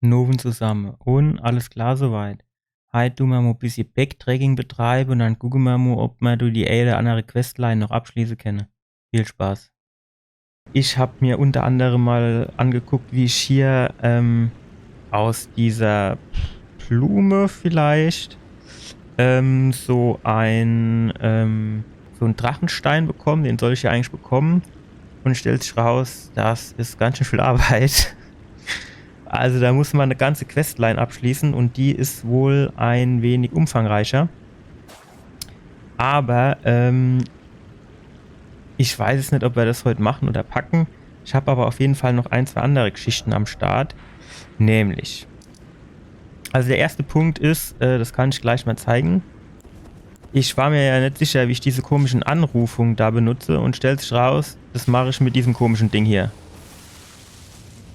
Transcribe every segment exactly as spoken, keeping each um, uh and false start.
Nowen zusamme. Un alles klar soweit. Heit du mer mo bissje Backtracking betreibe un dann gucke mer mo, ob mer do die ene oder annere Questline noch abschließe kenne. Viel Spaß. Ich hab mir unter anderem mal angeguckt, wie ich hier, ähm, aus dieser Blume vielleicht, ähm, so ein, ähm, so ein Drachenstein bekomme. Den soll ich ja eigentlich bekommen. Und stellt sich raus, das is ganz schön viel Arbeit. Also da muss man eine ganze Questline abschließen und die is wohl ein wenig umfangreicher. Aber, ähm, ich weiß es net, ob wir das heut machen oder packen. Ich hab aber auf jeden Fall noch ein, zwei andere Geschichten am Start. Nämlich, also der erste Punkt is, äh, das kann ich gleich mal zeigen. Ich war mir ja net sicher, wie ich diese komischen Anrufungen da benutze und stellt sich raus, das mach ich mit diesem komischen Ding hier.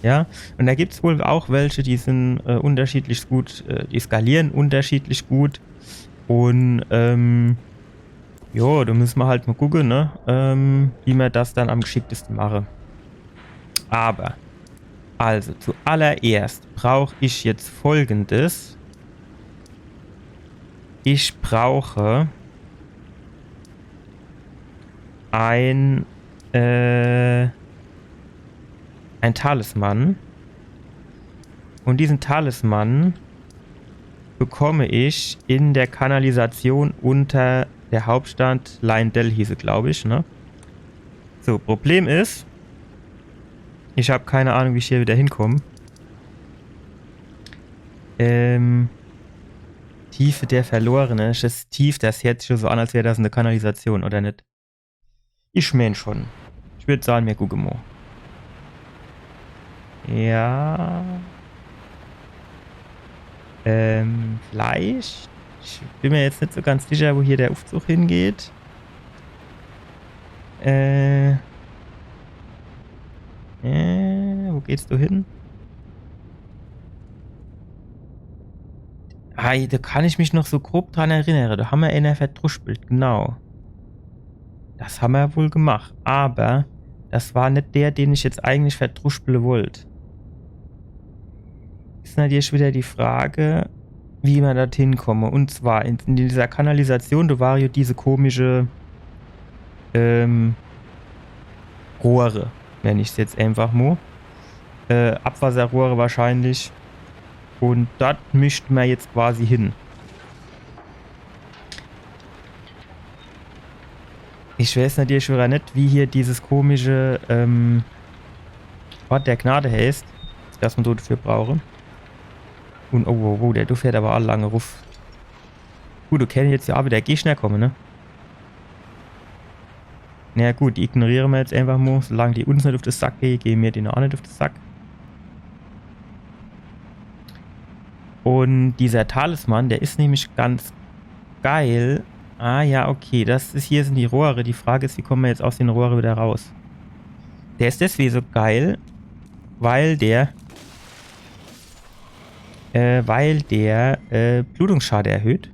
Ja, und da gibt's wohl auch welche, die sind, äh, unterschiedlich gut, äh, die skalieren unterschiedlich gut. Und, ähm, jo, da müssen wir halt mal gucken, ne? Ähm, wie wir das dann am geschicktesten machen. Aber, also, zuallererst brauch ich jetzt Folgendes. Ich brauche ein, äh, ein Talisman. Und diesen Talisman bekomme ich in der Kanalisation unter der Hauptstadt. Leyndell hieß sie, glaub ich, ne? So, Problem is, ich hab keine Ahnung, wie ich hier wieder hinkomme. Ähm, Tiefe der Verlorenen. Is das tief? Das hört sich so an, als wär das eine Kanalisation, oder net? Ich mein schon. Ich würd sagen, mir gucke mo. Ja. Ähm, vielleicht. Ich bin mir jetzt net so ganz sicher, wo hier der Aufzug hingeht. Äh. Äh, wo geht's do hin? Ei, da kann ich mich noch so grob dran erinnere. Da hammer einer verdruspelt, genau. Das hammer wohl gemacht. Aber das war net der, den ich jetzt eigentlich verdruspele wollt. Is natürlich wieder die Frage, wie mer dorthin komme. Und zwar in, in dieser Kanalisation, da war ja diese komische, ähm, Rohre, nenn ich's jetzt einfach mo. Äh, Abwasserrohre wahrscheinlich. Und dort mischt mer jetzt quasi hin. Ich weiß natürlich schon gar net, wie hier dieses komische, ähm, Ort der Gnade heißt, dass mer do dafür brauche. Und, oh, oh, oh, der, do fährt aber all lange ruff. Gut, okay, jetzt ja wieder Gegner komme, ne? Na ja, gut, die ignoriere mer jetzt einfach mo. Solange die uns net auf de Sack gehe, gehe mir die noch net auf de Sack. Und dieser Talisman, der is nämlich ganz geil. Ah ja, okay, das is, hier sind die Rohre. Die Frage is, wie komme mer jetzt aus den Rohre wieder raus? Der is deswege so geil, weil der, äh, weil der, äh, Blutungsschade erhöht.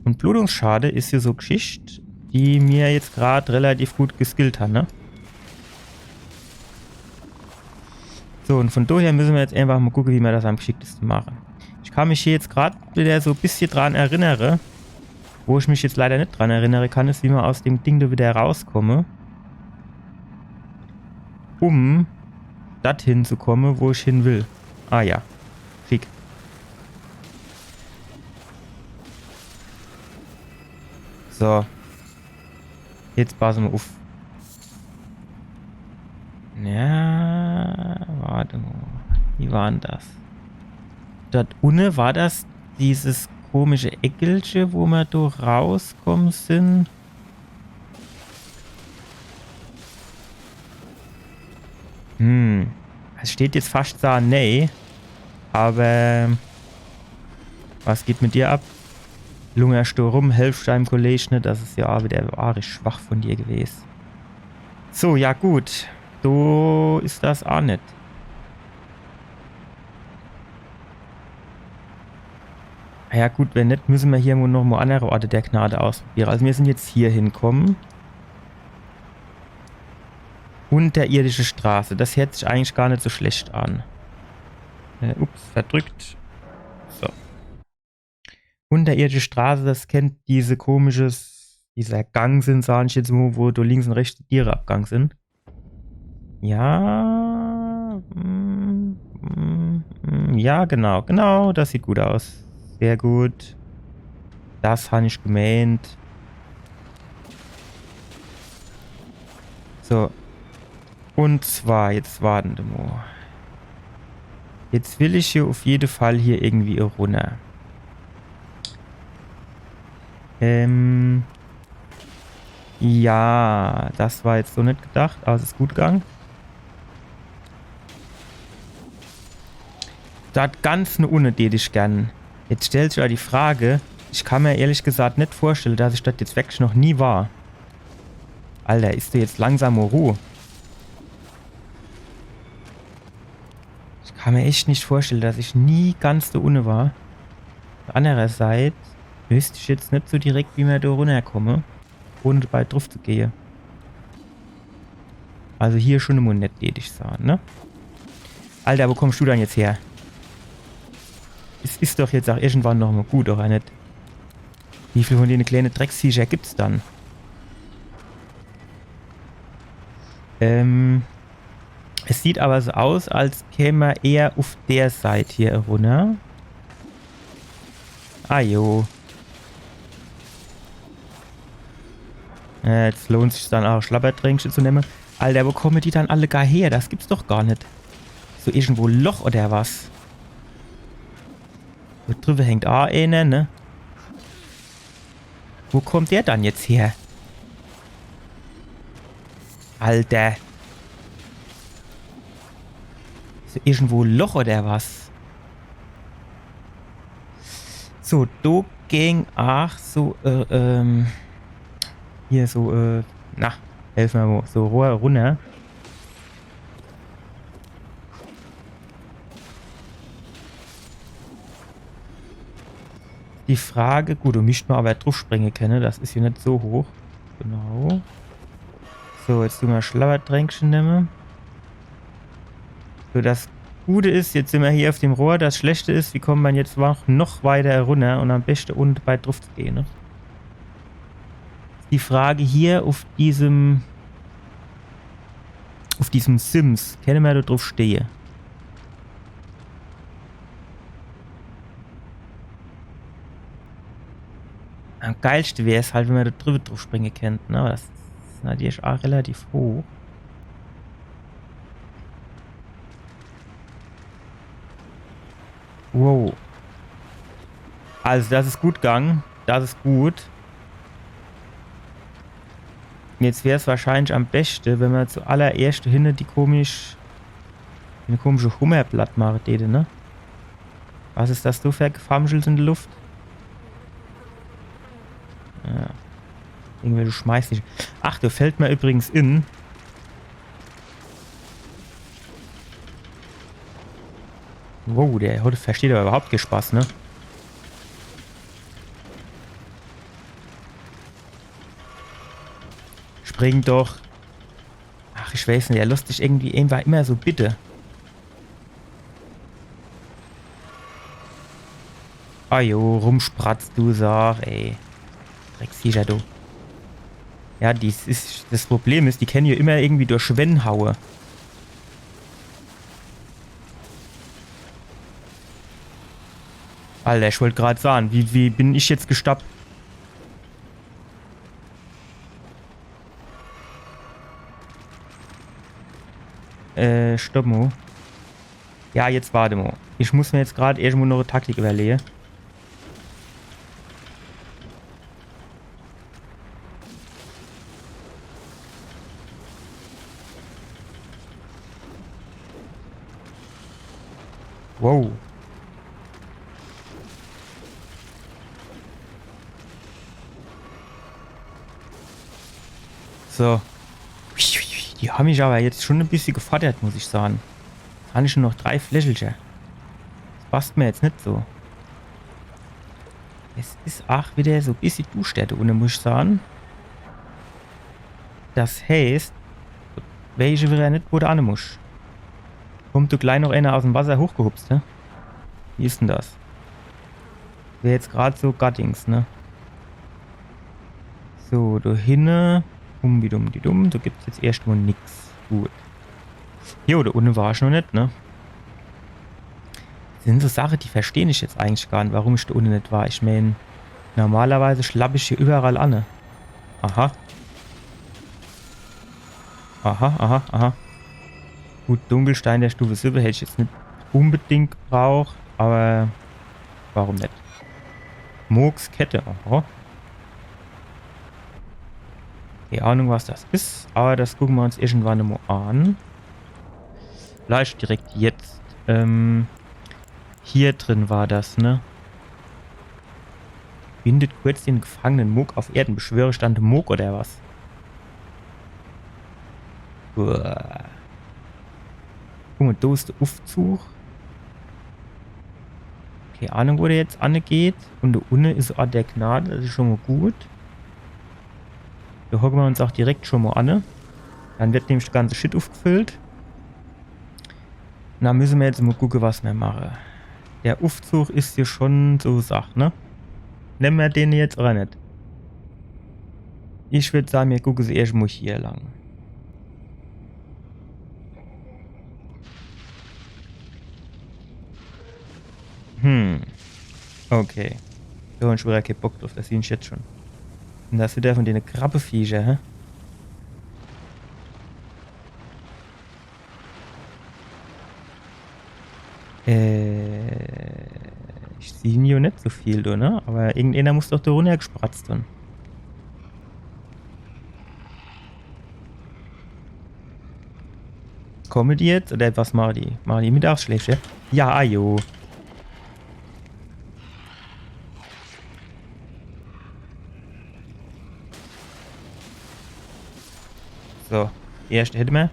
Und Blutungsschade is hier so Geschicht, die mir jetzt grad relativ gut geskillt hat, ne? So, und von daher müssen wir jetzt einfach mal gucken, wie wir das am geschicktesten machen. Ich kann mich hier jetzt grad wieder so ein bisschen dran erinnern. Wo ich mich jetzt leider nicht dran erinnern kann, ist, wie man aus dem Ding da wieder rauskomme. Um dorthin zu kommen, wo ich hin will. Ah ja. Schick. So. Jetzt passe mer uff. Ja, warte mal. Wie war denn das? Dort unne war das dieses komische Eckelche, wo mer do rauskommen sind. Hm. Es steht jetzt fast da, nee. Aber was geht mit dir ab? Lungerst du rum, helfst deinem Kollege net, das ist ja auch wieder arisch schwach von dir gewesen. So, ja gut. So ist das auch net. Ah ja gut, wenn net, müssen wir hier nur noch mal andere Orte der Gnade ausprobieren. Also wir sind jetzt hier hinkommen. Unterirdische Straße. Das hört sich eigentlich gar nicht so schlecht an. Äh, ups, verdrückt. So. Unterirdische Straße, das kennt diese komisches, dieser Gang sin, sag ich jetzt mo, wo do links un rechts die Diere abgang sin. Ja. Mm, mm, mm, ja, genau, genau. Das sieht gut aus. Sehr gut. Das han ich gemeent. So. Un zwar, jetzt warten de mo. Jetzt will ich hier uff jede Fall hier irgendwie runner. Ähm. Ja, das war jetzt so net gedacht, awwer es is gut gang. Dort ganz no unne deet ich gern. Jetzt stellt sich awwer die Frage, ich kann mer ehrlich gesagt net vorstelle, dass ich dort jetzt wirklich noch nie war. Alter, is do jetzt langsam mo Ruh? Ich kann mer echt net vorstelle, dass ich nie ganz do unne war. Uff de anner Seit wüsst ich jetzt net so direkt, wie mer do runnerkomme, ohne dabei druff zu gehe. Also hier schun emol net ledig sahn, ne? Alter, wo kommst du dann jetzt her? Es is doch jetzt ach irgendwann noch mo gut, oder net? Wie viel von dene kleine Drecksviecher gibt's dann? Ähm, es sieht awwer so aus, als käm mer eher uff der Seit hier runner. Ah jo. Äh, jetzt lohnt sich's dann ach, Schlabbertränkche zu nemme. Alter, wo komme die dann alle gar her? Das gibt's doch gar net. So irgendwo Loch oder was? Do driwwe hängt ach eener, ne? Wo kommt der dann jetzt her? Alter. Is do irgendwo Loch oder was? So, do ging ach so, äh, ähm, hier so, äh, na, helf mer mo, so Rohr runner. Die Frage, gut, do misst mer awwer druffspringe kenne, das is jo net so hoch. Genau. So, jetzt du mer Schlabbertränkche nemme. So, das Gute is, jetzt sin mer hier uff dem Rohr. Das Schlechte is, wie komme mer jetzt noch, noch weiter runner un am beschte ohne bei druff zu gehe, ne? Die Frage hier uff diesem Uff diesem Sims kenne mer do druff stehe. Am geilschte wär's halt, wenn mer do driwwe druffspringe kennt, ne? Awwer das is natürlich ach relativ hoch. Wow. Also, das is gut gang. Das is gut. Jetzt wär's wahrscheinlich am beschte, wenn mer zuallererscht hinne die komisch, die komische Hummer platt mache däte, ne? Was is das do fer Gefamschels in de Luft? Ja. Irgendwelche Schmeißdinger. Ach, do fallt mer übrigens in. Wow, der hot, versteht awwer üwwerhaupt kee Spaß, ne? Spring doch. Ach, ich weiß net, der losst sich irgendwie eenfach immer so bitte. Ah jo, rumspratzt du, sag, ey. Drecksviecher, du. Ja, dies is, das Problem is, die kenne jo immer irgendwie durch Wänn haue. Alter, ich wollt grad sahn, wie, wie bin ich jetzt gestoppt? Äh, stopp mo. Ja, jetzt wart mo. Ich muss mer jetzt grad irgendwo noch e Taktik iwwerlehe. Wow. So. Die han mich awwer jetzt schun e bissje gefordert, muss ich sahn. Jetzt han ich nur noch drei Fläschelcher. Das passt mer jetzt net so. Es is ach widder so e bissje duschter do unne, muss ich sahn. Das heeßt, weeß ich widder net, wo de anne muss. Kommt do glei noch ener aus'm Wasser hochgehupst, hä? Wie is denn das? Wär jetzt grad so Gattings, ne? So, do hinne. Dumm, wie dumm, die dumm. Do gibt's jetzt erscht mo nix. Gut. Jo, do unne war ich noch net, ne? Das sin so Sache, die versteh ich jetzt eigentlich gar net, warum ich do unne net war. Ich mein, normalerweise schlapp ich hier überall an, ne? Aha. Aha, aha, aha. Gut, Dunkelstein der Stufe siwwe hätt ich jetzt net unbedingt gebraucht, awwer warum net? Mohgs Kette, aha. Kee Ahnung, was das is, awwer das gucke mer uns irgendwann mo an. Vielleicht direkt jetzt. Ähm, hier drin war das, ne? Bindet kurz den gefangenen Mohg auf Erden. Beschwöre Stand Mohg oder was? Uah. Guck mo, do is de Uffzug. Kee Ahnung, wo der jetzt anne geht. Un do unne is Ort der Gnade, das is schon mo gut. Do hocke mer uns auch direkt schon mo anne. Dann wird nämlich de ganze Shit uffgefüllt. Na, müsse mer jetzt mo gucke, was mer mache. Der Uffzug is hier schon so Sach, ne? Nemme mer den jetzt oder net? Ich würd sage, mir gucke se erscht mo hier lang. Hm. Okay. Do hab ich schon wieder kee Bock druff, das sieh ich jetzt schon. Un das wieder von dene Krabbeviecher, hä? Äh, ich sieh jo net so viel, du, ne? Awwer irgendener muss doch do runnergespratzt hun. Komme die jetzt? Oder was mache die? Mache die Mittagsschläfche? Ja, ajo. So, die erschte hätte mer.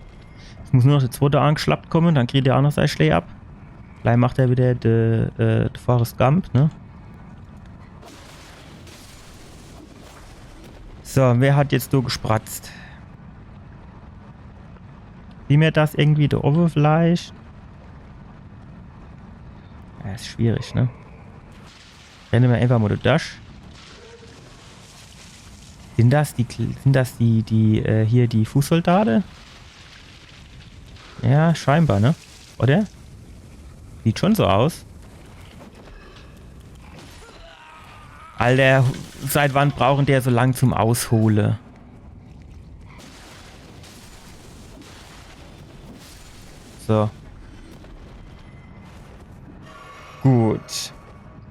Jetzt muss nur noch de zwotte angeschlappt komme, dann kriegt der aa noch sei Schläg ab. Gleich macht er wieder de, äh, de Forrest Gump, ne? So, wer hat jetzt do gespratzt? Wie mer das irgendwie do owwe vielleicht? Ja, is schwierig, ne? Renne mer einfach mo do dorch. Sin das die, Kl- sin das die, die, äh, hier die Fußsoldate? Ja, scheinbar, ne? Oder? Sieht schon so aus. Alter, seit wann brauchen der so lang zum Aushole? So. Gut.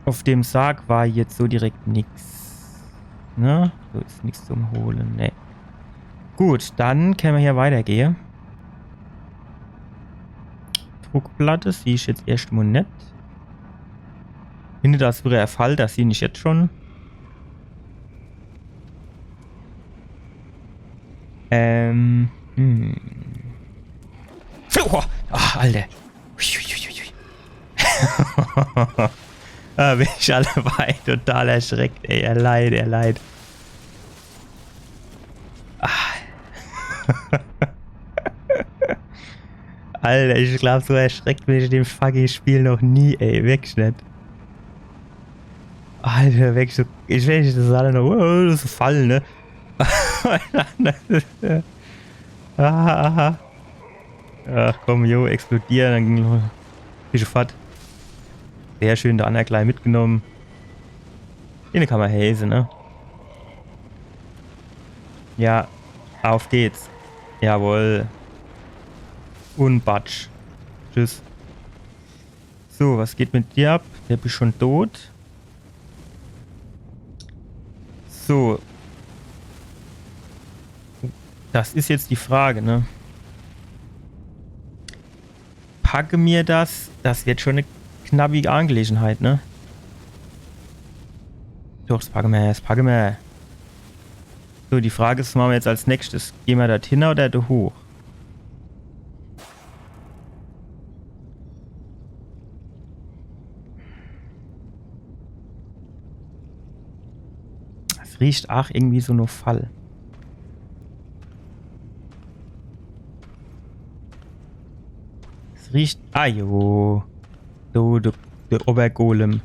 Uff dem Sarg war jetzt so direkt nix. Ne? So is nix zum Hole. Ne. Gut, dann kenne mer hier weitergehe. Druckplatte sieh ich jetzt erscht mo net. Hinne, das is wieder e Fall, das sieh ich jetzt schon. Ähm. Hm. Oh, ah, Alter. Uiuiuiui. Ah, bin ich alleweil total erschreckt, ey. Ehrlich, ehrlich. Ah. Alter, ich glaab, so erschreckt bin ich in dem fucking Spiel noch nie, ey. Wirklich net. Alter, wirklich so. Ich weiß net, das is alle noch. Oh, das is e Fall, ne? Aha, aha. Ach komm, jo, explodiere, dann ging noch. Fische fort. Sehr schön, de anner gleich mitgenomm. Den kann mer häse, ne? Ja, uff geht's. Jawohl. Un batsch. Tschüss. So, was geht mit dir ab? Der bist schon tot. So. Das is jetzt die Frage, ne? Packe mir das? Das wird schon e knappige Angelegenheit, ne? Doch, das packe mir, das packe mir. So, die Frage is, was mache mir jetzt als nächstes? Gehe mir do hinne oder do hoch? Das riecht aach irgendwie so no Fall. Das Riecht. Ah jo. Du, du, du Obergolem.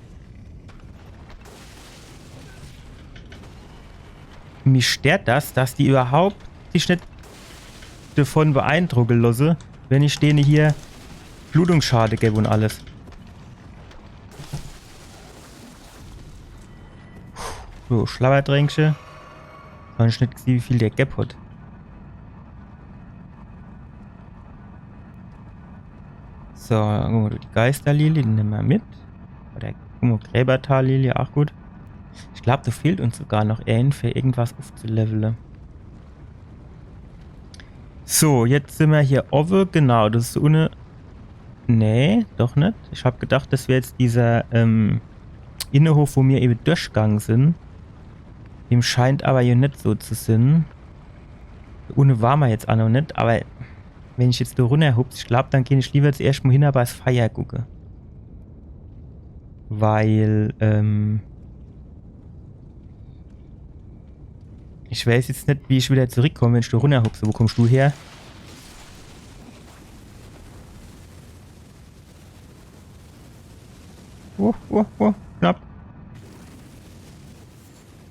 Mich stört das, dass die überhaupt sich net davon beeindrucke losse, wenn ich dene hier Blutungsschade geb und alles. So, Schlabbertränkche. Kann ich net sehen, wie viel der geb hat. So, guck mal, die Geisterlilie, die nemme mer mit. Oder, guck mal, Gräbertallilie, auch gut. Ich glaub, da fehlt uns sogar noch ein für irgendwas aufzulevele. So, jetzt sin mer hier owwe. Genau, das is ohne. Nee, doch net. Ich hab gedacht, das wär jetzt dieser, ähm, Innehof, wo mir ewe durchgang sin. Dem scheint aber hier net so zu sin. Ohne war mer jetzt auch noch net, aber wenn ich jetzt da runnerhups, ich glaub, dann geh ich lieber zuerscht mal hin, aber das Feier gucke. Weil, ähm, ich weiß jetzt net, wie ich wieder zurückkomme, wenn ich da runnerhupse. Wo kommst du her? Oh, oh, oh, knapp.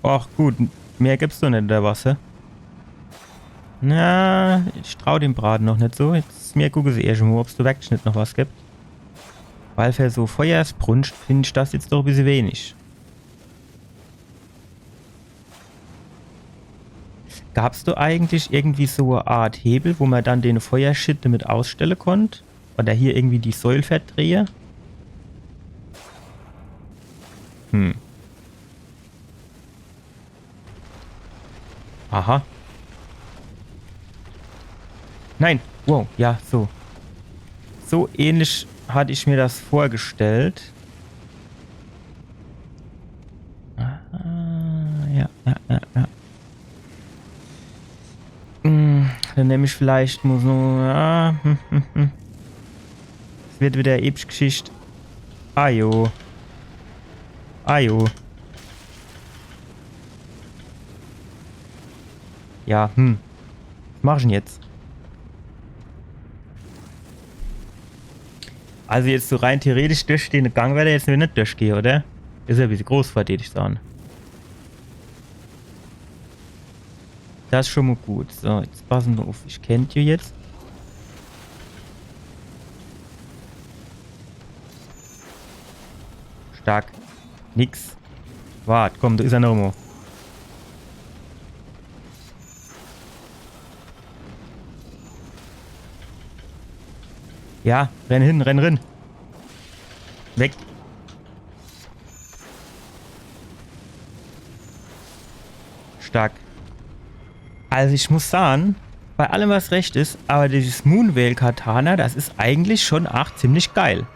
Ach gut, mehr gibt's doch net, oder was, hä? Na, ich trau dem Brate noch net so. Jetzt mir gucke se erscht mal, ob's da werklich net noch was gibt. Weil für so Feuersbrunscht find ich das jetzt doch e bissel wenig. Gab's da eigentlich irgendwie so e Art Hebel, wo mer dann den Feuershit damit ausstelle konnt? Oder hier irgendwie die Säul verdrehe? Hm. Aha. Nein. Wow, ja, so. So ähnlich hatte ich mir das vorgestellt. Ah, ja, ja, ja, ja. Hm, dann nemm ich vielleicht mal so, ja, hm, hm, hm. Es wird wieder episch Geschicht. Ah jo. Ah jo. Ja, hm. Was mach ich denn jetzt? Also jetzt so rein theoretisch durch den Gang werd er jetzt net durchgehe, oder? Is ja e bissel groß, würd ich sage. Das is schon mal gut. So, jetzt passe mer uff. Ich kennt jo jetzt. Stark. Nix. Wart, komm, da is er noch mal. Ja, renn hin, renn rin. Weg. Stark. Also ich muss sage, bei allem was recht is, aber dieses Moonveil Katana, das is eigentlich schon ach ziemlich geil.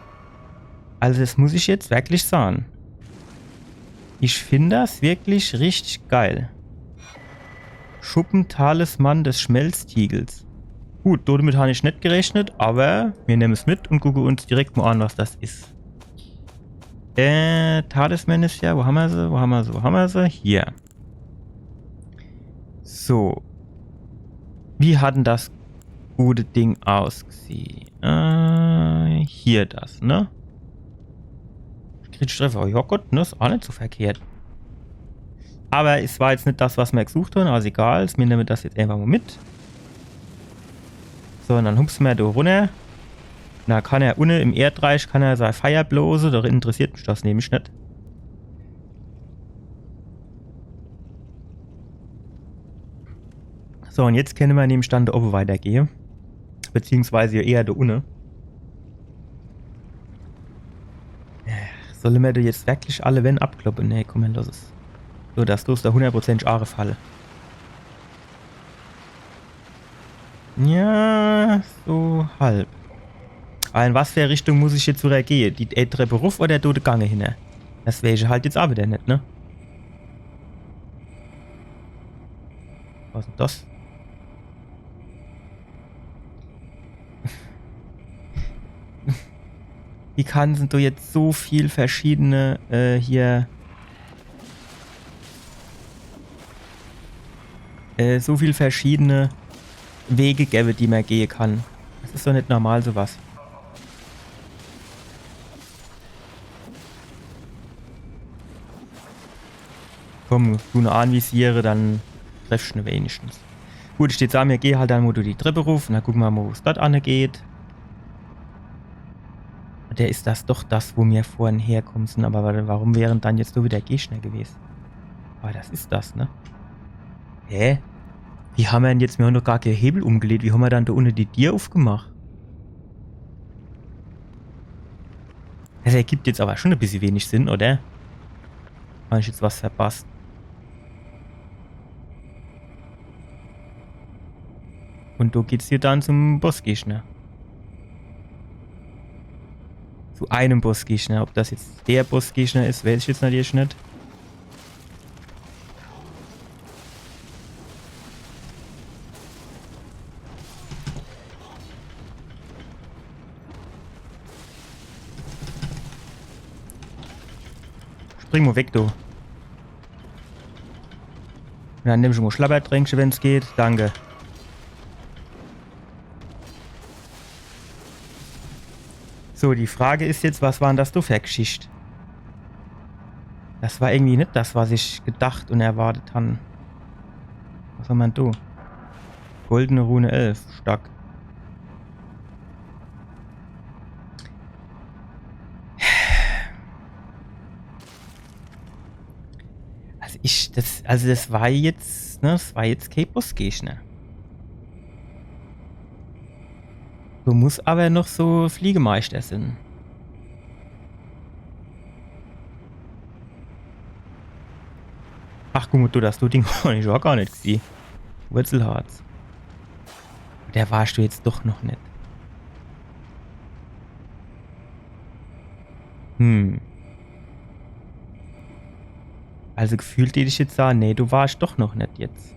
Also das muss ich jetzt wirklich sage. Ich find das wirklich richtig geil. Schuppen-Talisman des Schmelztiegels. Gut, damit han ich net gerechnet, aber mir nemmen's mit und gucke uns direkt mal an, was das is. Äh, Talisman is ja, wo hammer se, wo hammer se, wo hammer se? Hier. So. Wie hat denn das gute Ding ausgesieh? Äh, hier das, ne? Kritisch Treffer, ja gut, ne, is ach net so verkehrt. Aber es war jetzt net das, was mer gesucht han, also egal, mir nemme das jetzt einfach mal mit. So, und dann hupse mer da runner. Na, kann er unne im Erdreich, kann er sei Feier blose, da interessiert mich das nämlich net. So, und jetzt kenne mer nämlich dann da obe weitergehe. Beziehungsweise ja eher da unne. Solle mer da jetzt wirklich alle Wänn abkloppe? Nee, komm, lass es. So, das is da hundertprozentig ach e Fall. Ja, so halb. Aber in was für e Richtung muss ich jetzt wieder gehe? Die, äh, Treppe ruff oder do de Gange hinne? Das weeß ich halt jetzt ach wieder net, ne? Was is denn das? Wie kann es denn do jetzt so viel verschiedene, äh, hier, äh, so viel verschiedene Wege gewwe, die mer gehe kann? Das is doch net normal, so was. Komm, du ne anvisiere, dann treffsch ne wenigstens. Gut, steht do, mir gehn halt dann mo do die Trepp ruff. Na, guck mer mo, wo's dort anne geht. Der is das doch das, wo mir vorhin herkomme sin. Aber wa-, warum wären dann jetzt do wieder Gegner gewese? Aber das is das, ne? Hä? Wie hammer dann jetzt, mir han doch gar kee Hebel umgeleht. Wie hammer dann do unne die Dier uffgemacht? Das ergibt jetzt aber schon e bissje wenig Sinn, oder? Han ich jetzt was verpasst? Und do geht's hier dann zum Bossgegner. Zu einem Bossgegner. Ob das jetzt der Bossgegner is, weiß ich jetzt natürlich net. Spring mo weg, du. Na, nimm schon mo Schlabbertränkche, wenn's geht. Danke. So, die Frage is jetzt, was war dann das do für Geschicht? Das war irgendwie net das, was ich gedacht und erwartet han. Was hammer dann do? Goldene Rune elf, stark. Also ich, das, also das war jetzt, ne, das war jetzt kee Bossgegner. Do muss aber noch so Fliegemeister sin. Ach, guck mo, du, das du Ding han ich aach gar net gesieh. Wurzelharz. Der warsch du jetzt doch noch net. Hm. Also gefühlt deet ich jetzt sage, nee, du warsch doch noch net jetzt.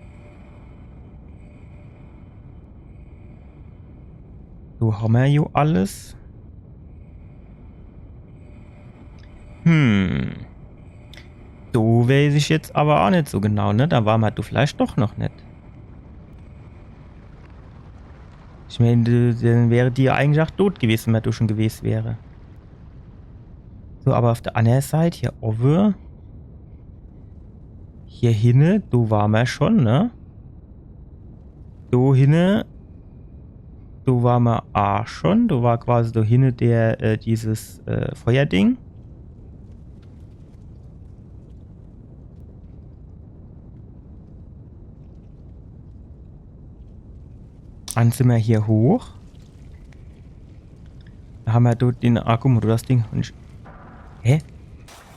So hammer jo alles. Hm. Do weiß ich jetzt aber aach net so genau, ne? Do war mer do vielleicht doch noch net. Ich mein, d-, dann wär die eigentlich aach tot gewese, wenn mer do schon gewese wär. So, aber auf der annere Seit, hier owwe, hier hinne, do war mer schon, ne? Do hinne, do war mer aach schon. Do war quasi do hinne der, äh, dieses, äh, Feuerding. Dann sin mer hier hoch. Do hammer do den, ah, guck mo, do das Ding. Und ich, hä?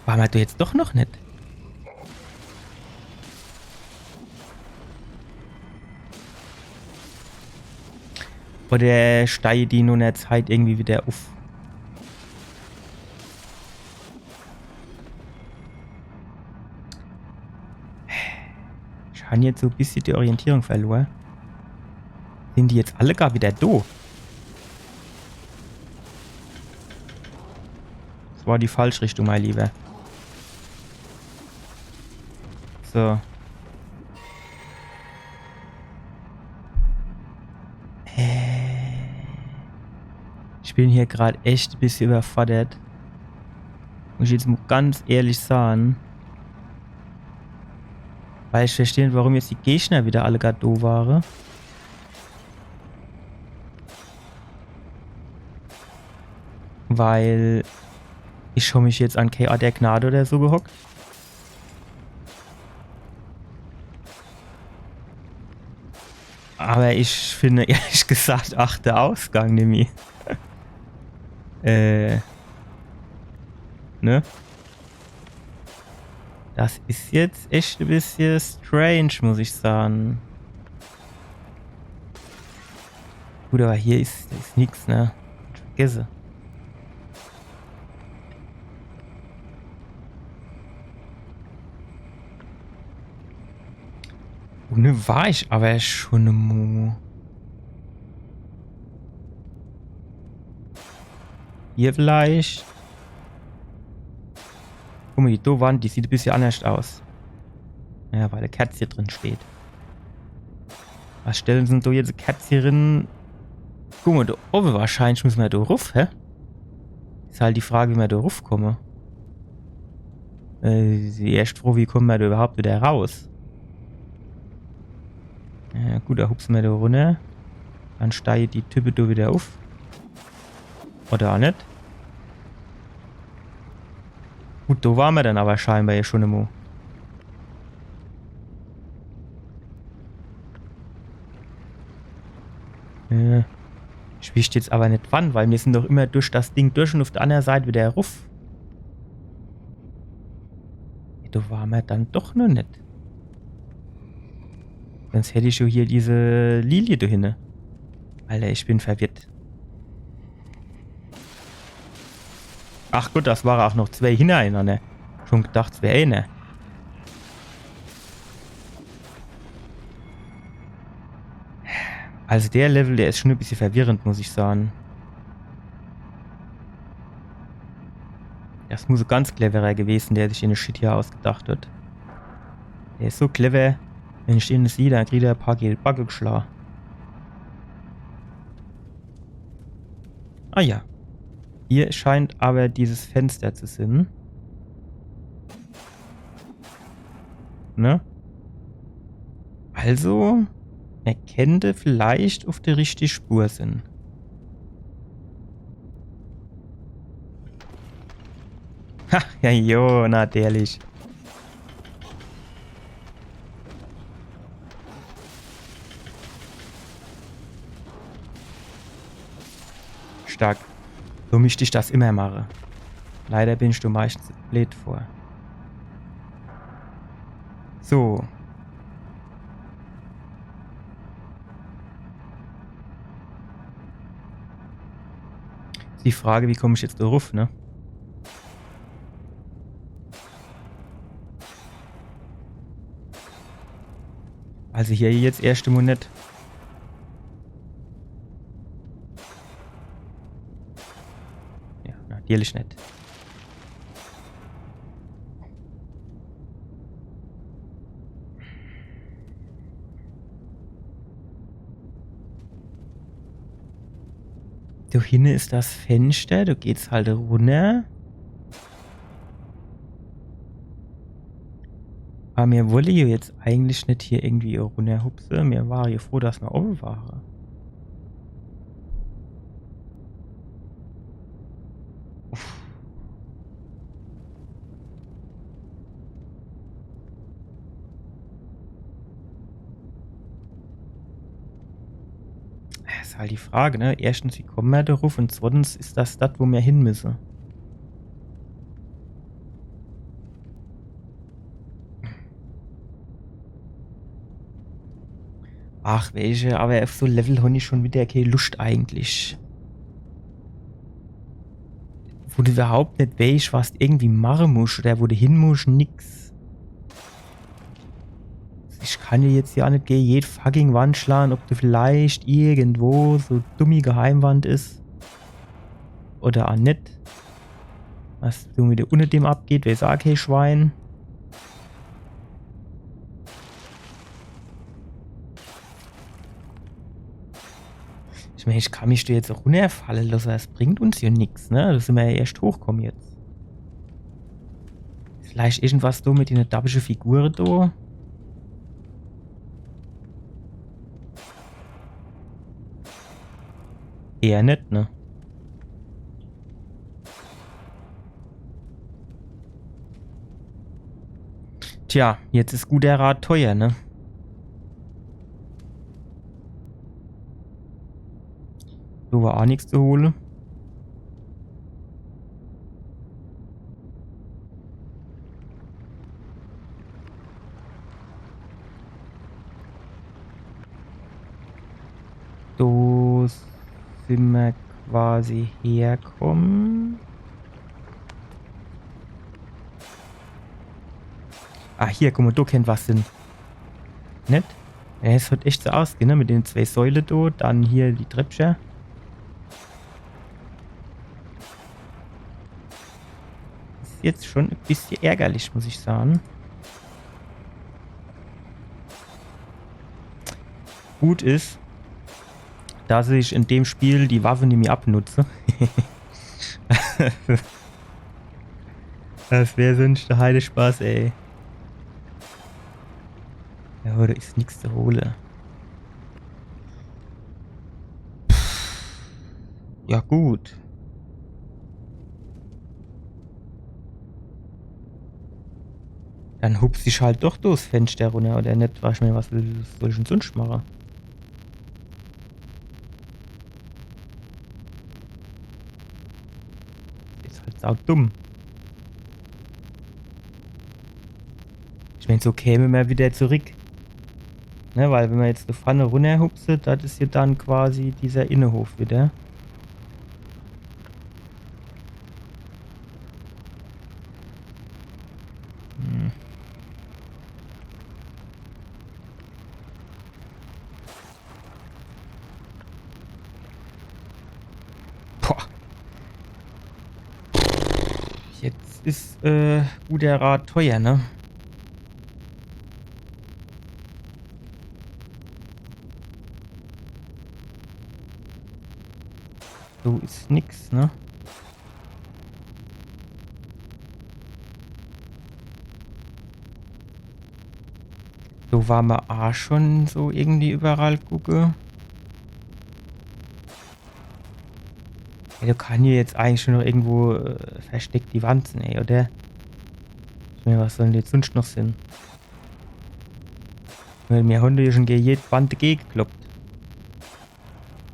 War mer do jetzt doch noch net? Oder steige die no ner Zeit irgendwie wieder uff? Ich han jetzt so e bissje die Orientierung verlor. Sin die jetzt alle gar wieder do? Das war die falsch Richtung, mein Lieber. So. Äh. Ich bin hier grad echt e bissje überfordert. Muss ich jetzt mo ganz ehrlich sage. Weil ich versteh net, warum jetzt die Gegner wieder alle grad do ware. Weil ich han mich jetzt an kee Ort der Gnade oder so gehockt. Aber ich find ehrlich gesagt aach de Ausgang nimmi. Äh. Ne? Das is jetzt echt e bissje strange, muss ich sage. Gut, aber hier is, is nix, ne? Vergesse. Unne war ich aber schon mo. Hier vielleicht. Guck mo, die do Wand, die sieht e bissje annerscht aus. Ja, weil e Kerzche drin steht. Was stelle se dann do jetzt e Kerzche rin? Guck mo, do owwe wahrscheinlich müsse mer do ruff, hä? Is halt die Frage, wie mer do ruff komme. Äh, die erscht Froo, wie komme mer do iwwerhaupt widder raus? Ja, gut, do hupse mer do runner. Dann steie die Type do widder uff. Oder aa net? Gut, do ware mer dann awwer scheinbar jo schun emol. Ja. Ich wisst jetzt awwer net wann, weil mir sin doch immer durch das Ding durch un uff de anner Seit widder ruff. Ja, do ware mer dann doch noch net. Sonscht hätt ich jo hier diese Lilie do hinne. Alter, ich bin verwirrt. Ach Gott, das ware aa noch zwee hinnerenanner. Schun gedacht, es wär eener. Also der Level, der is schun e bissje verwirrend, muss ich sage. Das muss e ganz cleverer gewese sin, der sich den Shit hier ausgedacht hat. Der is so clever, wenn ich den sieh, dann kriegt er e paar gege de Backe geschlaa. Ah ja. Hier scheint awwer dieses Fenster zu sin. Ne? Also, er kennt vielleicht uff de richtige Spur sin. Ha, ja, jo, natürlich. Stark. So misst ich das immer mache. Leider bin ich do meischtens bleed vor. So. Die Frage, wie komm ich jetzt do ruff, ne? Also hier jetzt erscht emol net. Ja, natürlich net. Do hinne is das Fenster, do geht's halt runner. Awwer mir wolle jo jetzt eigentlich net hier irgendwie runnerhupse. Mir ware jo froh, dass mer owwe ware. Uff. Das is halt die Frage, ne? Erschtens, wie komme mer do ruff? Un zweitens, is das das, wo mer hin misse? Ach, weesche, awwer uff so Level hon ich schun widder kee Luscht eigentlich. Wo de iwwerhaupt net weescht, was de irgendwie mache muscht oder wo de hin muscht, nix. Ich kann jo jetzt jo net gege jed fucking Wand schlaa, ob do vielleicht irgendwo so dummi Geheimwand is. Oder aa net. Was do mit de unne dem abgeht, weeß aa kee Schwein. Ich mään, ich kann mich do jetzt aa runnerfalle losse, das bringt uns jo nix, ne? Do sin mer jo erscht hochkomme jetzt. Vielleicht irgendwas do mit dene dabbische Figure do? Eher net, ne? Tja, jetzt is guter Rat teuer, ne? Do war aa nix zu hole. Do sin mer quasi herkomme. Ah, hier, guck mol, do kennt was sin. Net? Ja, es hat echt so ausgesiehn, ne? Mit dene zwee Säule do, dann hier die Treppche. Is jetzt schun e bissje ärgerlich, muss ich sage. Gut is, dass ich in dem Spiel die Waffe nimmi abnutze. Das wär so en Heidespaß, ey. Ja, awwer do is nix zu hole. Ja, gut. Dann hups ich halt doch durchs Fenster runner, oder net? Weescht, was soll, was soll ich dann sunscht mache? Is halt saudumm. Ich mään, so käme mer widder zurick. Ne, weil wenn mer jetzt do vorne runnerhupse, das is jo dann quasi dieser Innehof widder. Hm. Boah. Jetzt is, äh, guter Rat teuer, ne? So is nix, ne? Do ware mer aa schun so irgendwie iwwerall gucke. Ey, do kann jo jetzt eigentlich schun noch irgendwo, äh, versteckt die Wand sin, ey, oder? Ich mään, was soll dann jetzt sunscht noch sin? Weil mir hunn jo schun gege jede Wand gekloppt.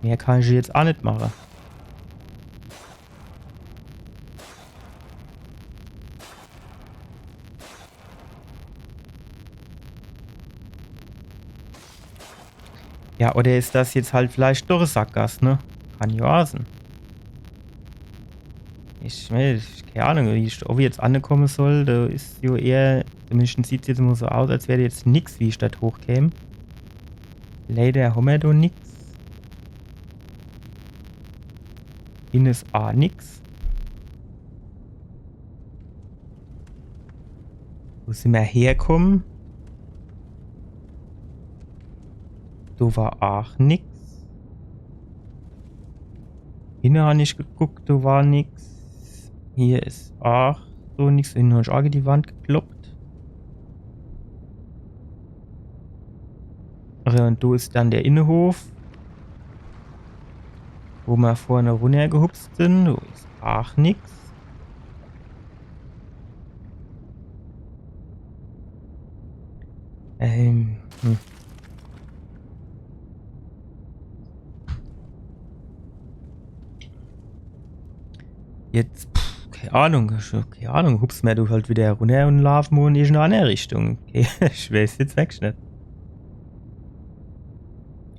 Mehr kann ich jetzt aa net mache. Ja, oder is das jetzt halt vielleicht doch e Sackgass, ne? Kann jo aa sin. Ich, ich, kee Ahnung, wie ich do owwe jetzt ankomme soll. Do is jo eher, zumindescht sieht's jetzt mol so aus, als wär do jetzt nix, wie ich do hochkäm. Leider hommer do nix. Hinne is aa nix. Wo simmer herkomme? Do war aa nix. Hinne hann ich geguckt, do war nix. Hier is aa so nix. Hinne hann ich aa gege die Wand gekloppt. Ach ja, un do is dann der Innehof, wo mer vorne runnergehupst sin. Do is aa nix. Ähm, hm. Jetzt, pff, kee Ahnung, ich, kee Ahnung, hupse mer do halt widder runner un laafe mol in irgendeine anner Richtung. Okay, ich weeß jetzt wirklich net.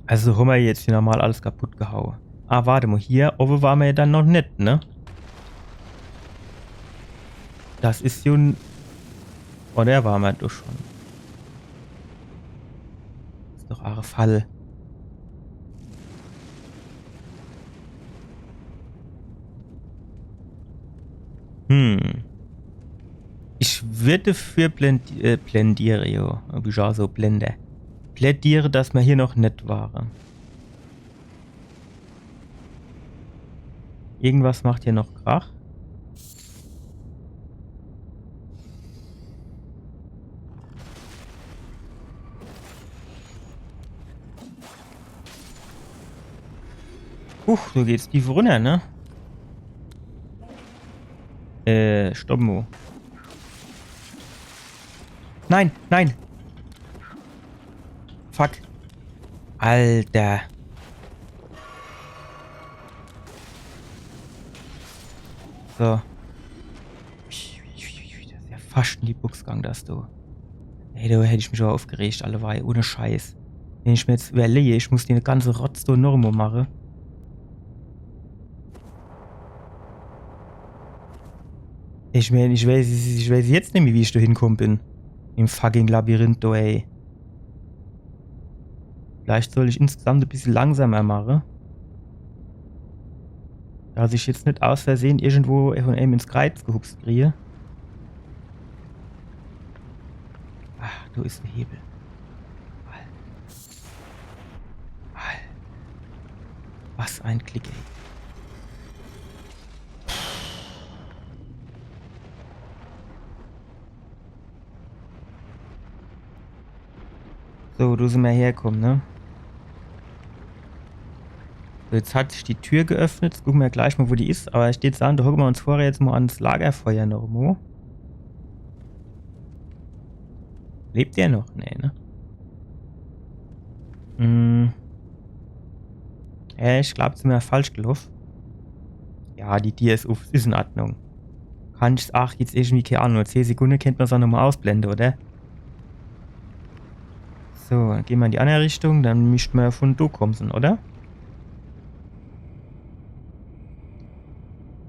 Also hommer jetzt hier nochmol alles kaputt gehaue. Ah, wart emol, hier owwe ware mer jo dann noch net, ne? Das is jo en-, oder ware mer doch schun? Is doch aa e Fall. Hm. Ich würd für Blend-, äh, plädiere, jo. Wie ich aa so blende. Plädiere, dass mer hier noch net ware. Irgendwas macht hier noch Krach. Huch, do geht's tief runner, ne? Äh, stopp mol. Nein, nein. Fuck. Alter. So. Das is jo fascht in die Bux gang, das do. Ey, do hätt ich mich aa uffgeregt, alleweil, ohne Scheiß. Wenn ich mer jetzt iwwerleg, ich muss de ganze Rotz do nochemol mache. Ich mään, ich weeß, ich weeß jetzt nimmi, wie ich do hinkomm bin. Im fucking Labyrinth do, ey. Vielleicht soll ich insgesamt e bissel langsamer mache. Dass ich jetzt net aus Versehe irgendwo vun eenem ins Kreiz gehupst krie. Ah, do is en Hebel. Alter. Alter. Was e Klick, ey. So, do sin mer herkomme, ne? So, jetzt hat sich die Tür geöffnet. Jetzt gucke mer gleich mol, wo die is. Awwer ich deet saan, do hocke mer uns vorher jetzt mol ans Lagerfeuer noch mol. Lebt der noch? Nee, ne? Hm. Ja, ich glaab, sin mer falsch geloff. Ja, die Dier is uff, is in Ordnung. Kann ich's, ach, jetzt irgendwie, kee Ahnung, nur zeh Sekunde kennt mer's aa nochmol ausblende, oder? So, dann geh mer in die anner Richtung, dann misst mer jo vun do kumme sin, oder?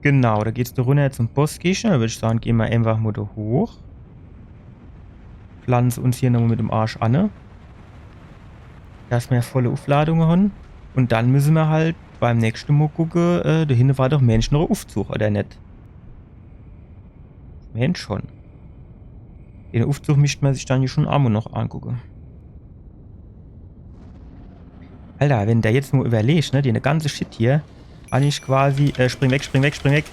Genau, do geht's do runner zum Bossgegner. Do würd ich saan, geh mer eenfach mol do hoch. Pflanze uns hier nochmol mit em Arsch anne, ne? Dass mer volle Uffladung hann. Un dann misse mer halt beim nächschte Mol gucke, äh, do hinne war doch, meen ich, noch e Uffzug, oder net? Meen schon. Den Uffzug misst mer sich dann jo schon aa mol noch angucke. Alter, wenn der jetzt mol iwwerlegt, ne, den ganze Shit hier, kann ich quasi, äh, spring weg, spring weg, spring weg.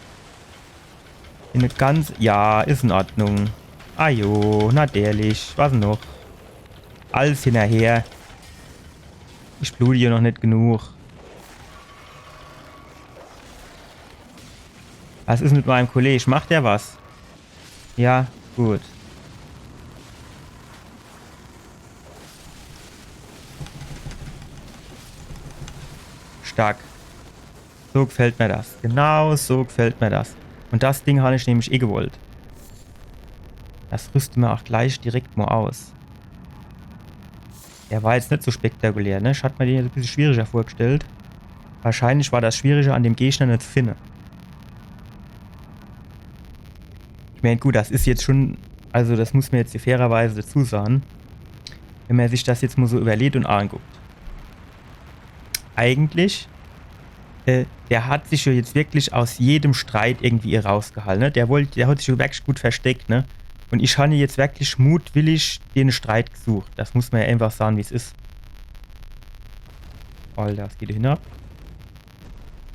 In de ganze, ja, is in Ordnung. Ah jo, natürlich. Was noch? Alles hinnerher. Ich blute jo noch net genug. Was is mit meim Kolleg? Macht der was? Ja, gut. Stark. So gefällt mer das. Genau so gefällt mer das. Un das Ding hann ich nämlich eh gewollt. Das rüste mer aa gleich direkt mol aus. Der war jetzt net so spektakulär, ne? Ich hatt mer den jetzt e bissel schwieriger vorgestellt. Wahrscheinlich war das schwieriger, an dem Gegner ne zu finne. Ich meen, gut, das is jetzt schon, also das muss mer jetzt fairerweise dazu saan, wenn mer sich das jetzt mol so iwwerlegt un anguckt. Eigentlich, äh, der hat sich jo jetzt wirklich aus jedem Streit irgendwie rausgehalle, ne? Der wollt, der hat sich jo wirklich gut versteckt, ne? Un ich hann jetzt wirklich mutwillig den Streit gesucht. Das muss mer jo eenfach saan, wie's is. Alter, das geht hinab.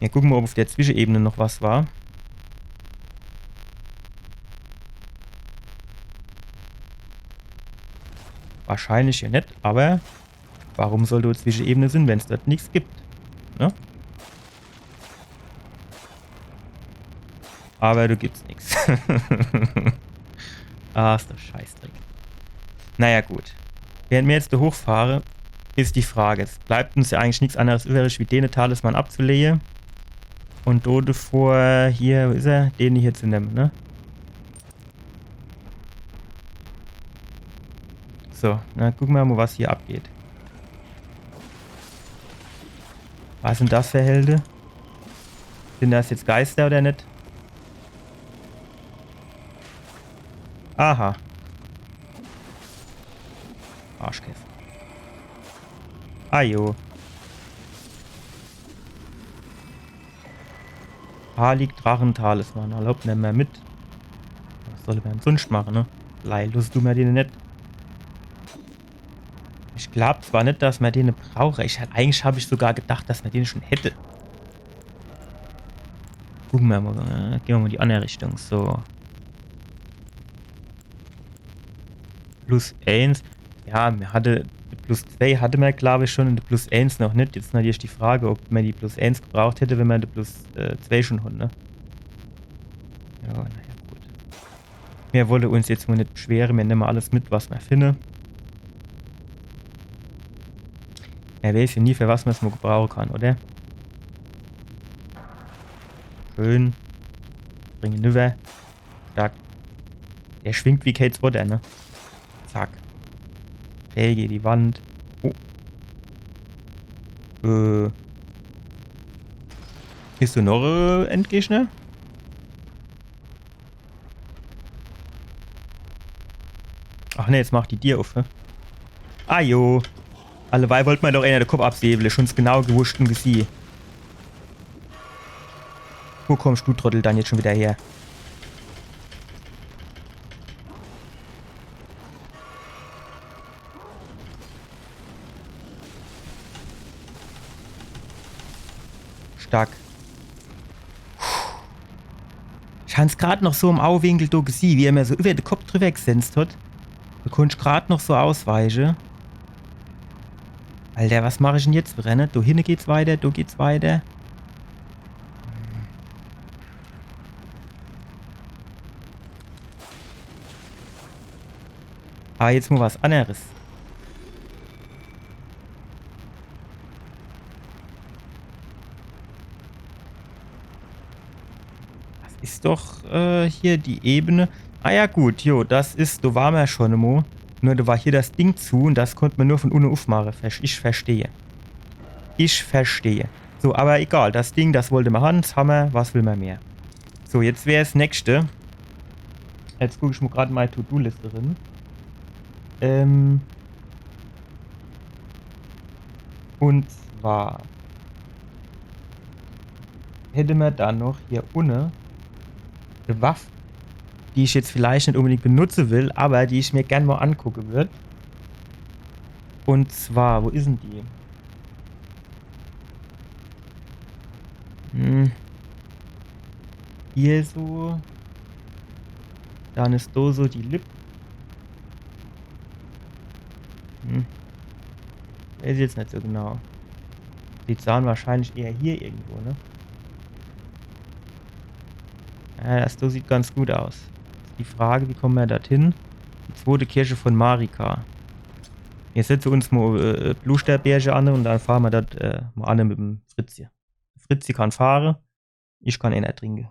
Mer gucke mol, ob uff der Zwischenebene noch was war. Wahrscheinlich jo net, awwer warum soll do Zwischenebene sin, wenn's dort nix gibt? Ne? Awwer do gibt's nix. Ah, is doch Scheißdreck. Naja, gut. Während mer jetzt do hochfahre, is die Frage, es bleibt uns jo eigentlich nix anneres iwwrig, wie dene Talisman abzulehe. Un do devor hier, wo is er? Den hier zu nemme, ne? So, na, gucke mer mol, was hier abgeht. Was sin das für Helde? Sin das jetzt Geister oder net? Aha. Arschkäfer. Ah jo. Halik Drachentalisman, erlaubt net mehr mit. Was soll mer denn sunscht mache, ne? Leih, los, du mer den net. Ich glaub zwar net, dass mer den brauche. Ich, eigentlich hab ich sogar gedacht, dass mer den schon hätte. Gucke mer mol, äh, gehn mer mol in die anner Richtung. So. Plus eins. Ja, mer hatte, die plus zwei hatte mer, glaub ich, schon un die plus eins noch net. Jetzt natürlich die Frage, ob mer die plus eins gebraucht hätte, wenn mer die plus, äh, zwei schon hat, ne? Ja, naja, gut. Mer wolle uns jetzt mol net beschwere, mer nemme alles mit, was mer finne. Mer weiß jo nie, für was mer's mol gebrauche kann, oder? Schön. Bringe niwwer. Stark. Der schwingt wie Kates Water, ne? Zack. Schräg in die Wand. Oh. Äh. Is do noch, äh, Endgegner? Ach ne, jetzt macht die Dier uff, hä? Ah jo. Alleweil wollt mer doch ener de Kopp absäwele, schon's genau gewusst un gesieh. Wo kommscht du Trottel dann jetzt schon wieder her? Stark. Ich han's grad noch so im Auwinkel do gesieh, wie er mer so iwwer de Kopp driwwer gesenzt hat. Do konnt ich grad noch so ausweiche. Alter, was mach ich denn jetzt wieder, ne? Do hinne geht's weiter, do geht's weiter. Ah, jetzt mo was anneres. Das is doch, äh, hier die Ebene. Ah ja, gut, jo, das is, do ware mer schon emo. Nur do war hier das Ding zu un das konnt mer nur von unne ufmache. Ver-, ich verstehe. Ich verstehe. So, aber egal, das Ding, das wollte mer han, das hammer, was will mer mehr? So, jetzt wär's nächste. Jetzt guck ich mo grad in mei To-Do-Liste rin. Ähm, un zwar hätte mer do noch hier unne e Waff, die ich jetzt vielleicht net unbedingt benutze will, aber die ich mir gern mo angucke würd. Un zwar, wo is denn die? Hm. Hier so. Dann is do so die Lipp. Hm. Weiß ich jetzt net so genau. Die sahn wahrscheinlich eher hier irgendwo, ne? Ja, das do sieht ganz gut aus. Die Frage, wie komme mer dorthin? Die zwote Kirche von Marika. Jetzt setze uns mo, äh, Blusterbärche an un dann fahre mer dort, äh, mo an mit em Fritzje. Fritzje kann fahre, ich kann eener trinke.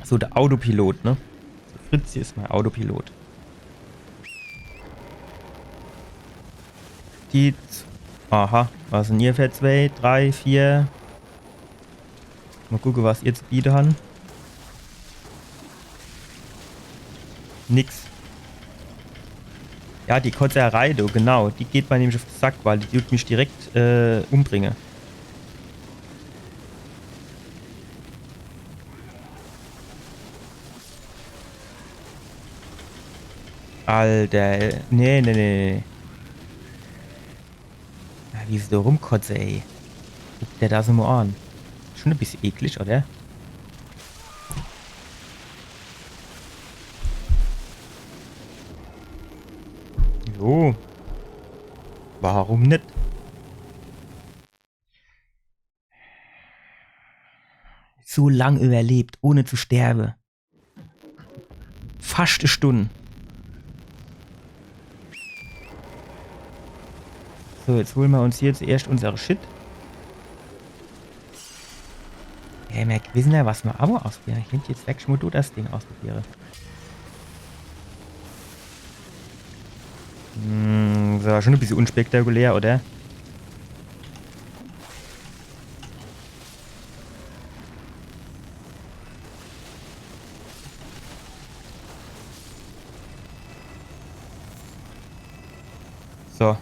So, der Autopilot, ne? So, Fritzje is mei Autopilot. Die z-, aha, was sin hier für zwei, drei, vier? Mo gucke, was ihr zu biete han. Nix. Ja, die Kotzerei, du, genau. Die geht mer nämlich uf de Sack, weil die dut mich direkt, äh, umbringe. Alter, nee, nee, nee, nee. Ja, wie se do rumkotze, ey. Guck der das mo an. Schon e bissje eklig, oder? Jo. Warum net? So lang überlebt, ohne zu sterbe. Fascht e Stunn. So, jetzt hole mer uns hier zuerscht unser Shit. Ja, mer wisse jo, was mer awwer ausprobiere. Ich könnt jetzt weg schmuddu das Ding ausprobiere. Hm, das war schon e bissje unspektakulär, oder? So.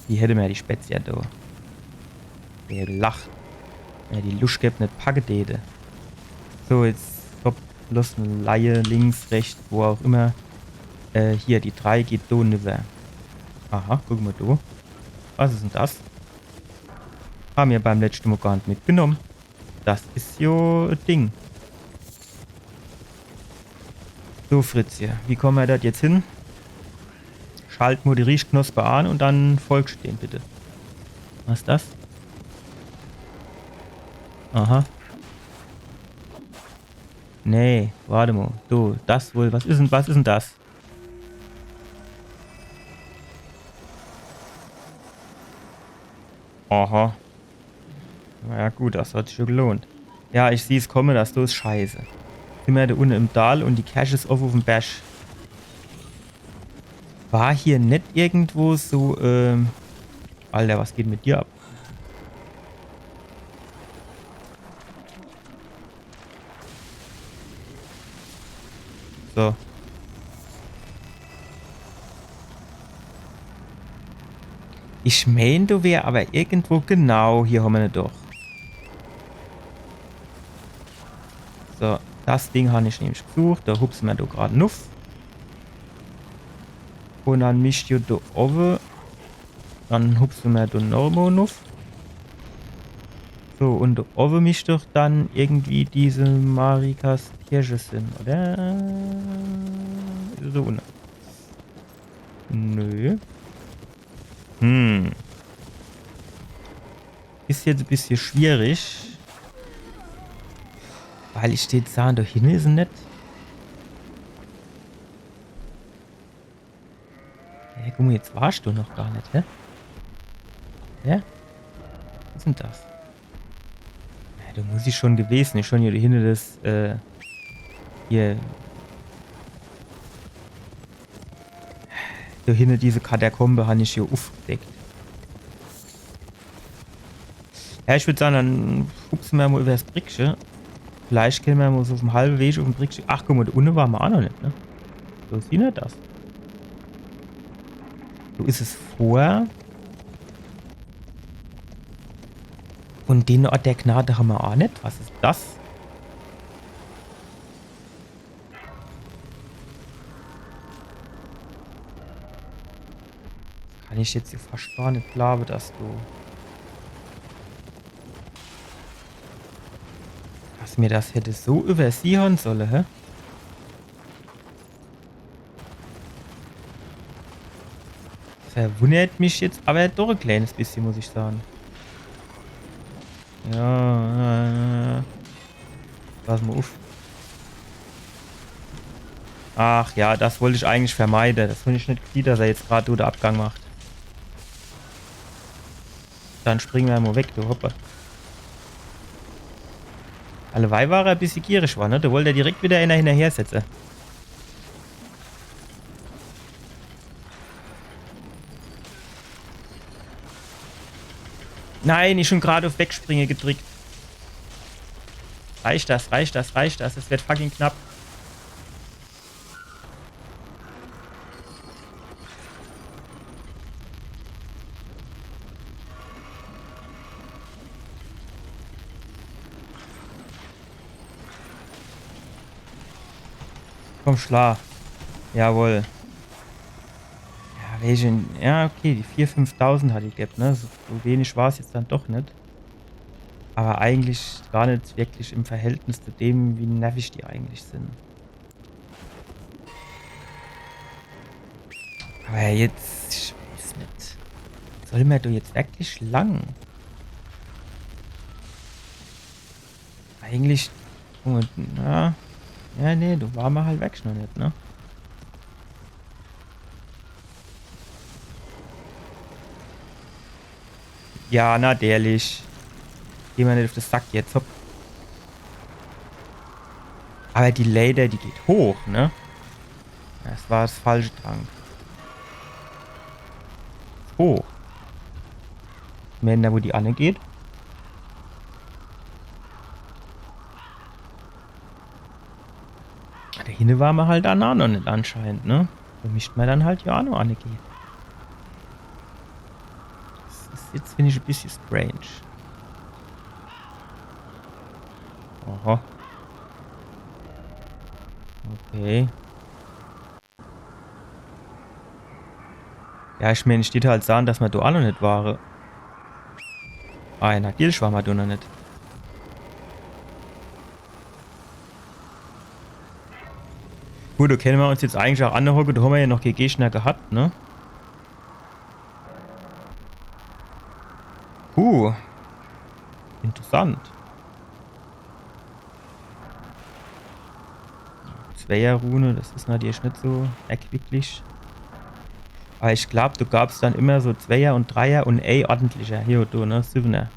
Die hätte mer, die Spezia do. Wer lacht. Ja, die Luschkep net packe däte. So, jetzt, hopp, los, Laie, links, rechts, wo auch immer. Äh, hier, die drei geht do niwwer. Aha, guck mo do. Was is denn das? Ham mer beim letschte Mo gar net mitgenomm. Das is jo e Ding. So, Fritzje, wie komme mer dort jetzt hin? Schalt mo die Riechknospe an un dann folgscht dem bitte. Was is das? Aha. Nee, wart mo. Du, das wohl, was is denn, was is denn das? Aha. Na ja, gut, das hat sich jo gelohnt. Ja, ich sieh's komme, das do is scheiße. Sin mer do unne im Dal un die Kerch is owwe uf'm Berg. War hier net irgendwo so, ähm, Alter, was geht mit dir ab? So. Ich meen, do wär awwer irgendwo, genau, hier hommer ne doch. So, das Ding han ich nämlich gesucht, do hupse mer do grad nuff. Un dann misst jo do owwe Dann hupse mer do nochmo nuff. So, un do owwe misst doch dann irgendwie die Marikas Kirche sin, oder? So, ne? Nö. Hm. Is jetzt e bissje schwierig. Weil ich steh jetzt do, do hinne is er net. Hey, guck mo, jetzt warscht du noch gar net, hä? Hä? Was is denn das? Ja, do muss ich schon gewese. Ich schon hier hinne das, äh, hier. Do hinne diese Katakombe han ich hier uffgedeckt. Ja, ich würd sage, dann hupse mer mo iwwers Brickche. Vielleicht kenne mer mo so uffm halwe Weg uffm Brickche. Ach, guck mo, do unne ware mer aa noch net, ne? So sieht er das. So is es vor. Un den Ort der Gnade hammer aa net. Was is das? Kann ich jetzt hier fascht gar net glaawe, dass du, dass mer das hätt so iwwersiehn solle, hä? Verwunnert mich jetzt awwer doch e kleenes bissje, muss ich sage. Ja, ja, ja, ja. Pass mo uff. Ach ja, das wollt ich eigentlich vermeide. Das han ich net gesiehn, dass er jetzt grad do de Abgang macht. Dann springe mer mo weg, du Hoppe. Alleweil war er e bissje gierig, war, ne? Do wollt er direkt widder eener hinnerher setze. Nein, ich schon grad uff Wegspringe gedrickt. Reicht das, reicht das, reicht das? Es wird fucking knapp. Komm, schla. Jawohl. Ja, welche, ja, okay, die vier, fünftausend hat die gebb, ne? So, so wenig war's jetzt dann doch net. Awwer eigentlich gar net wirklich im Verhältnis zu dem, wie nervig die eigentlich sin. Awwer jetzt, ich weiß net. Soll mer do jetzt wirklich lang? Eigentlich, ja. Ja, nee, do ware mer halt weg schon net, ne? Ja, natürlich. Geh mer net uff de Sack jetzt, hopp. Awwer die Leiter, die geht hoch, ne? Das war das falsche Trank. Hoch. Wenn do, wo die anne geht. Do hinne ware mer halt dann aa noch net anscheinend, ne? Do misst mer dann halt jo aa noch anne gehe. Das is jetzt, find ich, e bissje strange. Aha. Okay. Ja, ich mään, ich dät halt saan, dass mer do aa noch net ware. Ah, ja, natürlich ware mer do noch net. Gut, do kenne mer uns jetzt eigentlich aa anhocke, do hammer jo noch kee Gegner gehat, ne? Puh. Interessant. Zweier-Rune, das is natürlich net so erquicklich. Awwer ich glaab, do gab's dann immer so Zweier un Dreier un e ordentlicher. Hier, do, ne? Siwwener.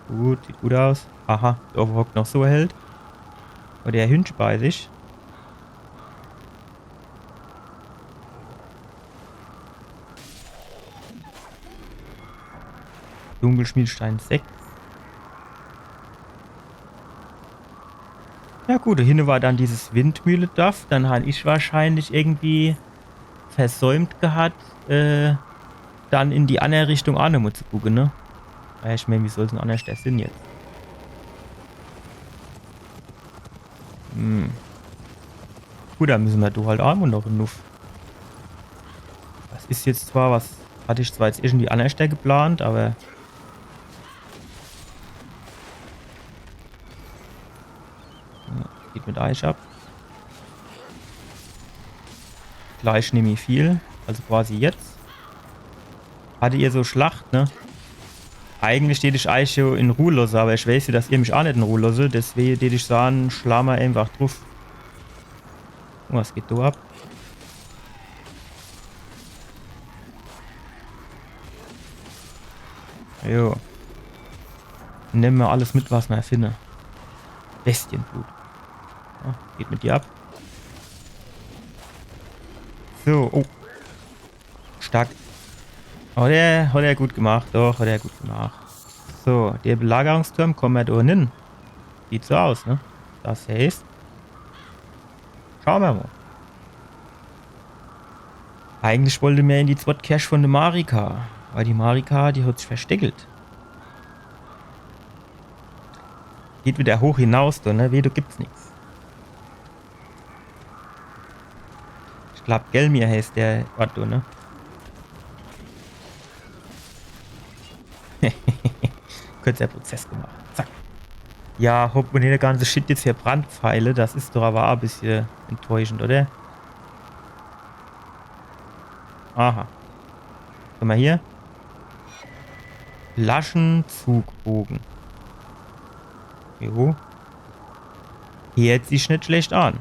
Gut, sieht gut aus. Aha, do owwe hockt noch so e Held. Oder e Hündche bei sich. Dunkelschmiedstein sechs. Ja gut, do hinne war dann dieses Windmühledorf. Dann han ich wahrscheinlich irgendwie versäumt gehat, äh, dann in die anner Richtung aa nochmo zu gucke, ne? Ja, ich mään, wie soll's dann annerscht sinn jetzt? Hm. Gut, dann misse mer do halt aa mo noch nuff. Das is jetzt zwar was, hatt ich zwar jetzt irgendwie annerscht geplant, awwer Ja, geht mit Eich ab. Gleich nimmi viel. Also quasi jetzt. Hatte ihr so Schlacht, ne? Eigentlich deet ich eich jo in Ruh losse, awwer ich weeß jo, dass ihr mich aa net in Ruh losse. Deswege deet ich saan, schla mer eenfach druff. Oh, was geht do ab? Jo. Nemme mer alles mit, was mer finne. Bestienblut. Ja, geht mit dir ab. So, oh. Stark. Hat er, hat er gut gemacht. Doch, hat er gut gemacht. So, de Belagerungsturm, komme mer do hin? Sieht so aus, ne? Das heißt, schaue mer mol. Eigentlich wollte mer in die zwett Kerch vun de Marika. Awwer die Marika, die hat sich versteckelt. Geht widder hoch hinaus, do, ne? Weh, do gibt's nix. Ich glaab, Gelmir heißt de Ort, do, ne? Kürzer Prozess gemacht. Zack. Ja, hopp, un de ganze Shit jetzt fer Brandpfeile, das is doch awwer aa e bissche enttäuschend, oder? Aha. Was hämmer hier? Flaschenzugboge. Jo. Heert sich net schlecht an.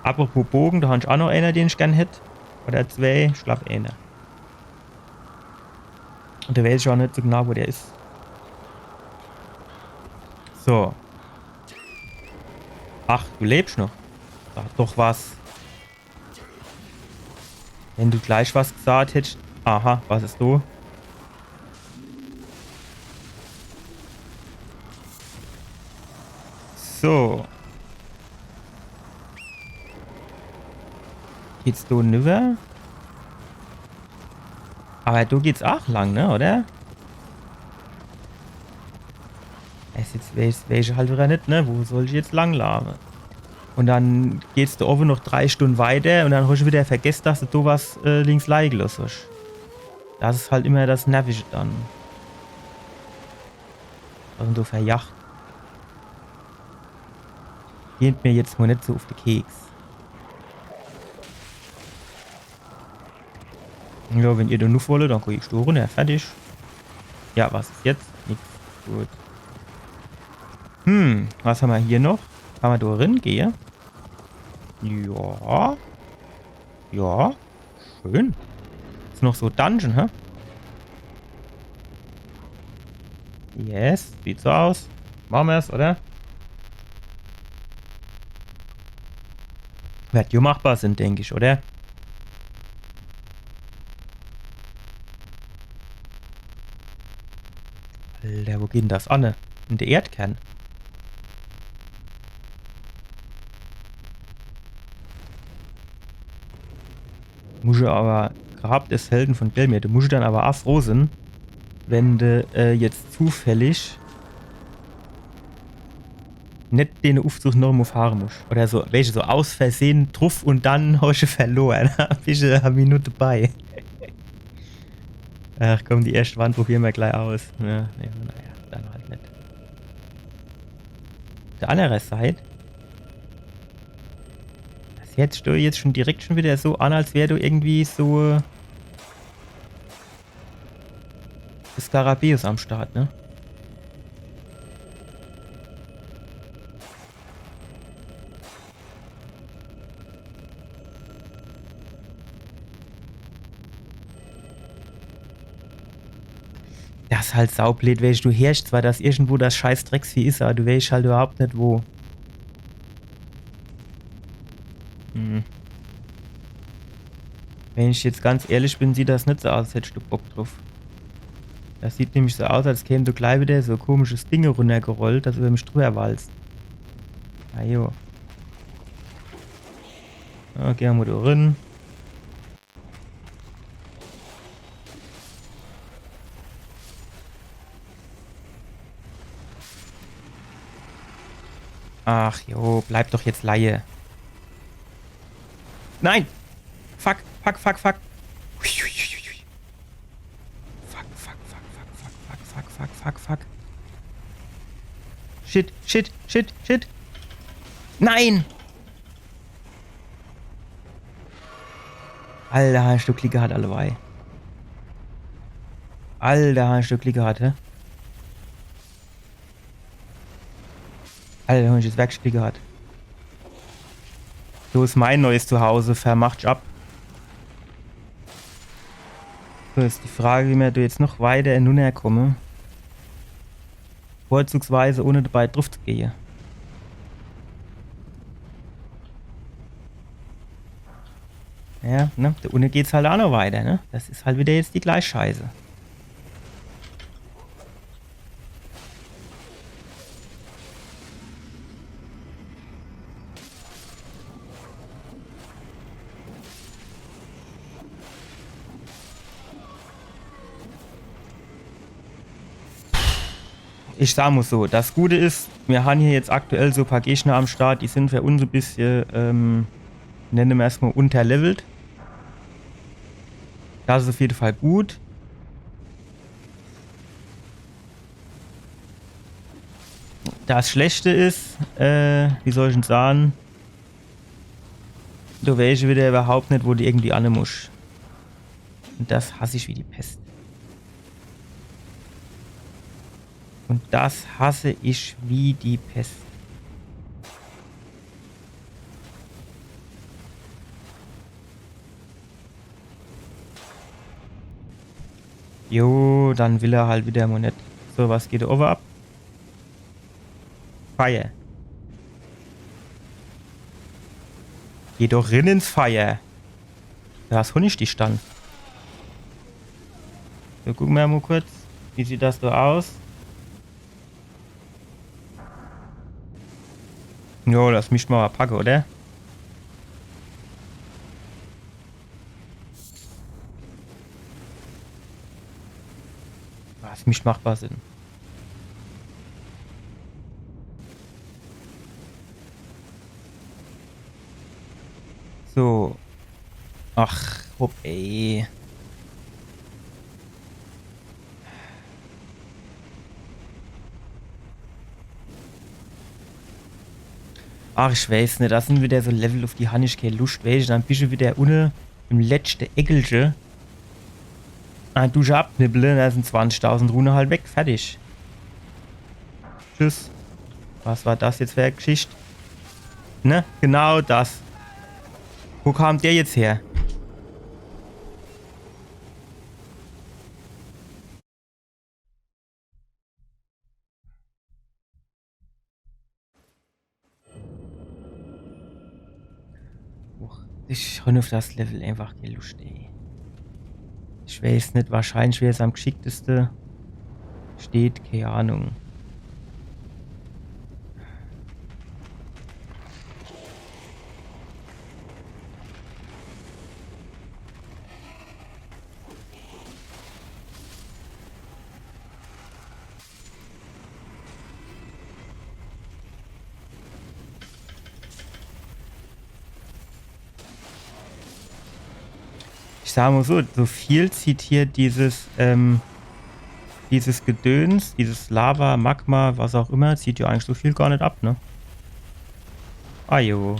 Apropos Boge, do hab ich aa noch eener, den ich gern hätt. Oder zwee, ich glaab eener. Un do weeß ich aa net so genau, wo der is. So. Ach, du lebsch noch. Sag doch was. Wenn du gleich was gesaat hättsch. Aha, was is do? So. Geht's do niwwer? Awwer do geht's aa lang, ne, oder? Es jetzt weeß, weeß ich halt widder net, ne? Wo soll ich jetzt lang laafe? Un dann geht's do owwe noch drei Stunne weiter un dann hosch du widder vergess, dass du do was, äh, links leie loss hosch. Das is halt immer das Nervische dann. Was is dann do fer Yacht? Geht mer jetzt mol net so uff de Keks. Ja, wenn ihr do nuff wolle, dann geh ich do runner. Fertig. Ja, was is jetzt? Nix. Gut. Hm, was hämmer hier noch? Kann mer do rin gehe? Ja. Ja. Schön. Is noch so Dungeon, hä? Yes, sieht so aus. Mache mer's, oder? Werd jo machbar sin, denk ich, oder? Alter, wo geht dann das anne? In de Erdkern? Musch awwer, Grab des Helden von Gelmir, du musch dann awwer aa froh sin, wenn de, äh, jetzt zufällig net den Uffzug noch emol fahre musch. Oder so, weesch, so aus Versehe druff un dann hosch verlor. Bisch e Minute bei. Ach komm, die erscht Wand probiere mer gleich aus. Ja, nee, naja, dann halt net. Uff de anner Seit. Das heert sich doch jetzt schun direkt schun widder so an, als wär do irgendwie so, äh, Skarabäus am Start, ne? Das is halt saublöd, weesch, du heerscht zwar, dass irgendwo das scheiß Drecksvieh is, awwer du weesch halt iwwerhaupt net wo. Hm. Wenn ich jetzt ganz ehrlich bin, sieht das net so aus, als hättscht du Bock druff. Das sieht nämlich so aus, als käm do gleich widder so e komisches Ding runnergerollt, das iwwer mich driwwer walzt. Ah jo. Okay, hammer do drin. Ach jo, bleib doch jetzt leie. Nein! Fuck, fuck, fuck, fuck. Hui, hui, hui, hui. Fuck, fuck, fuck, fuck. Shit, shit, shit, shit. Nein! Alter, hascht du Glick gehat, allewei. Alter, hascht du Glick gehat, hä? Alter, hascht du jetzt werklich Glick gehat. So is mein neues Zuhause, vermacht ab. So, is die Frage, wie mer do jetzt noch weiter hinunnerkomme. Vorzugsweise ohne dabei druff zu gehe. Ja, ne? Do unne geht's halt aa noch weiter, ne? Das is halt wieder jetzt die gleich Scheiße. Ich sa mo so, das Gute is, mir han hier jetzt aktuell so paar Gegner am Start, die sin für uns e bissche, ähm, nenne mer's mo, unterlevelt. Das is auf jeden Fall gut. Das Schlechte is, äh, wie soll ich'n sahn, du weesch wieder überhaupt net, wo du irgendwie anne musch. Und das hass ich wie die Pest. Und das hasse ich wie die Pest. Jo, dann will er halt wieder mo net. So, was geht do owwe ab? Feier. Geh doch rin ins Feier. Do is Honigstand. So, gucke mer mo kurz. Wie sieht das do aus? Jo, das misst mer mo packe, oder? Das misst machbar sin. So. Ach, hopp, ey. Ach, ich weeß net, das sin wieder so Level, uff die han ich kee Luscht, weesch, dann bisch du wieder unne im letschte Eckelche. Ah, du abnibbele, do sin zwanzigtausend Rune halt weg, fertig. Tschüss. Was war das jetzt für e Geschicht? Ne? Genau das. Wo kam der jetzt her? Uch, ich han uff das Level einfach kee Luscht, ey. Ich weeß net, wahrscheinlich wär's am gschickteste. Steht, kee Ahnung. Ich sa mo so, so viel zieht hier dieses, ähm, dieses Gedöns, dieses Lava, Magma, was auch immer, zieht jo eigentlich so viel gar net ab, ne? Ah jo.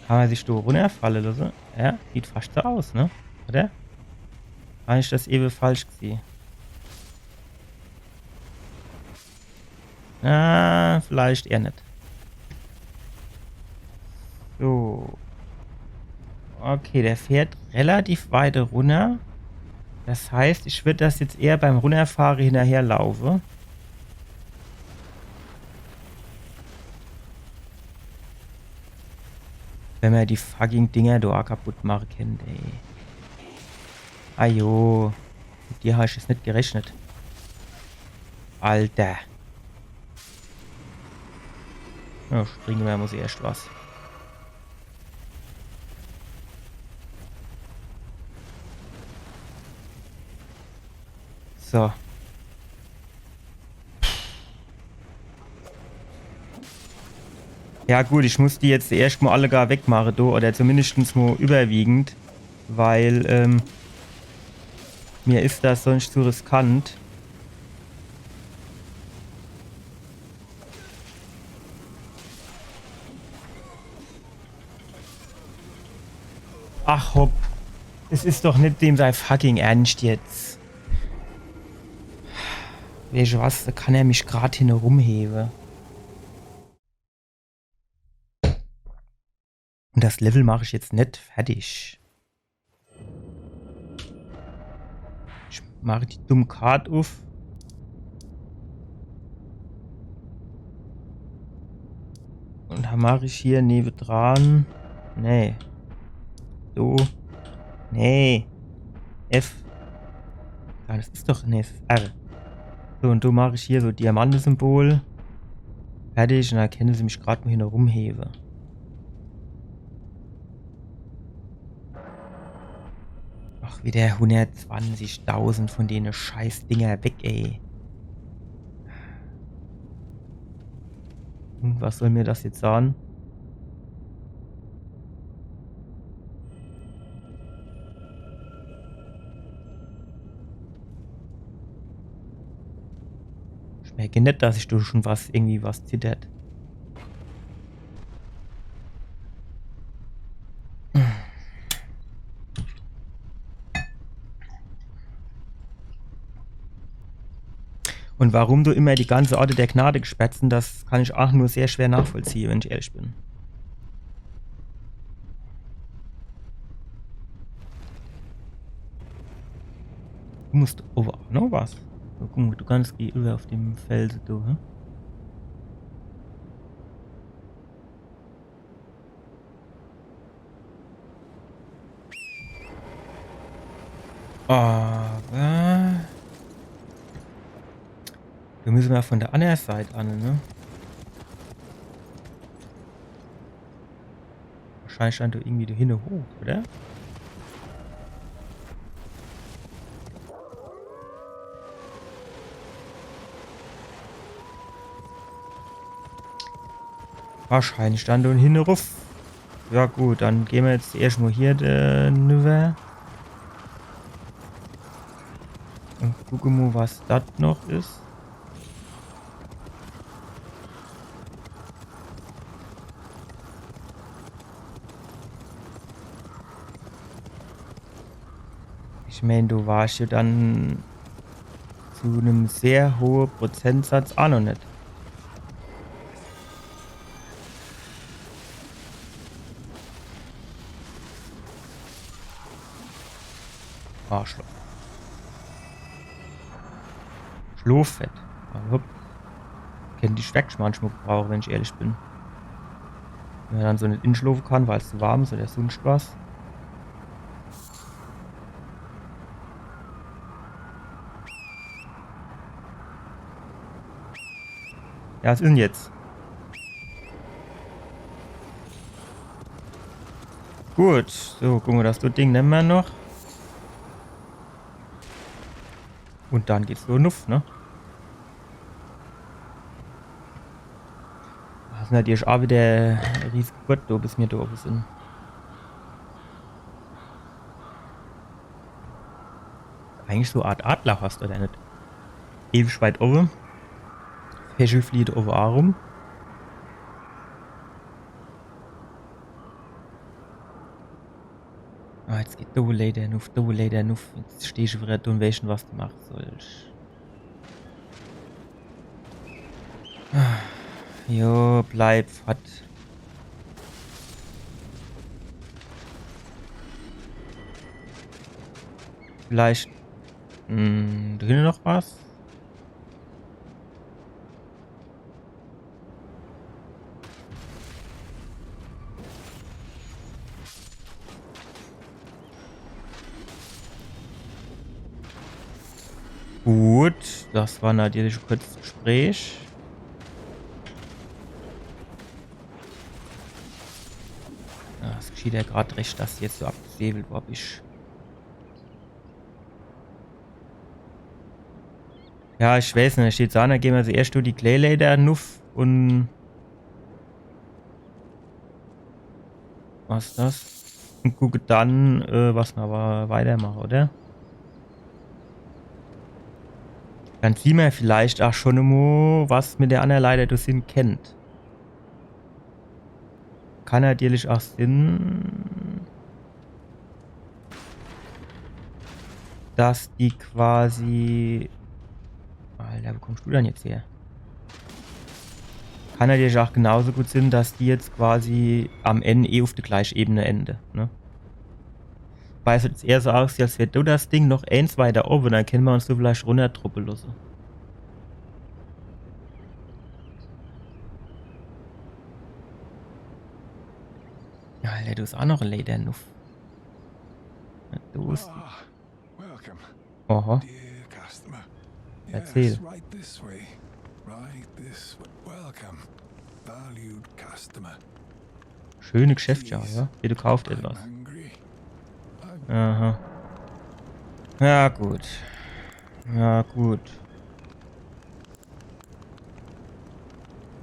Kann mer sich do runnerfalle losse? Ja, sieht fascht so aus, ne? Oder? Han ich das ewe falsch gesieh? Ah, vielleicht eher net. So. Okay, der fährt relativ weit runner. Das heißt, ich würd das jetzt eher beim Runnerfahre hinnerherlaufe. Wenn mer die fucking Dinger do aa kaputt mache kennt, ey. Ajo. Mit dir han ich jetzt net gerechnet. Alter. Ja, trinke mer mo erscht was. So. Ja gut, ich muss die jetzt erscht mo alle gar wegmache, do, oder zumindeschtens mo überwiegend, weil, ähm, mir is das sonscht zu riskant. Ach hopp. Es is doch net dem sei fucking Ernscht jetzt. Weesche was, do kann er mich grad hinnerum hewe. Un das Level mach ich jetzt net fertig. Ich mach die dumm Kart uff. Un do mach ich hier newedran. Nee. So. Nee. F. Ah, das is doch. Nee, das is R. So, un do mach ich hier so Diamantesymbol. Fertig, un do kenne se mich grad mo hinnerum hewe. Ach, wieder hunnertzwanzigtausend von dene Scheißdinger weg, ey. Hm, was soll mir das jetzt sage? Ich merke net, dass ich do schon was, irgendwie was zittert. Un warum do immer die ganze Orte der Gnade gesperrt sin, das kann ich ach nur sehr schwer nachvollziehe, wenn ich ehrlich bin. Du musst owwe ach noch was. So, guck mo, du kannst gegenüber uff dem Felse do, hä? Awwer do misse mer von der annere Seit an, ne? Wahrscheinlich dann do irgendwie do hinne hoch, oder? Wahrscheinlich dann do hinne ruff. Ja gut, dann gehn mer jetzt erscht mo hier, äh, nüwwer. Un gucke mo, was das noch is. Ich mein, do war ich ja dann zu nem sehr hohe Prozentsatz ach noch net. Arschloch. Schloffett. Ah, hopp. Kennt die Schwächsch manchmal gebrauche, wenn ich ehrlich bin. Wenn mer dann so net inschlofe kann, weil's zu warm is oder sunscht was. Ja, was is denn jetzt? Gut, so, gucke mer, das Ding nemme mer noch. Un dann geht's so nuff, ne? Das is natürlich ach wieder e riesige Gurt do, bis mir do owwe sin. Eigentlich so e Art Adlerhorst, oder net? Ewig weit owwe. Fächel flieht owwe ach rum. Ah, jetzt geht do Leiter nuff, do Leiter nuff. Jetzt steh ich wieder do un weeß net, was du mache sollsch. Ah, jo, bleib fort. Vielleicht, hm, do hinne noch was? Gut, das war natürlich e kurzes Gespräch. Ja, es geschieht ja grad recht, dass jetzt so abgesäbelt worr is. Ja, ich weeß net, steht so an, do gehn mer also erscht durch die Kläleiter nuff un was is das? Un gucke dann, äh, was mer awwer weitermache, oder? Dann sieh mer vielleicht ach schon emo, was mit der annere Leiter do sin kennt. Kann natürlich ach sin, dass die quasi. Alter, wo kommst du dann jetzt her? Kann natürlich auch genauso gut sinn, dass die jetzt quasi am Ende eh uf de gleiche Ebene ende, ne? Weil es jetzt eher so aussieht, als wär do das Ding noch eens weiter obe, dann kenne mer uns do vielleicht runnerdroppe losse. Ja, Alter, do is auch noch e Leiter nuff. Du is Ah, welcome, Oho. Dear customer. Erzähl. Yes, right this way. Right this way. Welcome, valued customer. Schöne Geschäfte, ja. Bitte kauft etwas. Aha. Ja, gut. Ja, gut.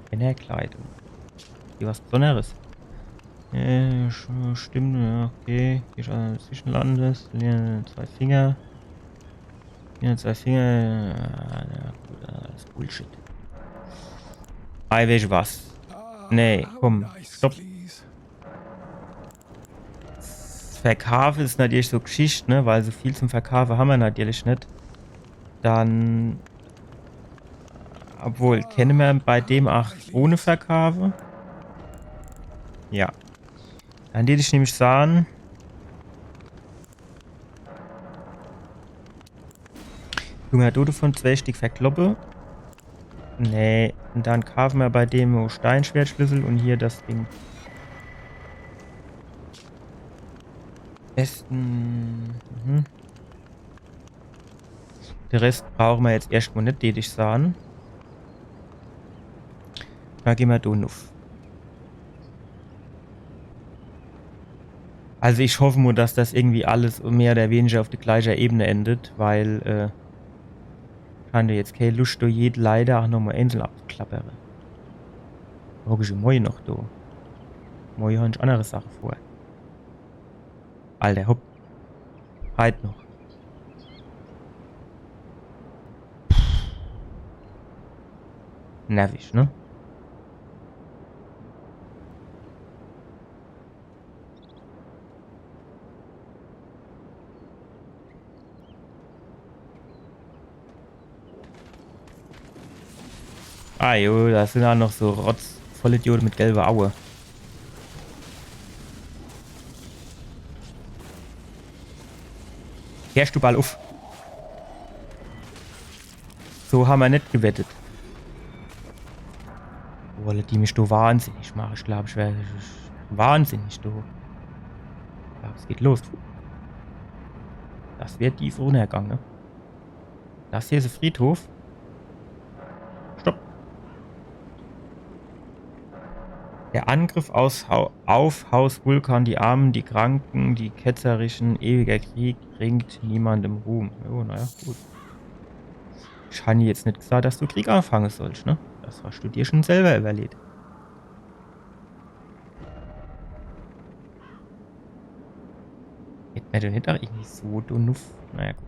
Männerkleidung. Hier was Besonderes. Äh, sch- stimmt, ja, okay. Hier is alles Zwischenlandes. Hier zwei Finger. Hier zwei Finger. Ja, ja, gut, alles Bullshit. Ei, weescht was? Nee, komm, stopp. Verkaafe is natürlich so Geschicht, ne? Weil so viel zum Verkaafe hammer natürlich net. Dann, obwohl, kenne mer bei dem ach ohne verkaafe? Ja. Dann deet ich nämlich sahn, Junge, du, du von zwei Stick verkloppe. Nee, und dann kaafe mer bei dem Steinschwertschlüssel und hier das Ding. Besten. Mhm. De Rest brauche mer jetzt erscht mo net, deet ich sahn. Do geh mer do nuff. Also ich hoff mo, dass das irgendwie alles mehr oder weniger uf de gleicher Ebene endet, weil, äh, ich han do jetzt kee Luscht, do jede Leiter ach nochmo einzeln abzuklappere. Hock ich morje noch do. Morje han ich annere Sache vor. Alter, hopp. Heit noch. Nervig, ne? Ah jo, das sin ach noch so Rotz-Vollidiote mit gelbe Aue. Heerscht du ball uff? So hammer net gewettet. Wolle die mich do wahnsinnig mache? Ich glaub, ich wär wahnsinnig do. Ich glaub, es geht los. Das werd tief runnergang, ne? Das hier is e Friedhof. Stopp. Der Angriff aus Hau auf Haus Vulkan, die Armen, die Kranken, die Ketzerischen, ewiger Krieg bringt niemandem Ruhm. Jo, naja, gut. Ich han jetzt net gesagt, dass du Krieg anfange sollst, ne? Das hast du dir schon selber überlegt. Hätt mer do net ach irgendwie so do nuff? Naja, gut.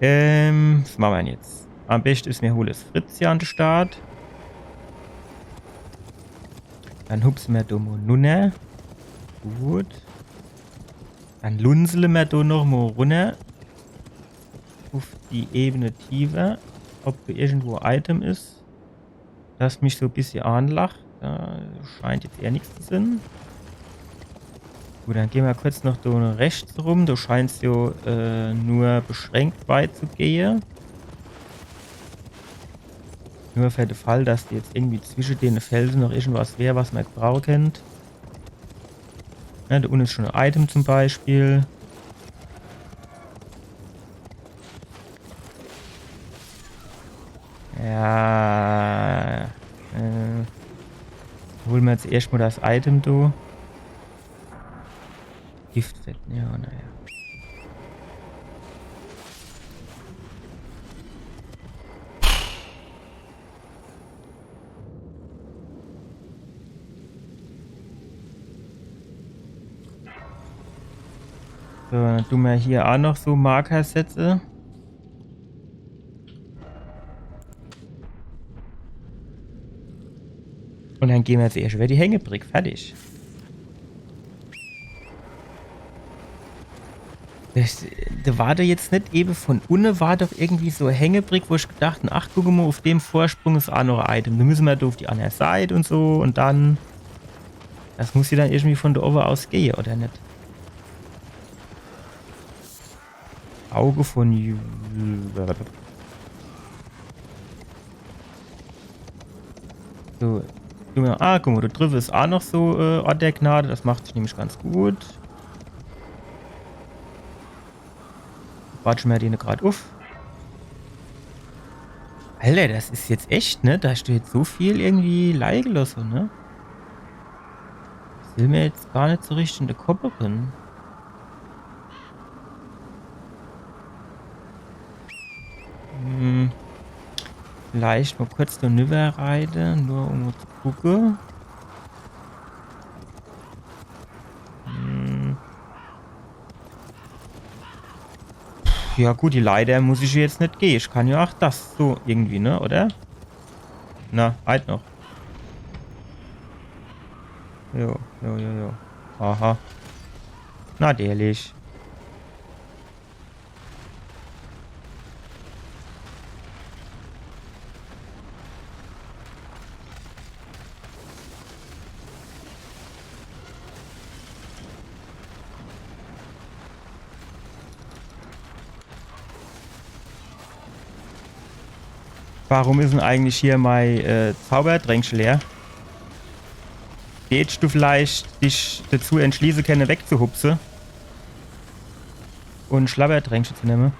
Ähm, was mache mer dann jetzt? Am beschte is, mer hole es Fritz hier an de Start. Dann hupse mer do mo nunner. Gut. Dann lunsele mer do noch mo runner. Uff die Ebene tiefer. Ob do irgendwo Item is. Das mich so e bissje anlacht. Do scheint jetzt eher nix zu sin. Gut, dann geh mer kurz noch do rechts rum. Do scheint's jo, äh, nur beschränkt weit zu gehe. Nur für de Fall, dass jetzt irgendwie zwische dene Felse noch irgendwas wär, was mer gebrauche kennt. Ja, do unne is schon e Item zum Beispiel. Ja. Äh, hole mer jetzt erscht mo das Item do. Giftfett, ja, naja. So, dann du mer hier ach noch so Marker setze. Und dann geh mer jetzt erscht über die Hängebrick. Fertig. Das, do war doch jetzt net ewe von unne, war doch irgendwie so Hängebrick, wo ich gedacht hab, ach, guck mo, uf dem Vorsprung is aa noch e Item. Do müsse mer do uf die anner Seit un so un dann. Das muss jo dann irgendwie von do owwe aus gehe, oder net? Auge von Ju-, So. Junge, ah, guck mo, do driwwe is aa noch so, äh, Ort der Gnade. Das macht sich nämlich ganz gut. Quatsche mer dene grad uf. Alter, das is jetzt echt, ne? Do hascht du jetzt so viel irgendwie leie gelosse, ne? Das will mer jetzt gar net so richtig in de Kopp rin. Hm. Vielleicht mo kurz do niwwer reite, nur um mo zu gucke. Hm. Ja gut, die Leiter muss ich jetzt net gehe. Ich kann jo aa das so irgendwie, ne, oder? Na, halt noch. Jo, jo, jo, jo. Aha. Natürlich. Warum is dann eigentlich hier mei, äh, Zaubertränkche leer? Hättsch du vielleicht dich dazu entschließe kenne, wegzuhupse? Un Schlabbertränkche zu nemme?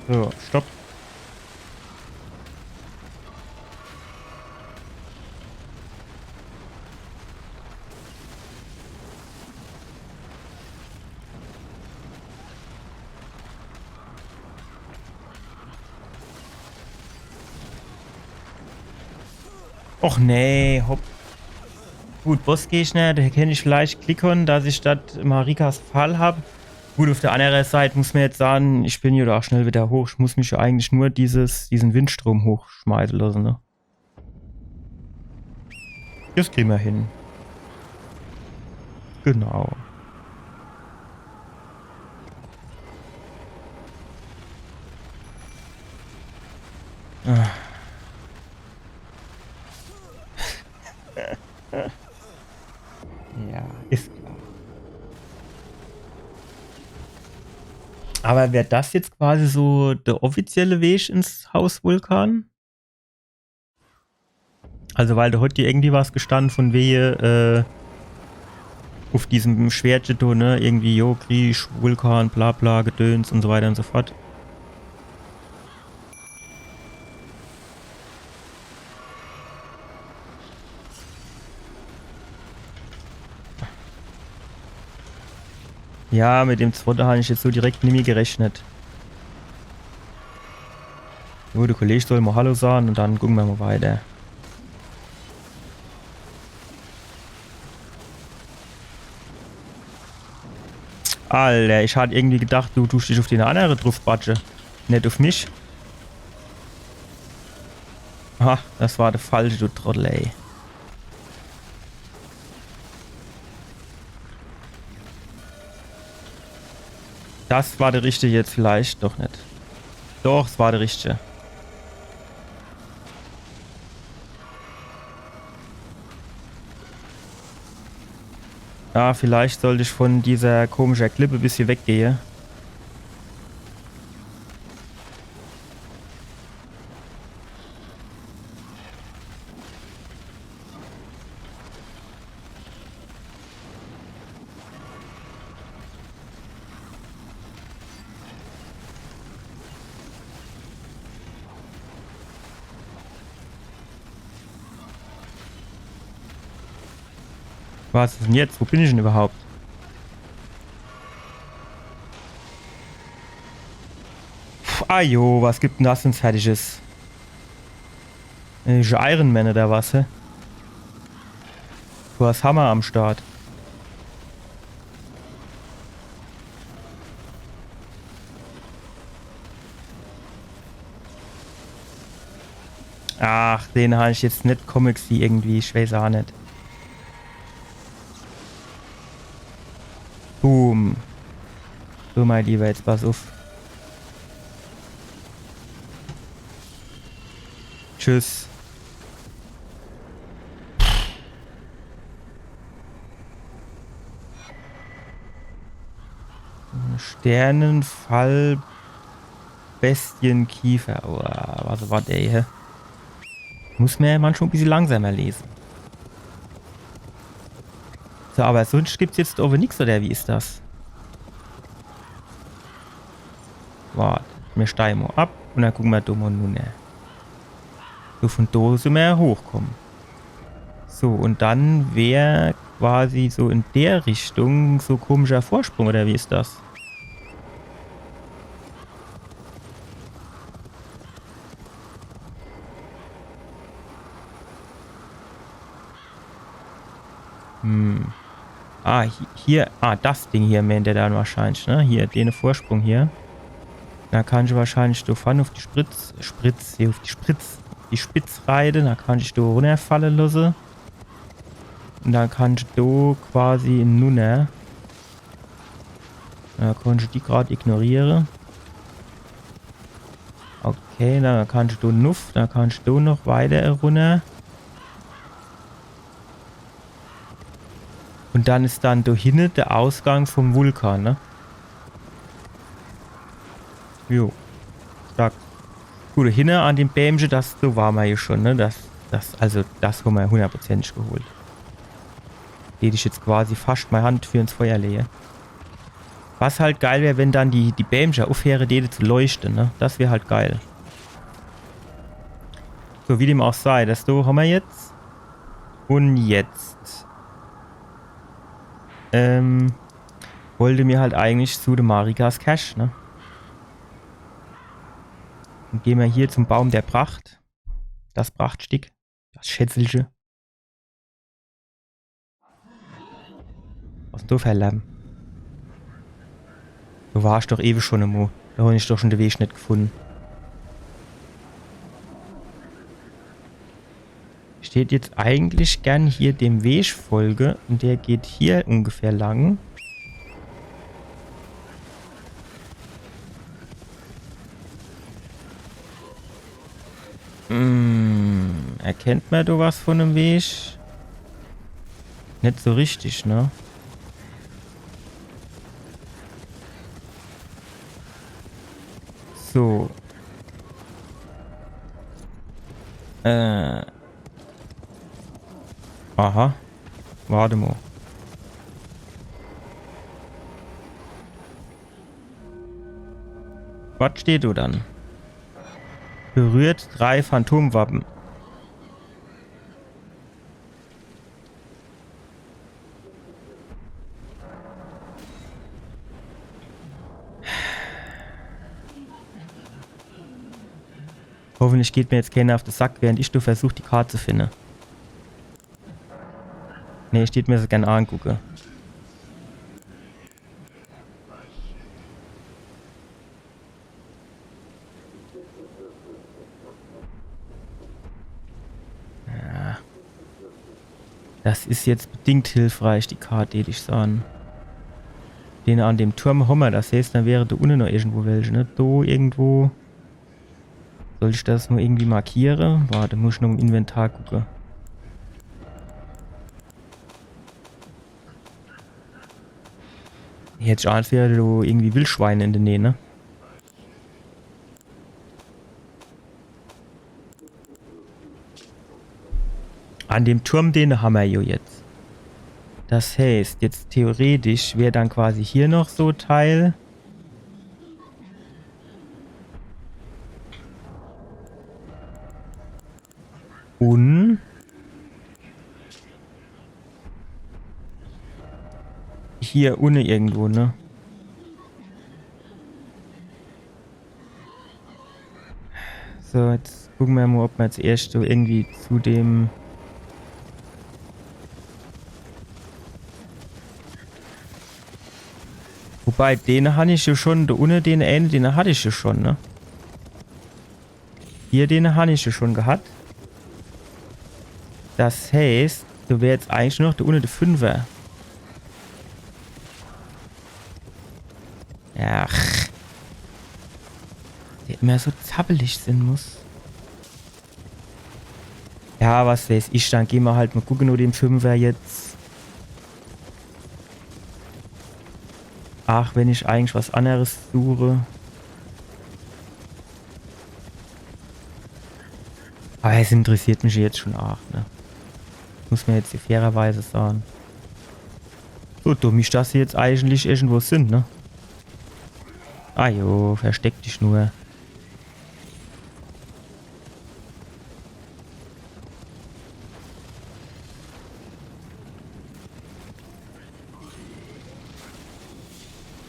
So, stopp. Och nee, hopp. Gut, Bossgegner, do kennt ich vielleicht Glick hann, dass ich statt Marikas Pfahl hab. Gut, uf der annere Seit muss mer jetzt sage, ich bin jo do schnell widder hoch. Ich muss mich jo eigentlich nur dieses, diesen Windstrom hochschmeiße losse, ne? Das krie mer hin. Genau. Ah. Ja, is klar. Awwer wär das jetzt quasi so der offizielle Weg ins Haus Vulkan? Also, weil do hat jo irgendwie was gestann von wege, äh, uf diesem Schwertche do, ne, irgendwie, jo, Krieg, Vulkan, bla bla, Gedöns un so weiter un so fort. Ja, mit dem zwotte hab ich jetzt so direkt nimmi gerechnet. Jo, de Kolleg soll mo Hallo sage un dann gucke mer mo weiter. Alter, ich hat irgendwie gedacht, du duscht dich uf den annere druffbatsche. Net uf mich. Aha, das war de falsche, du Trottel, ey. Das war de richtige jetzt vielleicht. Doch net. Doch, es war de richtige. Ja, vielleicht sollt ich von dieser komische Klippe e bissje weggehe. Was is denn jetzt? Wo bin ich denn überhaupt? Pff, ah jo, was gibt denn das denn Fertiges? Äh, is Iron Man oder was, hä? Du hast Hammer am Start. Ach, den han ich jetzt net komme gesieh irgendwie, ich weiß aa net. Boom. So, mein Lieber, jetzt pass uff. Tschüss. Sternenfall, Bestienkiefer. Oah, was war der hier? Muss mer ja manchmal e bissel langsamer lese. So, awwer sunscht gibt's jetzt owwe nix, oder wie is das? Wart, mir steige mo ab un dann gucke mer do mo nunner. So, vun do simmer hochkomme. So, un dann wär quasi so in der Richtung so komischer Vorsprung, oder wie is das? Hm. Ah, hi-, hier, ah, das Ding hier meent er dann wahrscheinlich, ne? Hier, den Vorsprung hier. Do kann ich wahrscheinlich do vorne uff die Spritz, Spritz, hier uff die Spritz, die Spitz reite, do kann ich do runnerfalle losse. Un dann kann ich do quasi nunner. Do kann ich die grad ignoriere. Okay, do kann ich do nuff, do kann ich do noch weiter runner. Un dann is dann do hinne der Ausgang vum Vulkan, ne? Jo. Stark. Gut, hinne an dem Bämche, das, do ware mer jo schon, ne? Das, das, also, das hommer hunnertprozentig geholt. Dät ich jetzt quasi fascht mei Hand für ins Feuer lehe. Was halt geil wär, wenn dann die, die Bämcher uffheere däte zu leuchte, ne? Das wär halt geil. So, wie dem auch sei, das do hommer jetzt. Un jetzt. Ähm, wollte mir halt eigentlich zu de Marikas Cache, ne? Un geh mer hier zum Baum der Pracht. Das Prachtstick. Das Schätzelche. Was dann do fer Lärm? Do war ich doch ewe schon emo. Do hon ich doch schon de Weg net gefunne. Ich dät jetzt eigentlich gern hier dem Weg folge un der geht hier ungefähr lang. Hm, erkennt mer do was vun dem Weg? Net so richtig, ne? So. Äh. Aha. Wart mo. Was steht do dann? Berührt drei Phantomwappen. Hoffentlich geht mir jetzt kenner uff de Sack, während ich do versuch, die Kart zu finne. Nee, ich dät mir das gern angucke. Ja. Das is jetzt bedingt hilfreich, die Kart, dät ich sahn. Den an dem Turm hommer, das heeßt, dann wäre do unne noch irgendwo welche, ne? Do irgendwo. Soll ich das nur irgendwie markiere? Wart, muss ich noch im Inventar gucke. Jetzt als wär do irgendwie Wildschweine in de Näh, ne? An dem Turm, den hammer jo jetzt. Das heeßt, jetzt theoretisch wär dann quasi hier noch so Teil. Un hier unne irgendwo, ne? So, jetzt gucke mer mo, ob mer jetzt erscht so irgendwie zu dem. Wobei, den han ich jo schon, do unne den ääne, den hat ich jo schon, ne? Hier, den han ich jo schon gehat. Das heißt, do wär jetzt eigentlich nur noch do unne de Fünfer. Ach. Der immer so zappelig sin muss. Ja, was weiß ich, dann gehn mer halt mol gucke no dem Fünfer jetzt. Ach, wenn ich eigentlich was anneres suche. Aber es interessiert mich jetzt schon aach, ne? Muss mer jetzt hier fairerweise sage. So dumm ich, dass se jetzt eigentlich irgendwo sin, ne? Ah jo, versteck dich nur.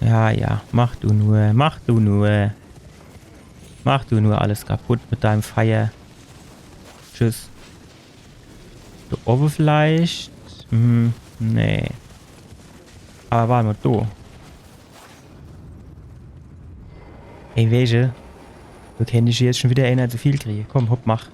Ja, ja, mach du nur, mach du nur. Mach du nur alles kaputt mit deinem Feier. Tschüss. Do owwe vielleicht? Hm, nee. Aber wart mol, do. Ey, weesche? Do kennt ich jetzt schon wieder eener zu viel kriege. Komm, hopp, mach.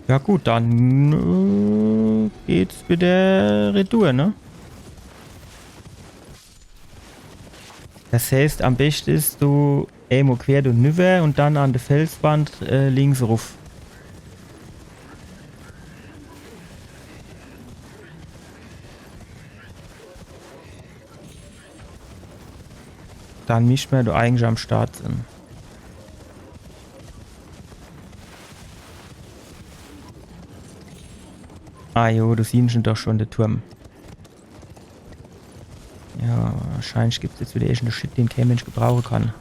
Ja gut, dann äh, geht's wieder retour, ne? Das heißt, am beschte is, du emol quer do niwwer und dann an de Felswand äh, links ruf. Dann misst mer do eigentlich am Start sin. Ah jo, do siehn ich doch schon de Turm. Ja, wahrscheinlich gibt's jetzt wieder irgend Shit, den kein Mensch gebrauche kann.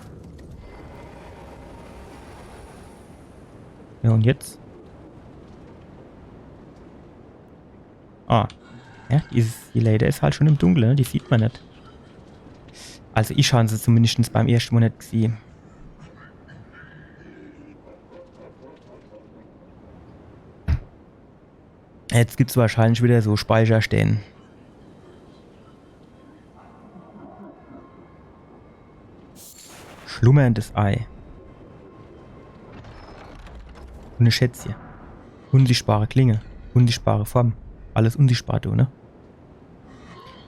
Ja, und jetzt? Ah. Ja, die, is, die Lady is halt schon im Dunkle, ne? Die sieht mer net. Also ich han se zumindest beim erschte Mol net gesieh. Jetzt gibt's wahrscheinlich wieder so Speicherstänn. Schlummerndes Ei. Und e Schätzche. Unsichtbare Klinge. Unsichtbare Form. Alles unsichtbar, du, ne?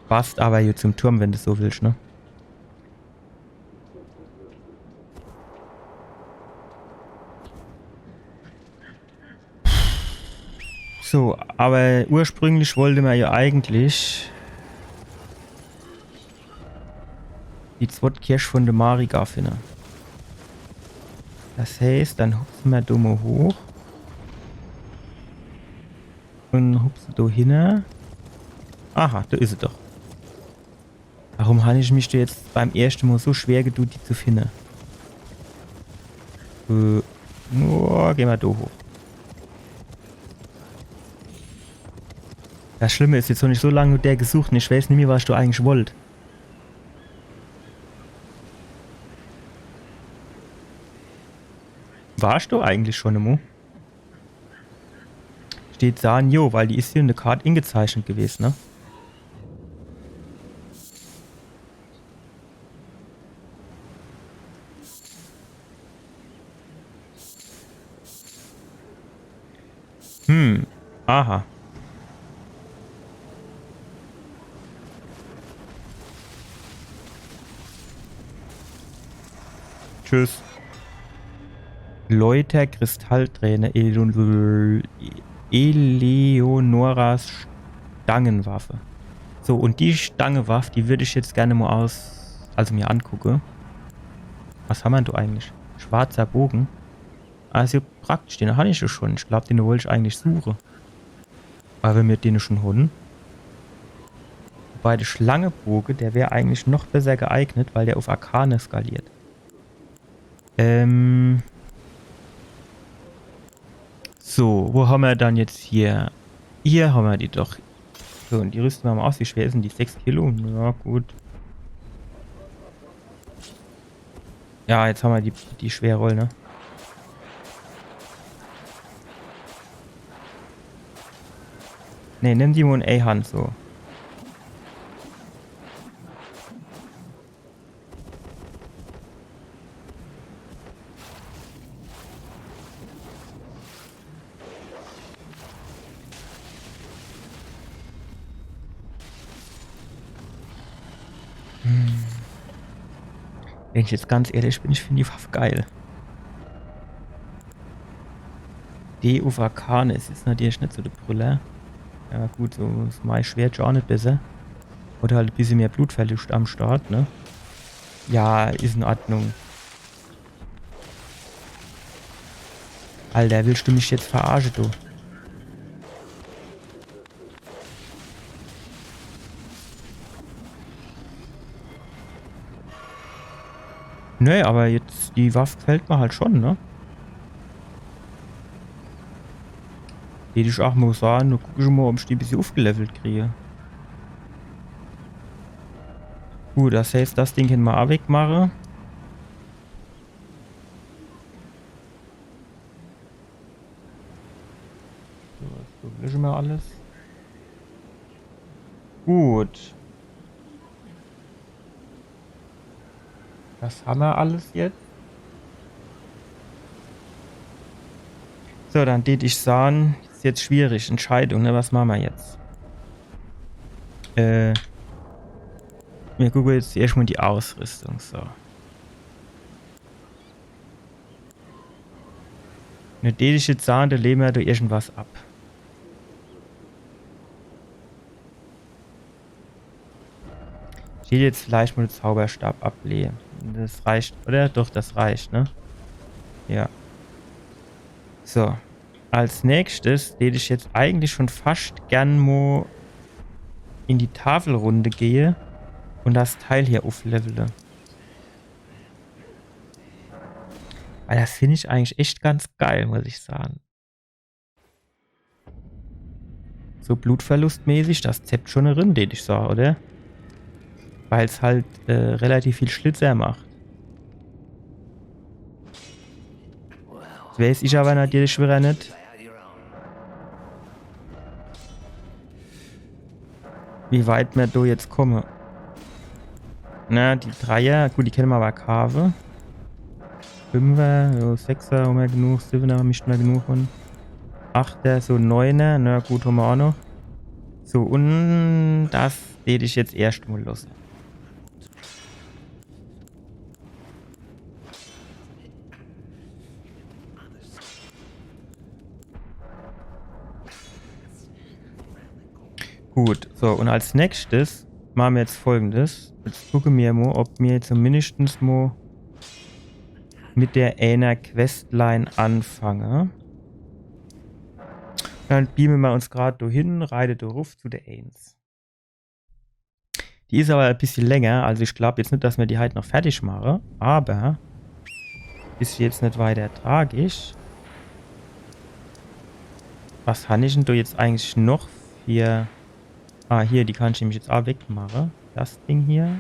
Passt aber hier zum Turm, wenn du so willst, ne? So, aber ursprünglich wollte mer ja eigentlich die zwett Kerch von de Marika finne. Das heißt, dann hupse mer do mol hoch. Und hupse do hinne. Aha, do is se doch. Warum han ich mich do jetzt beim erschte Mol so schwer gedut, die zu finne? Äh, oh, geh mer do hoch. Das Schlimme is, jetzt han ich so lang no der gesucht und ich weiß nimmi, was ich do eigentlich wollt. War ich do eigentlich schon emol? Steht San, jo, weil die is hier in de Kart ingezeichnet gewes, ne? Hm, aha. Tschüss. Läuter, Kristallträne, Eleon-, Eleonoras Stangenwaffe. So, und die Stangewaff, die würd ich jetzt gern mol aus, also mir angucke. Was hammer dann do eigentlich? Schwarzer Bogen. Also praktisch, den han ich ja schon. Ich glaub, den wollt ich eigentlich suche. Weil wenn mir den schon han. Wobei de Schlangeboge, der wär eigentlich noch besser geeignet, weil der auf Arkane skaliert. Ähm. So, wo hammer dann jetzt hier? Hier hammer die doch. So, und die rüste mer mol aus. Wie schwer is dann die? Sechs Kilo? Ja, gut. Ja, jetzt hammer die, die schwere Roll, ne? Ne, nimm die mol in ei Hand, so. Wenn ich jetzt ganz ehrlich bin, ich find die Waff geil. D uff Arcane is jetzt natürlich net so de Brüller. Ja gut, so is mei Schwert jo aa net besser. Oder halt e bissje mehr Blutverlust am Start, ne? Ja, is in Ordnung. Alter, willst du mich jetzt verarsche, du? Nee, aber jetzt, die Waff gefällt mir halt schon, ne? Dät ich aa mo sage, do guck ich mo, ob ich die e bissje uffgelevelt krie. Gut, das heißt, das Ding kenne mer aa wegmache. So, jetzt lösche mer alles. Gut. Das hammer alles jetzt. So, dann dät ich sage, is jetzt schwierig, Entscheidung, ne? Was mache mer jetzt? Äh, mir gucke jetzt erscht mo die Ausrüstung, so. Dann dät ich jetzt sage, do lehe mer do irgendwas ab. Ich dät jetzt vielleicht mo de Zauberstab ablehe. Das reicht, oder? Doch, das reicht, ne? Ja. So. Als nächstes dät ich jetzt eigentlich schon fascht gern mo in die Tafelrunde gehe und das Teil hier ufflevele. Weil das find ich eigentlich echt ganz geil, muss ich sage. So blutverlustmäßig, das zeppt schon erin, dät ich sage, oder? Weil's halt, äh, relativ viel Schlitzer macht. Das weiß ich aber natürlich wieder net, wie weit mer do jetzt komme. Na, die Dreier, gut, die kenne mer aber kaafe. Fünfer, jo, Sechser hammer genug, Siwwener misste mer genug hon. Achter, so Neuner, na gut, hammer aa noch. So, und das dät ich jetzt erscht mo losse. Gut, so, und als nächstes mache mer jetzt Folgendes. Jetzt gucke mer mo, ob mer zumindest mo mit der eener Questline anfange. Dann beame mer uns grad do hin, reite do ruff zu der Eins. Die is aber e bissje länger, also ich glaub jetzt net, dass mer die halt noch fertig mache, aber is jetzt net weiter tragisch. Was han ich denn do jetzt eigentlich noch für... Ah, hier, die kann ich nämlich jetzt aa wegmache. Das Ding hier.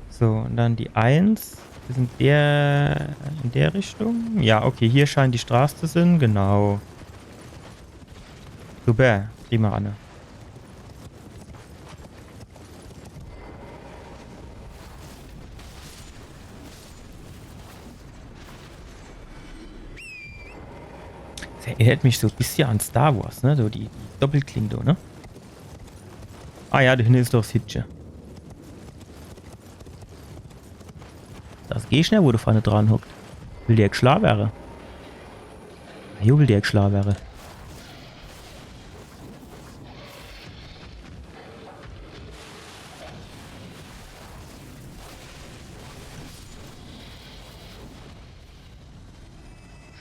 So, und dann die Eins. Is in der, in der Richtung? Ja, okay, hier scheint die Straß zu sin, genau. Super, prima, Anne. Das erinnert mich so e bissje an Star Wars, ne? So die, die Doppelklinge, ne? Ah ja, do hinne is doch das Hittche. Das geht schnell, wo der vorne dran hockt. Will der geschlaa werre? Ah, jo, will der geschlaa werre.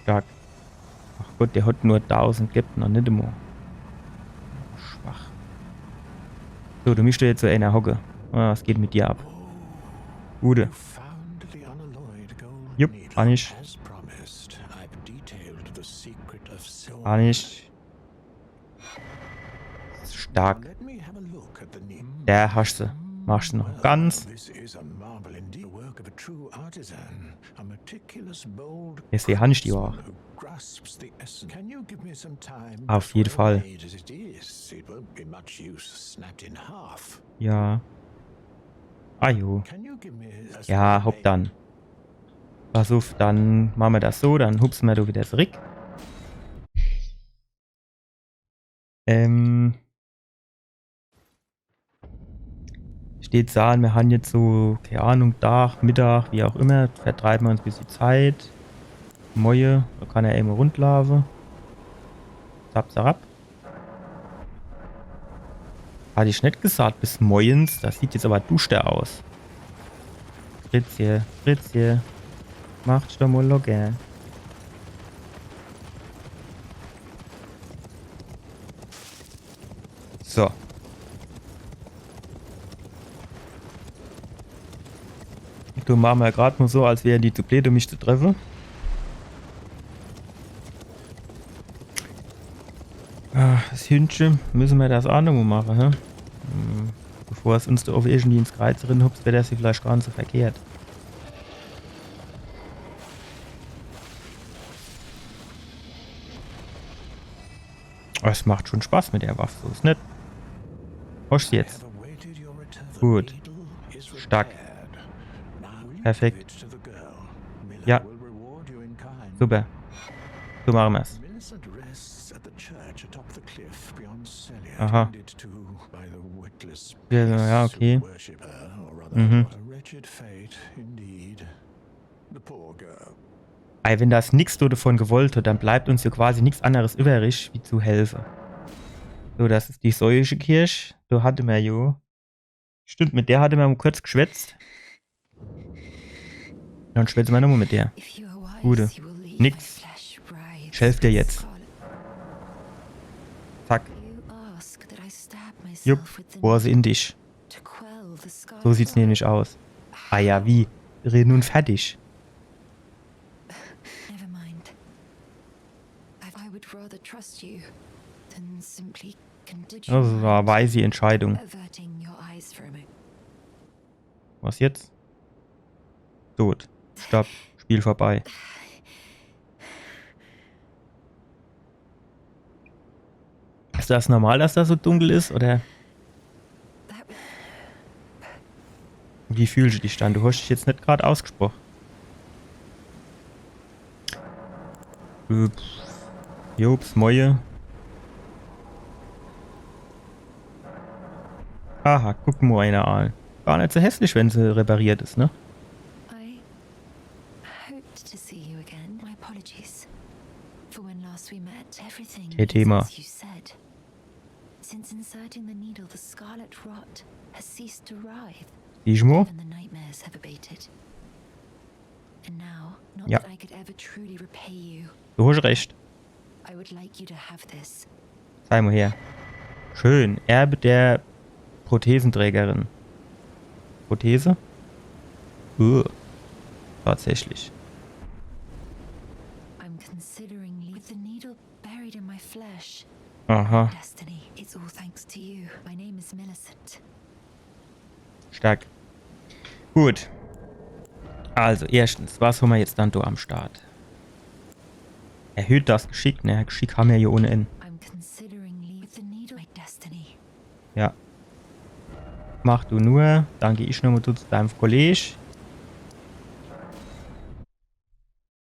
Stark. Ach Gott, der hat nur tausend, gibt noch net emol. Schwach. So, du misst jetzt so eener hocke. Ah, was geht mit dir ab? Gute. Jupp, kann ich. Kann ich. Stark. Der hascht se. Machst du noch ganz? Is die Hand die war. Auf jeden Fall. Ja. Ah jo. Ja, hopp dann. Pass uff, dann mache mer das so, dann hupse mer do wieder zurick. Ähm. Steht so an, mir han jetzt so, keine Ahnung, Tag, Mittag, wie auch immer, vertreiben mir uns e bissje Zeit. Moje, da kann er irgendwo rundlaufe. Zap, zap. Hat ich net gesagt, bis morgens. Das sieht jetzt aber duschter aus. Fritzje, Fritzje. Mach dich doch mal locker. So. Du, mache mer grad mal so, als wären die zu bleed, um mich zu treffe. Ah, das Hündche, müsse mer das auch noch mal mache, hä? Hm, bevor es uns da auf irgendwie ins Kreuz rin hupst, wär das vielleicht gar net so verkehrt. Aber es macht schon Spaß mit der Waffe, so is net. Hosch jetzt. Gut. Stark. Perfekt. Ja. Super. So mache mer's. Millicent rests at the church atop the cliff beyond Sellia, Aha. Tended to by the witless Ja, ja, priests who okay. Worship her, or rather, Mhm. A wretched fate indeed. The poor girl. Ei, wenn das nix do davon gewollt hat, dann bleibt uns ja quasi nix anderes übrig, wie zu helfe. So, das is die Säuche-Kirch. Do hatte mer jo. Stimmt, mit der hatte mer mal kurz geschwätzt. Dann schwätze mer nochmal mit der. If you are wise, Gute. You will leave Nix. My flesh writhe Ich helf dir jetzt. Scarlet. Zack. You ask that I stab Jupp, myself with the Bohr's in dich. To quell the scarlet So sieht's nämlich aus. Ah ja, wie? Reden und fertig. Never mind. I, I would rather trust you than simply continue Das war eine weise Entscheidung. Averting your eyes for a moment. Was jetzt? Tot. Stopp. Spiel vorbei. Is das normal, dass das so dunkel is, oder? Wie fühlst du dich dann? Du hast dich jetzt net grad ausgesprochen. Ups. Jups, moje. Aha, guck mo einer an. Gar net so hässlich, wenn se repariert is, ne? I hoped to see you again. My apologies. For when last we met, everything Kein Thema. Is as you said. Since inserting the needle, the scarlet rot has ceased to writhe. Siehst du? Even the nightmares have abated. And now, not Ja. That I could ever truly repay you. Du hast recht. I would like you to have this. Zeig mo her. Schön. Erbe der Prothesenträgerin. Prothese? Uh. Tatsächlich. I'm considering le- with the needle buried in my flesh. Aha. Destiny, it's all thanks to you. My name is Millicent. Stark. Gut. Also, erstens, was hammer jetzt dann do am Start? Erhöht das Geschick, ne? Geschick hammer jo ohne Enn. I'm considering le- with the needle my destiny. Ja. Mach du nur. Dann geh ich nochmo zu deinem Kollege.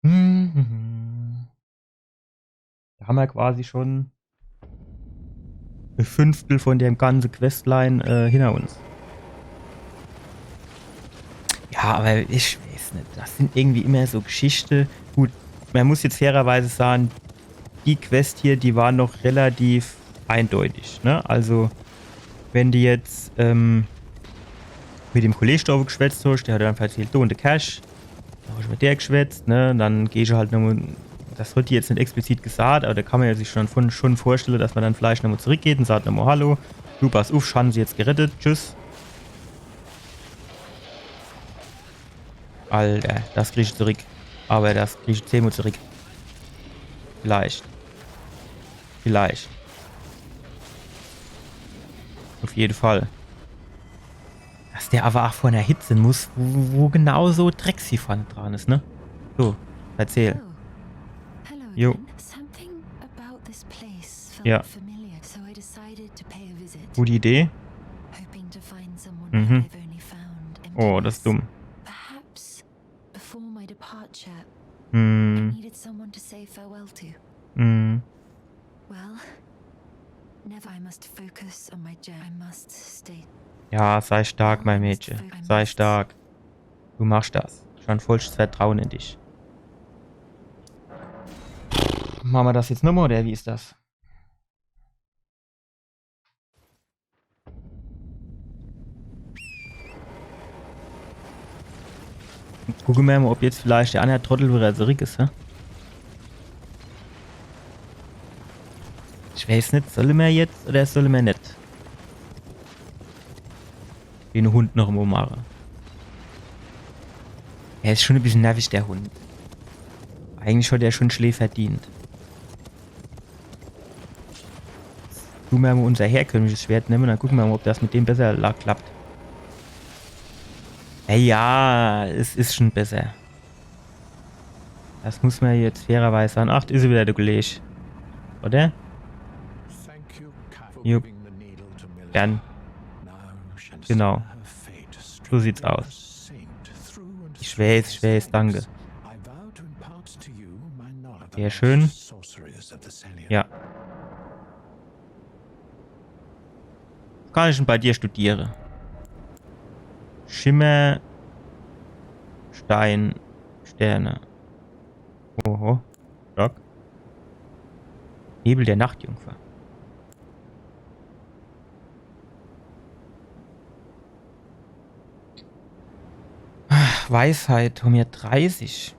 Hm, hm, hm. Do hammer quasi schon e Fünftel von dem ganze Questline, äh, hinter uns. Ja, aber ich weiß net, das sind irgendwie immer so Geschichte. Gut, man muss jetzt fairerweise sagen, die Quest hier, die war noch relativ eindeutig, ne? Also, wenn du jetzt, ähm, mit dem Kollege do geschwätzt hast, der hat dann verzählt, du und der Cash, do hab ich mit der geschwätzt, ne? Dann geh ich halt nochmo, das wird jetzt net explizit gesagt, aber do kann man ja sich schon, von, schon vorstellen, dass man dann vielleicht nochmo zurückgeht und sagt nochmo, hallo, du, pass uff, Schanze jetzt gerettet, tschüss. Alter, das krieg ich zurück. Aber das krieg ich zehnmo zurück. Vielleicht. Vielleicht. Auf jeden Fall. Dass der aber auch vorne hitzen muss, wo, wo genau so Drecksvieh vorne dran is, ne? So, erzähl. Oh. Hello Jo. Again. Something about this place felt Ja. Familiar, so I decided to pay a visit. Gute Idee. Hoping to find someone Mhm. I've only found Oh, das is emptiness. Dumm. Perhaps before my departure, Hm. I needed someone to say farewell to. Hm. Well, never. I must focus on my journey. I must stay. Ja, sei stark, mein Mädche. Sei stark. Du machst das. Schon vollstes Vertrauen in dich. Mache mer das jetzt nochmal, oder wie is das? Gucke mer mal, ob jetzt vielleicht der anner Trottel wieder zurück is, hä? Ich weiß net, solle mer jetzt oder solle mer net den Hund noch mal mache? Er is schon e bissel nervig, der Hund. Eigentlich hat er schon Schlee verdient. Du mer mal unser herkömmliches Schwert nemme, dann gucke mer mal, ob das mit dem besser la- klappt. Ja, ja, es is schon besser. Das muss mer jetzt fairerweise sagen. Ach, do is er wieder, der Kollege. Oder? Jupp. Dann. Genau. So sieht's aus. Ich weiß, ich weiß, danke. Sehr schön. Ja. Was kann ich denn bei dir studiere? Schimmerstein, Sterne. Oho. Stark. Nebel der Nachtjungfer. Weisheit, hundertdreißig.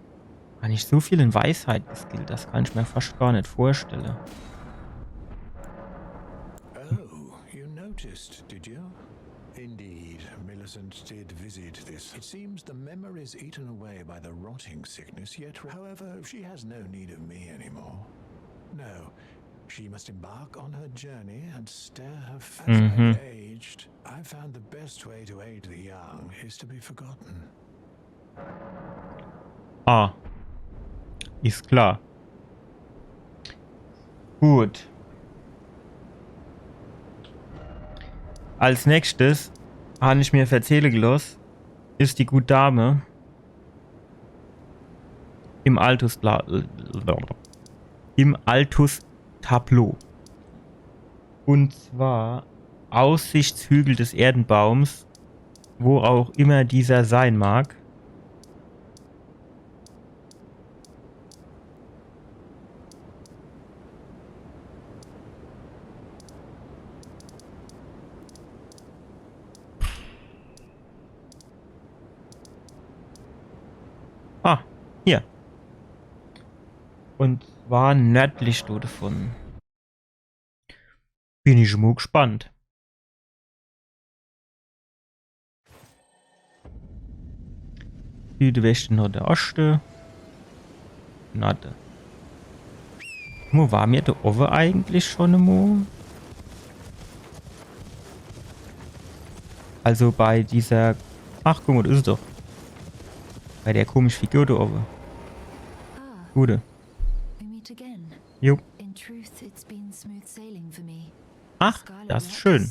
Gar net so viel in Weisheit geskillt, das kann ich mer fascht gar net vorstelle. Oh, you noticed, did you? Indeed, Millicent did visit this. It seems the memory's eaten away by the rotting sickness, yet, however, she has no need of me anymore. No, she must embark on her journey and stare her fate. Mhm. Aged, I found the best way to aid the young is to be forgotten. Ah. Is klar. Gut. Als nächstes, han ich mer verzähle geloss, is die gut Dame im Altus-, im Altus-Tableau. Und zwar Aussichtshügel des Erdenbaums, wo auch immer dieser sein mag. Ah, hier. Und zwar nördlich do davon. Bin ich mo gespannt. Südwesten oder Oste. Norde. Mo, war mer do owwe eigentlich schon emo? Also bei dieser, ach, guck mo, do is es doch. Bei der komische Figur do owwe. Ah, Gute. We meet again. Jo. In truth, it's been smooth sailing for me. Ach, das is schön.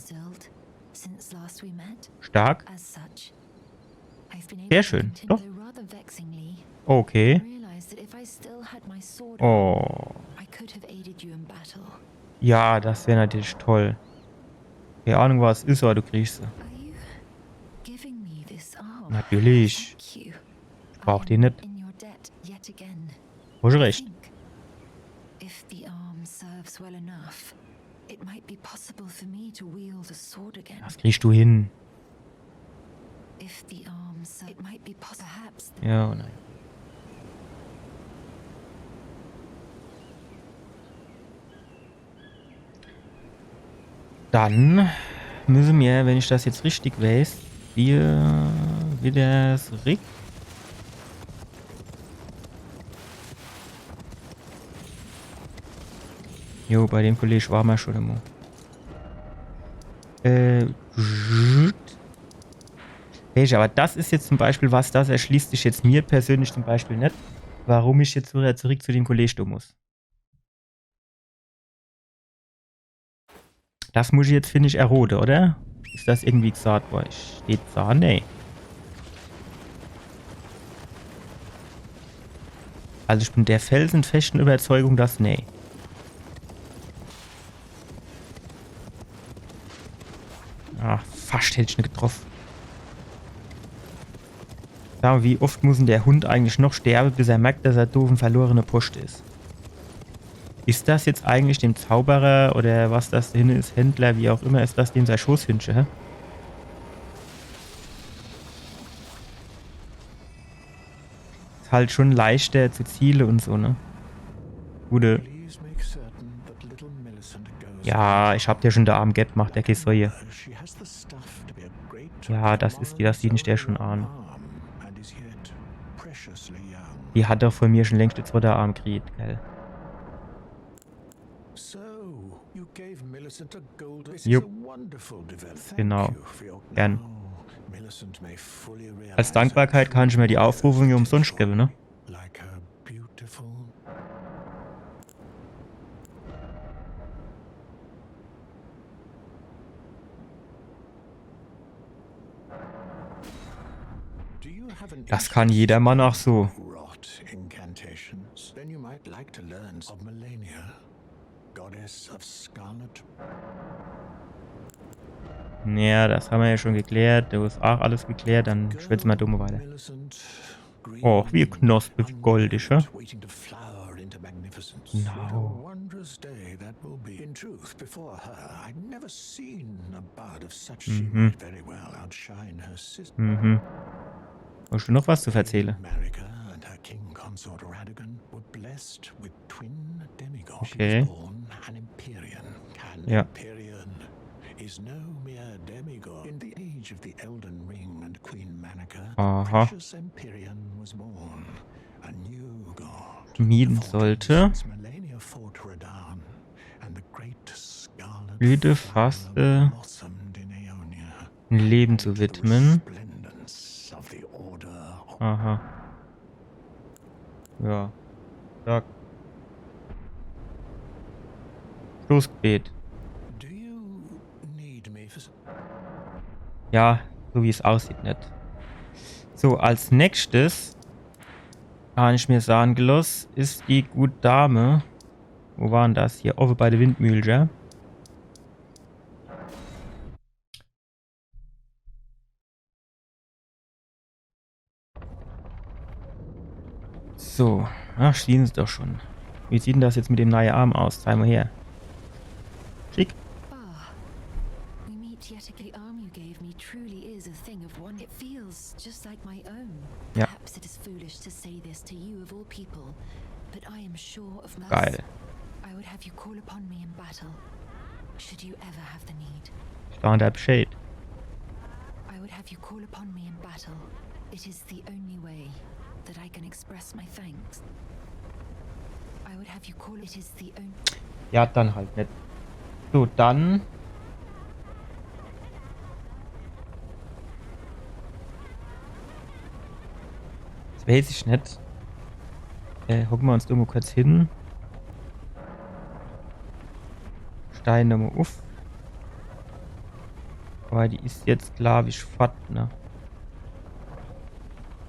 Since last we met. Stark. As such, I've been able Sehr to schön. Continue, doch. Though rather vexingly, okay. I realized that if I still had my sword, oh, I could have aided you in battle. Ja, das wär natürlich toll. Keine Ahnung, was is, aber du kriegst se. Are you giving me this arm? Natürlich. Thank you. Ich brauch die net. In your debt yet again. Hast recht. Think. If the arm serves well enough, it might be possible for me to wield a sword again. Das kriegst du hin. If the arm ser-, it might be pos-, perhaps. Ja, oh nein. Dann müsse mer, wenn ich das jetzt richtig weiß, hier wieder zurück. Jo, bei dem Kollege war mer schon emo. Äh, weescht, aber das is jetzt zum Beispiel was, das erschließt sich jetzt mir persönlich zum Beispiel net, warum ich jetzt wieder zurück zu dem Kollege do muss. Das muss ich jetzt, find ich, errode, oder? Is das irgendwie gesagt worre? Steht da? Nee. Also ich bin der felsenfesten Überzeugung, dass nee. Ah, fuck. Fast hätt ich ne getroff. Sag mol, wie oft muss dann der Hund eigentlich noch sterbe, bis er merkt, dass er do uff em verlorene Poschte is? Is das jetzt eigentlich dem Zauberer oder was das do hinne is, Händler, wie auch immer, is das dem sei Schoßhündche, hä? Is halt schon leichter zu ziele un so, ne? Gute. Please make certain that little Millicent goes. Ja, ich hab der schon de Arm gebb, mach der kee Sorje. She has the stuff to be a great. Ja, das is die, das sieht ich der schon an. Arm and is yet preciously young. Die hat doch von mir schon längst de zwotte Arm kriet, gell? So, you gave Millicent a gold. This is Jupp. A wonderful development. Genau. Thank you for your. Gern. Now, Millicent may fully realize. Als Dankbarkeit kann ich mir die Aufrufung hier umsonst gebe, ne? Like her beautiful. Do you have an. Das kann jeder Mann auch so. Interest in rot incantations? Then you might like to learn of Malenia, goddess of scarlet. Ja, das haben wir ja schon geklärt. Du hast auch alles geklärt, dann schwätze mer dumm weiter. Millicent. Och, wie knospe, wie goldisch, hä? Waiting to flower into magnificence. Genau. What a wondrous day that will be. In truth, before her, I'd never seen a bard of such. She might very well outshine her sister. Mhm. Hast du noch was zu verzählen? Marika and her king consort Radagon were blessed with twin demigods. Okay. She was born an Empyrean. An Empyrean is no mere demigod. In the age of the Elden Ring and Queen Marika, aha, the precious Empyrean was born. A new god. Mieden sollte. Since Malenia fought Radahn, and the great scarlet Blüte, flower Faste, blossomed in Aeonia. Ein Leben zu widmen. Aha. Ja. Zack. Stoßgebet. Ja, so wie's aussieht, net. So, als nächstes, hab ich mir sage losse, is die gute Dame. Wo war dann das? Hier, owwe bei de Windmühl, ja? So, ach, stehn se doch schon. Wie sieht dann das jetzt mit dem neie Arm aus? Zeig mol her. Schick. Ah, we meet yet again. The arm you gave me truly is a thing of wonder. It feels just like my own. Ja. Perhaps it is foolish to say this to you of all people, but I am sure of my. Geil. I would have you call upon me in battle, should you ever have the need. Stand up shade. I would have you call upon me in battle. It is the only way that I can express my thanks. I would have you call. It is the only. Ja, dann halt net. So, dann. Das weiß ich net. Äh, hocke mer uns do mol kurz hin. Steige mer mol uff. Aber die is jetzt, glaub ich, fort, ne?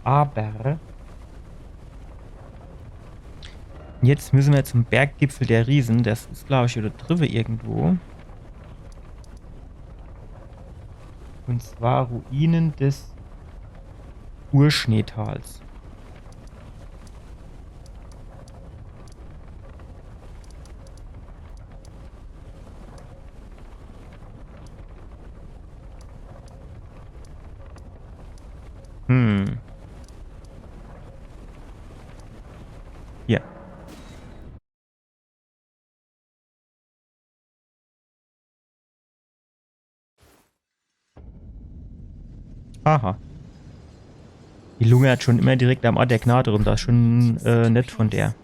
Aber jetzt müsse mer zum Berggipfel der Riesen. Das is, glaub ich, do driwwe irgendwo. Und zwar Ruinen des Urschneetals. Hm. Hier. Aha. Die lungert schon immer direkt am Ort der Gnade rum. Das is schon, äh, nett von der.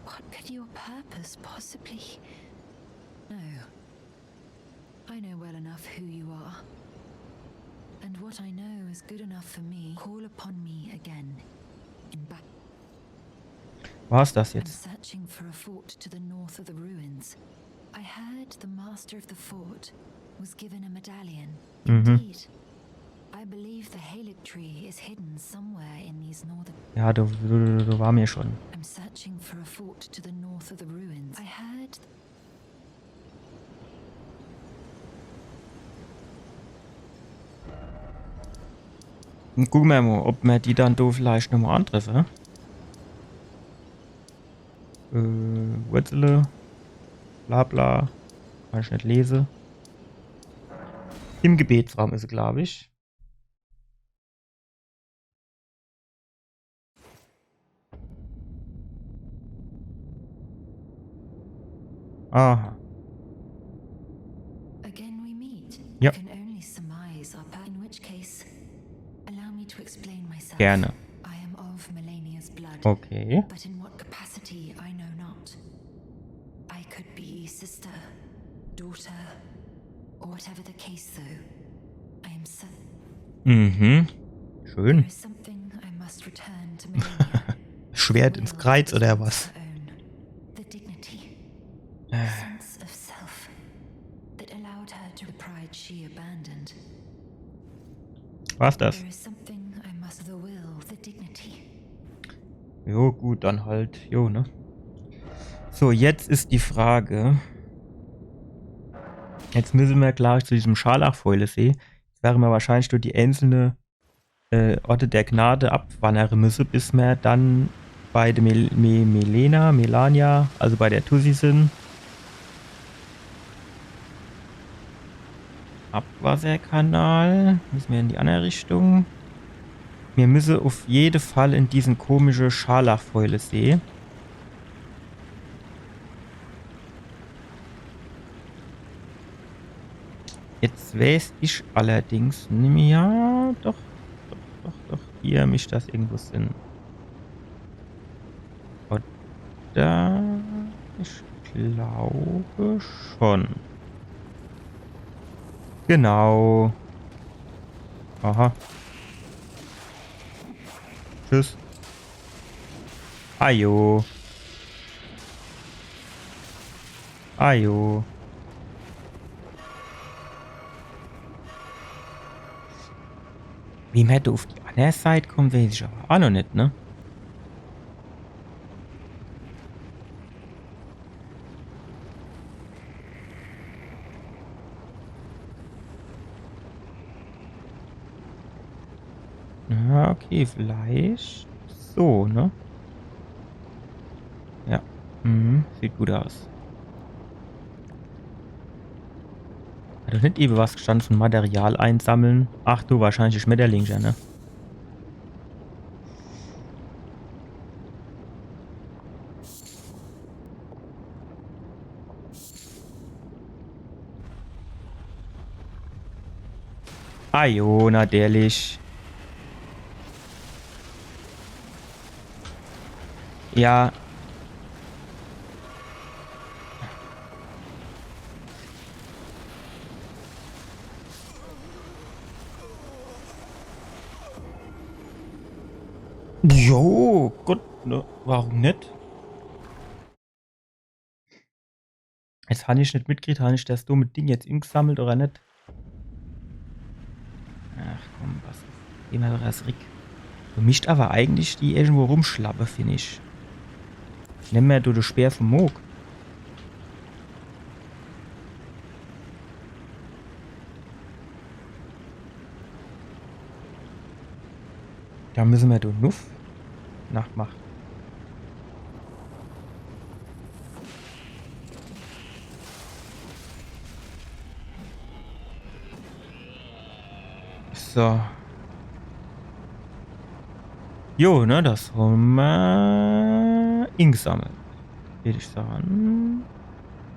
What could your purpose possibly? No. I know well enough who you are. And what I know is good enough for me. Call upon me again. In ba- War's das jetzt? I'm searching for a fort to the north of the ruins. I heard the master of the fort was given a medallion. Mhm. Indeed. I believe the Haligtree is hidden somewhere in these northern. Ja, do, do, do, do ware mer schon. I'm searching for a fort to the north of the ruins. I heard. Dann gucke mer mo, ob mer die dann do vielleicht nomo antreffe. Äh, Wurzele. Bla bla. Kann ich net lese. Im Gebetsraum is se, glaub ich. Aha. Again we meet. Yep. I can only surmise our pa- in which case, allow me to explain myself. Gerne. I am of Malenia's blood. Okay. But in what capacity, I know not. I could be sister, daughter, or whatever the case, though. I am certain Mhm. Schön. There is something I must return to Malenia. Schwert ins Kreiz oder was? Her own. The dignity, Äh. sense of self that allowed her to the pride she abandoned. War's das? There is something I must, the will, the dignity. Jo, gut, dann halt, jo, ne? So, jetzt is die Frage. Jetzt müsse mer, glaub ich, zu diesem Scharlachfäulesee. Jetzt wäre mer wahrscheinlich durch die einzelne, äh, Orte der Gnade abwannere müsse, bis mer dann bei der Mel Mel Melena, Melania, also bei der Tussi sin. Abwasserkanal. Müsse mer in die andere Richtung. Mir müsse auf jede Fall in diesen komische Scharlachfäulesee. Jetzt weiß ich allerdings nimmi. Ja, doch, doch, doch, doch. Hier misst das irgendwo sin. Oder? Ich glaube schon. Genau. Aha. Tschüss. Ajo. Ajo. Wie mer do auf die andere Seit kommt, weiß ich aber auch noch net, ne? Ja, okay, vielleicht so, ne? Ja. Mhm, sieht gut aus. Hat doch net ewe was gestann von Material einsammeln? Ach du, wahrscheinlich die Schmetterlinge, ne? Ajo, natürlich. Ja. Jo, gut, ne? Warum net? Jetzt han ich net mitgekriegt, han ich das dumme Ding jetzt ingesammelt oder net? Ach komm, was is immer das Rick. Du misst aber eigentlich die irgendwo rumschlappe, find ich. Nimm mer du de Speer vom Mohg. Da müsse mer do nuff. Nachtmacht. So. Jo, ne, das han mer ingesammelt. Würd ich sage.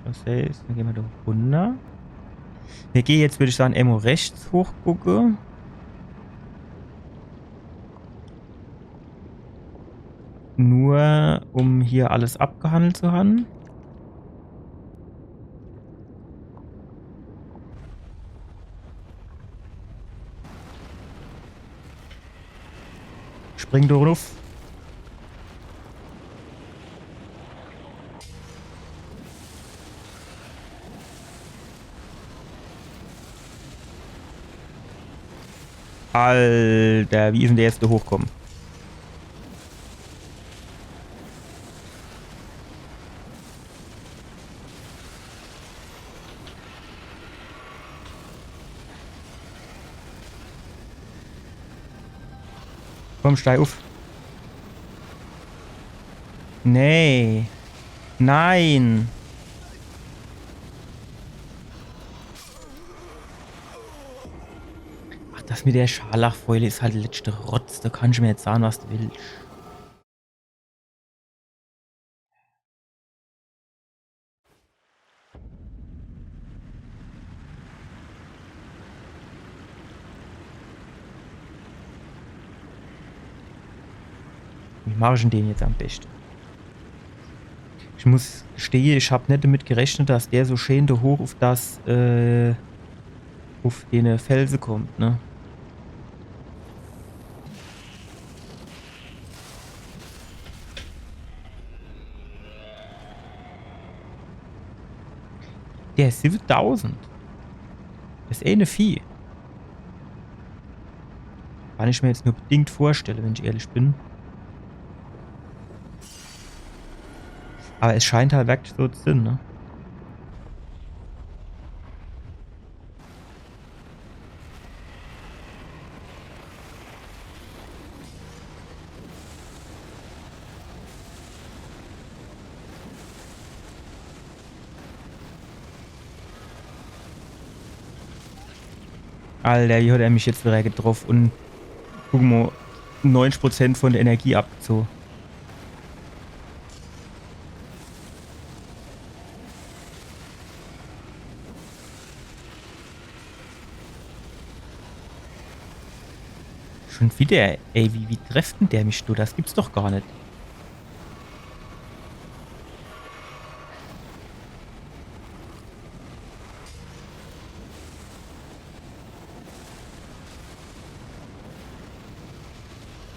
Das heißt, dann gehn mer do runner. Mir gehn jetzt, würd ich sage, emol rechts hochgucke. Nur um hier alles abgehandelt zu han. Spring do ruff. Alter, wie is dann der jetzt do hochkomme? Komm, steig uff. Nee. Nein. Ach, das mit der Scharlachfäule is halt de letschte Rotz. Do kannsch mer jetzt sage, was du willsch. Wie mach ich dann den jetzt am beschte? Ich muss gestehe, ich hab net damit gerechnet, dass der so schee do hoch uff das, äh, uff dene Felse kommt, ne? Der is siwwetausend. Das is eh e Vieh. Kann ich mer jetzt nur bedingt vorstelle, wenn ich ehrlich bin. Aber es scheint halt wirklich so zu sinn, ne? Alter, wie hat er mich jetzt wieder getroff? Un guck mo, neunzig Prozent von der Energie abgezoge. Schon wieder, ey, wie, wie trefft denn der mich, du? Das gibt's doch gar net.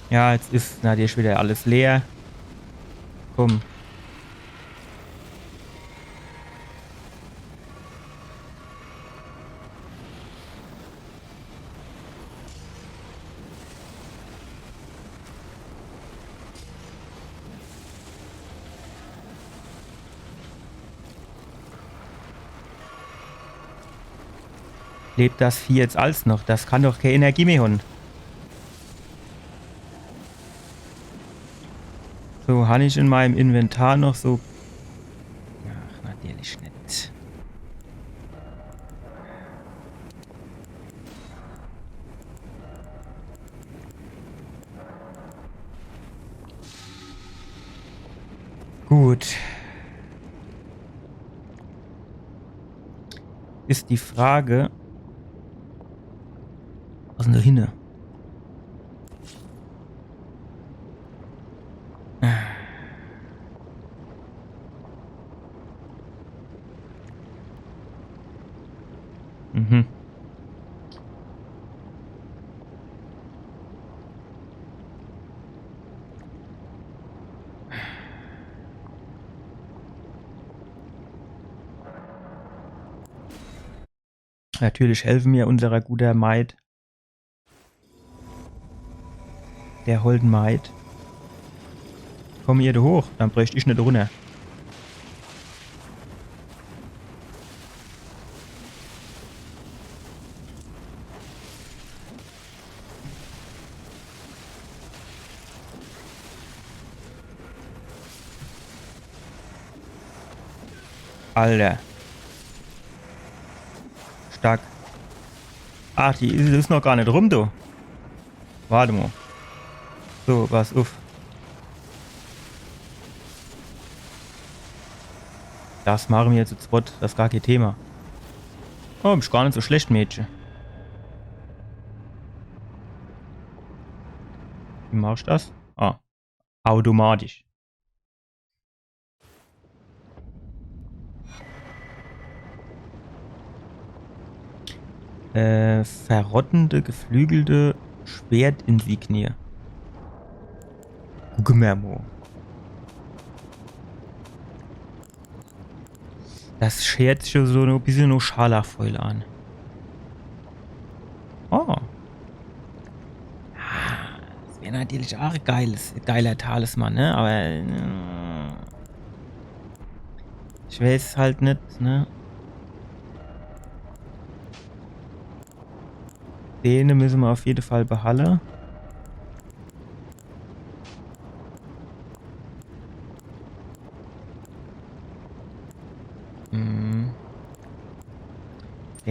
Ja, jetzt is natürlich wieder alles leer. Komm. Lebt das Vieh jetzt als noch? Das kann doch kee Energie mehr hon. So, han ich in meinem Inventar noch so. Ach, natürlich net. Gut. Is die Frage, was is denn do hinne? Mhm. Natürlich helfe mir unserer guter Maid. Der holden Maid. Komm ihr do hoch, dann brecht ich net runner. Alter. Stark. Ach, die is, is noch gar net rum, du. Wart mo. So, pass uff. Das mache mir zu zwett, das is gar kee Thema. Oh, bisch gar net so schlecht, Mädche. Wie mach ich das? Ah. Automatisch. Äh, verrottende, geflügelte Schwertinsignie. Gucke mer mo. Das heert sich so e bissel no Scharlachfäule an. Oh. Ah, das wär natürlich auch e geiles, geiler Talisman, ne? Aber, äh, ich weiß halt net, ne? Dene müsse mer auf jede Fall behalle.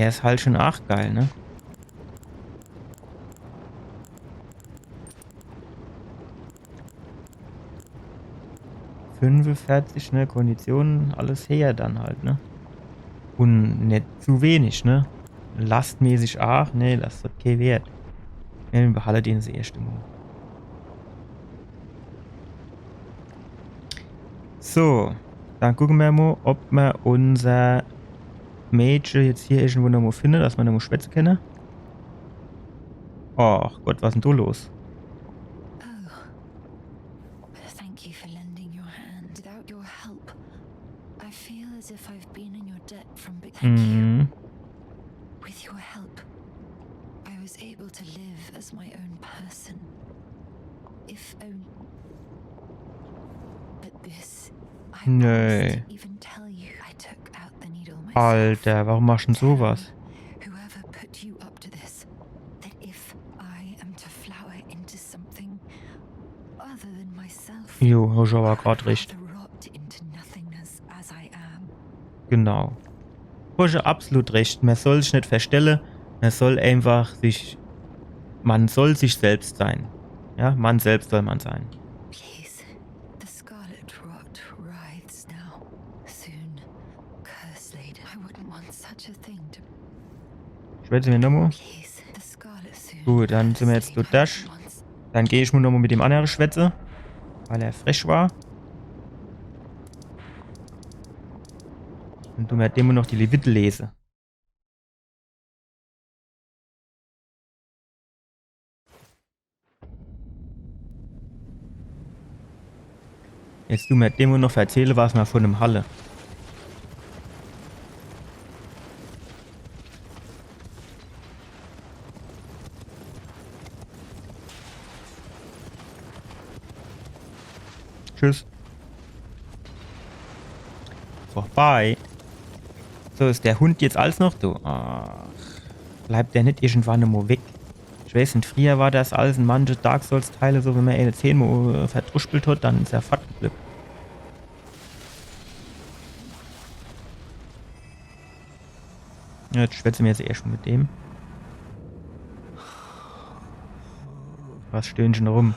Der is halt schon arg geil, ne? Fünfeverzich, ne? Kondition, alles her dann halt, ne? Un net zu wenig, ne? Lastmäßig aach, ne, das hat kee Wert. Ja, mir behalle den das erschte Mol. So, dann gucke mer mol, ob mer unser Mädche jetzt hier irgendwo noch mol finne, dass mer noch mol schwätze kenne. Ach Gott, was is denn do los? Oh. Thank you for lending your hand. Without your help, I feel as if I've been in your debt from be- Thank you. Mhm. With your help, I was able to live as my own person. If only. But this, I Nee. promised to even tell you. I took out the needle myself. Alter, warum machst du denn sowas? Whoever put you up to this, that if I am to flower into something other than myself, Jo, hast awwer grad recht. rather rot into nothingness as I am. Genau. Hast du absolut recht. Mer soll sich net verstelle. Mer soll einfach sich, man soll sich selbst sein. Ja, man selbst soll man sein. Please. The scarlet rot writhes now. Soon, curse laden. I wouldn't want such a thing to. Schwätze mer nochmol. Please. The scarlet soon. Gut, dann sin mer jetzt do durch. Dann geh ich mol nochmol mit dem annere schwätze, weil er frech war. Un du mer dem noch die Levite lese. Jetzt du mer dem noch verzähle, was mer vun em halle. Tschüss. Vorbei. So, is der Hund jetzt als noch do? Ach, bleibt der net irgendwann emol weg? Ich weiß net, frieher war das als in manche Dark Souls Teile so, wenn mer en zehnmol, äh, verdruspelt hat, dann is er fort geblieb. Ja, jetzt schwätze mer jetzt erscht mol mit dem. Was stöhnscht du rum?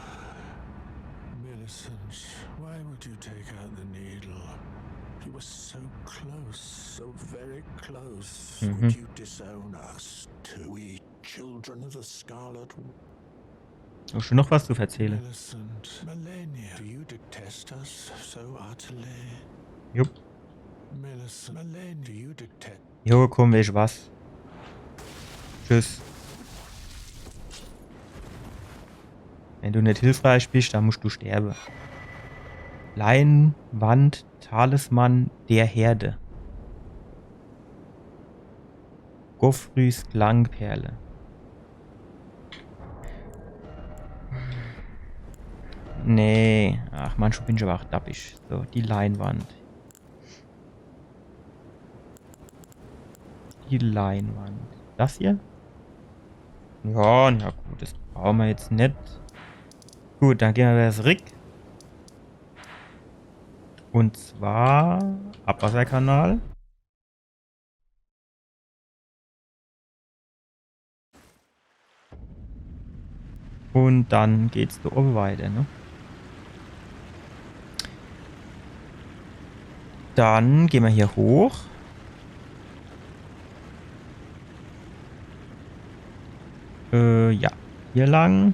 Millicent, why would you take out the needle? You were so close, so very close. Mhm. Would you disown us too? We children of the Scarlet. Hoscht du noch was zu verzähle? Millicent, Malenia, do you detest us so utterly? Jupp. Millicent, Malenia, do you detest? Jo, komm, weescht was? Tschüss. Wenn du net hilfreich bischt, dann muscht du sterbe. Leinwand, Talisman der Herde. Gofrys Klangperle. Nee. Ach Mann, schun bin ich awwer ach dappisch. So, die Leinwand. Die Leinwand. Das hier? Ja, na gut, das brauche mer jetzt net. Gut, dann gehn mer widder zurick. Un zwar Abwasserkanal. Un dann geht's do owwe weiter, ne? Dann gehn mer hier hoch. Äh, ja. Hier lang.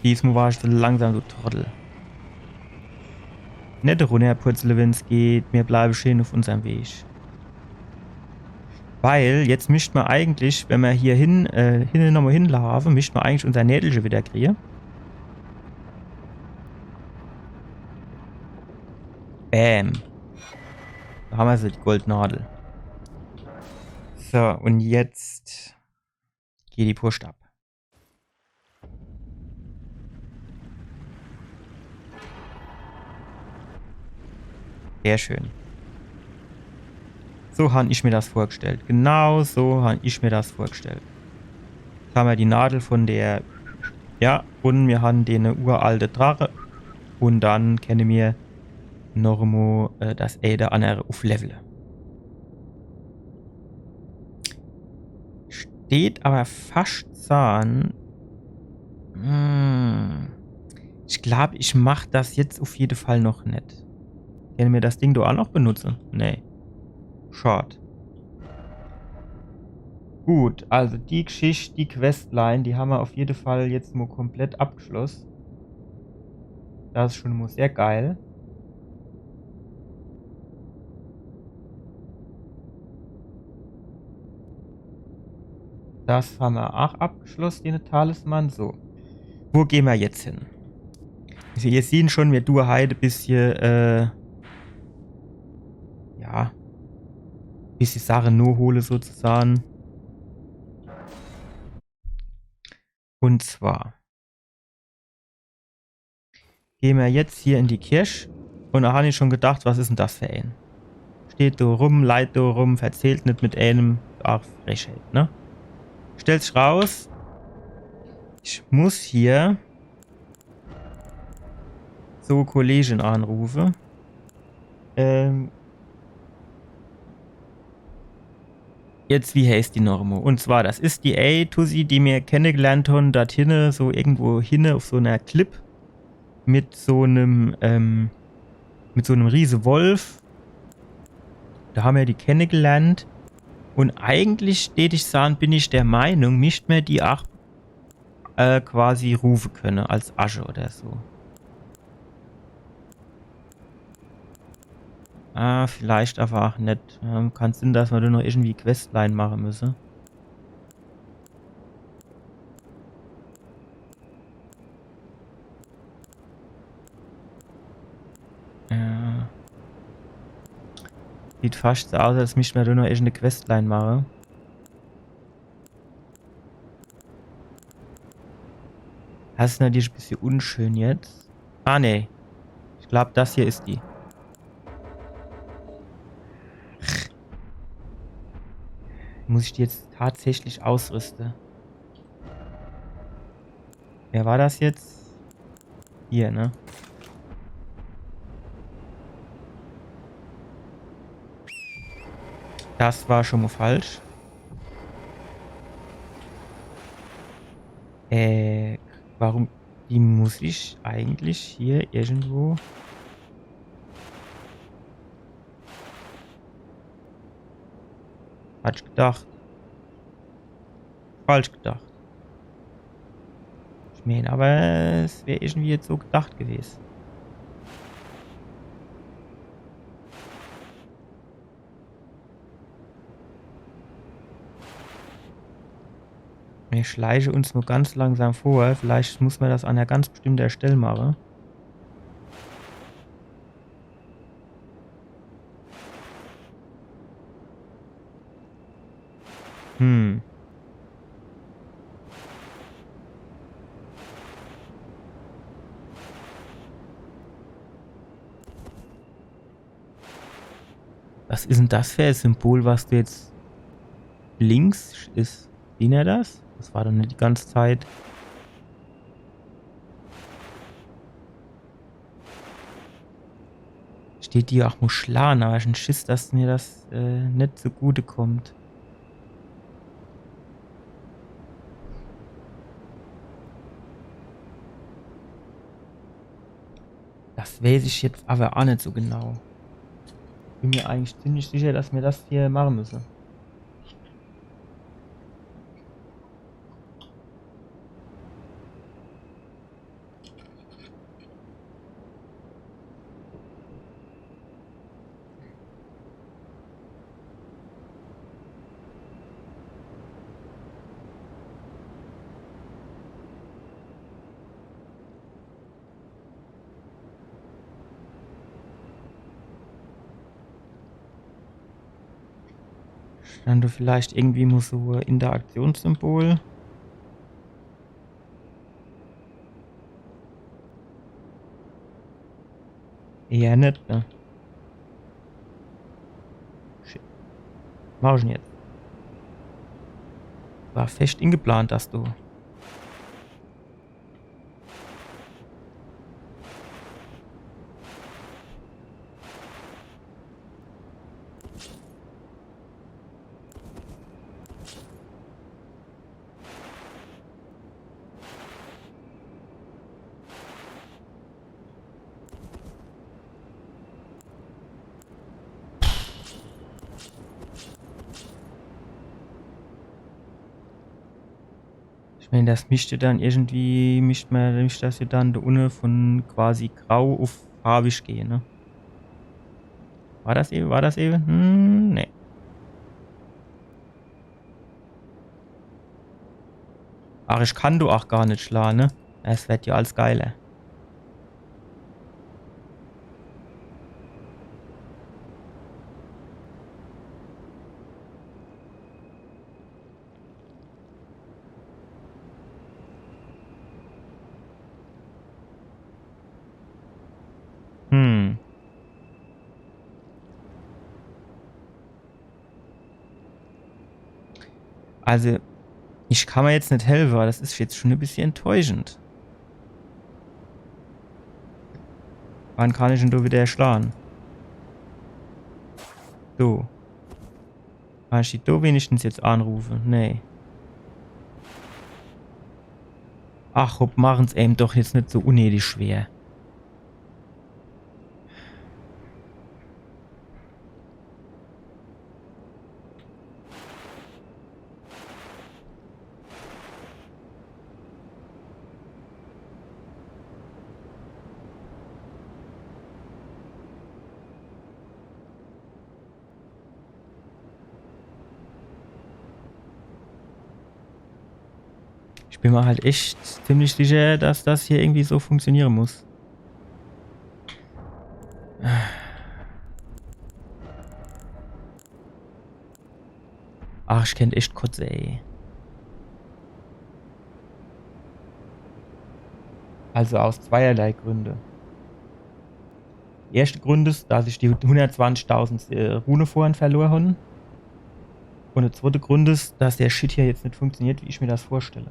Diesmol war ich zu langsam, du Trottel. Net runnerpurzle, wenn's geht. Mir bleiwe schee uff unserm Weg. Weil, jetzt mischt mer eigentlich, wenn mer hier hin, äh, hinne nochmol hinlaafe, mischt mer eigentlich unser Nädelche widder krieje. Bäm. Do hammer se, die Goldnadel. So, un jetzt geht die Post ab. Sehr schön. So han ich mir das vorgestellt. Genau so han ich mir das vorgestellt. Jetzt hammer die Nadel vun der, ja, un mir han dene uralte Drache. Un dann kenne mir noch emol, äh, das ääne oder annere uflevele. Steht awwer fascht an. Hm. Ich glaab, ich mach das jetzt uf jede Fall noch net. Kenne mir das Ding do aa noch benutze? Nee. Schad. Gut, also die Gschicht, die Questline, die hammer uf jede Fall jetzt mol komplett abgeschloss. Das is schun mol sehr geil. Das hammer aa abgeschloss, de Talisman. So. Wo gehn mer jetzt hin? Also, ihr seht schun, mir dun heit e bissje, äh, ja, bissje Sache nohole sozusage. Un zwar gehn mer jetzt hier in die Kirch. Un do han ich schun gedacht, was is dann das fer een? Steht do rum, leit do rum, verzählt net mit eenem. Ach, Frechheit, ne? Stellt sich raus, ich muss hier so Kollegin anrufe. Ähm, jetzt, wie heißt die noch emol? Un zwar, das is die ää Tussi, die mir kennegelernt han, dort hinne, so irgendwo hinne uf so ner Klipp mit so nem, ähm, mit so nem riese Wolf. Do hammer die kennegelernt. Un eigentlich, deet ich sage, bin ich der Meinung, misst mer die aa äh, quasi rufe kenne als Asche oder so. Ah, vielleicht awwer aa net. Ähm, kann sinn, dass mer do noch irgendwie Questline mache müsse. Ja. Sieht fascht so aus, als misst mer do noch irgende Questline mache. Das is natürlich e bissje unschön jetzt. Ah, nee. Ich glaab, das hier is die. Muss ich die jetzt tatsächlich ausrüste? Wer war das jetzt? Hier, ne? Das war schun mol falsch. Äh, warum? Die muss ich eigentlich hier irgendwo. Falsch gedacht. Falsch gedacht. Ich meen, awwer es wär irgendwie jetzt so gedacht gewese. Mir schleiche uns nur ganz langsam vor. Vielleicht muss mer das an ner ganz bestimmter Stell mache. Hm. Was is dann das fer e Symbol, was do jetzt links is? Sieht er das? Das war doch net die ganze Zeit. Steht do aa Muschlan, awwer ich han Schiss, dass mir das, äh, net zugute kommt. Das weiß ich jetzt awwer aa net so genau. Bin mir eigentlich ziemlich sicher, dass mir das hier mache müsse. Stand do vielleicht irgendwie mol so e Interaktionssymbol? Eher net, ne? Shit. Was mach ich dann jetzt? War fescht ingeplant, dass do. Wenn das mischt dann irgendwie, mischt mer, mischt das jo dann do unne vun quasi grau uff farbig gehe, ne? War das ewe? War das ewe? Hm, nee. Ach, ich kann do ach gar net schlaa, ne? Es werd jo alles geiler. Hm. Also, ich kann mer jetzt net helfe, awwer das is jetzt schun e bissje enttäuschend. Wann kann ich dann do widder schlaa? So. Kann ich die do wenigstens jetzt anrufe? Nee. Ach, hopp, machen's eem doch jetzt net so unnötig schwer. Ich bin mer halt echt ziemlich sicher, dass das hier irgendwie so funktioniere muss. Ach, ich kennt echt kotze, ey. Also aus zweierlei Gründe. De erschte Grund is, dass ich die hundertzwanzigtausend, äh, Rune vorhin verlor hon. Un de zwotte Grund is, dass der Shit hier jetzt net funktioniert, wie ich mir das vorstelle.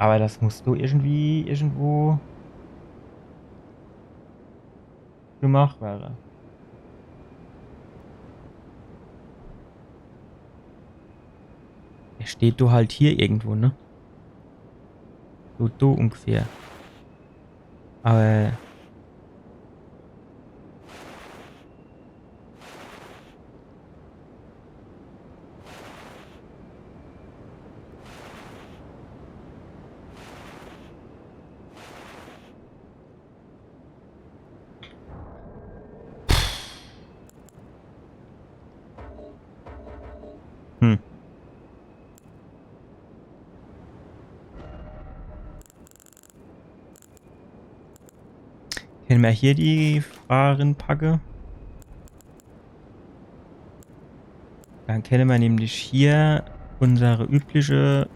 Awwer das muss doch irgendwie irgendwo gemacht werre. Er steht doch halt hier irgendwo, ne? So, do ungefähr. Awwer Hm. Kenne mer hier die Fraa rinpacke? Dann kenne mer nämlich hier unsere übliche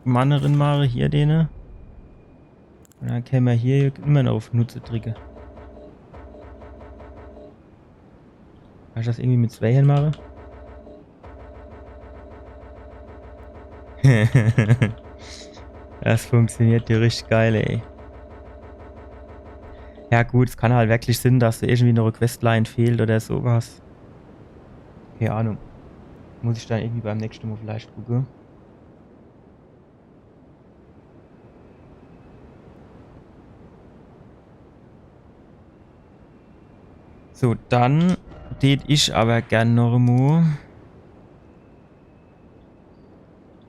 Manne rinmache, hier dene. Un dann kenne mer hier immer noch uff Nutze dricke. Kann ich das irgendwie mit zwee Hänn mache? Das funktioniert jo richtig geil, ey. Ja gut, es kann halt wirklich sinn, dass do irgendwie noch e Questline fehlt oder so was. Kee Ahnung. Muss ich dann irgendwie beim nächschte Mol vielleicht gucke. So, dann tät ich awwer gern noch emol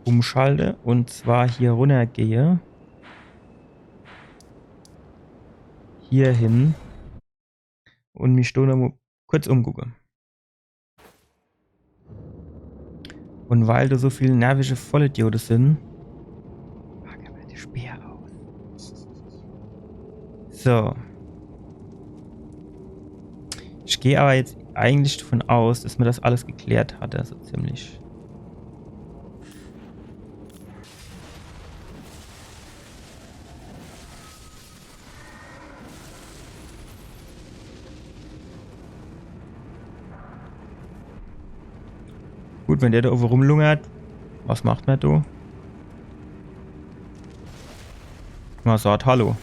umschalte un zwar hier runnergehe. Hier hin. Un mich do nochmol kurz umgucke. Un weil do so viel nervische Vollidiote sinn, packe mer die Speer aus. So. Ich geh awwer jetzt eigentlich davon aus, dass mer das alles geklärt hat, also ziemlich. Gut, wenn der do owwe rumlungert, was macht mer do? Mer sagt Hallo.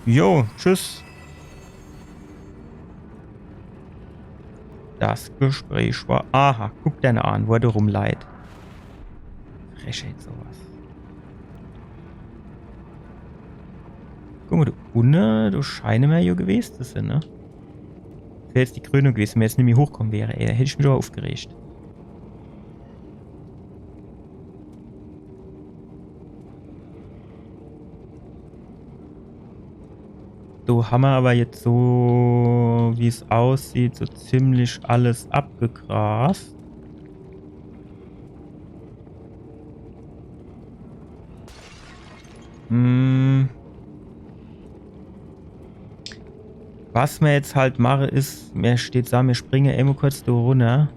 Jo, tschüss. Das Gespräch war. Aha, guck der an, wo er do rumleit. Frechheit sowas. Guck mol, do unne, do scheine mer jo gewese zu sin, ne? Das wär jetzt die Krönung gewese, wenn mer jetzt nimmi hochkomme wär, ey. Do hätt ich mich awwer uffgeregt. Do hammer awwer jetzt so, wie's aussieht, so ziemlich alles abgegrast. Hm. Was mer jetzt halt mache is, mer steht do, mer springe emol kurz do runner.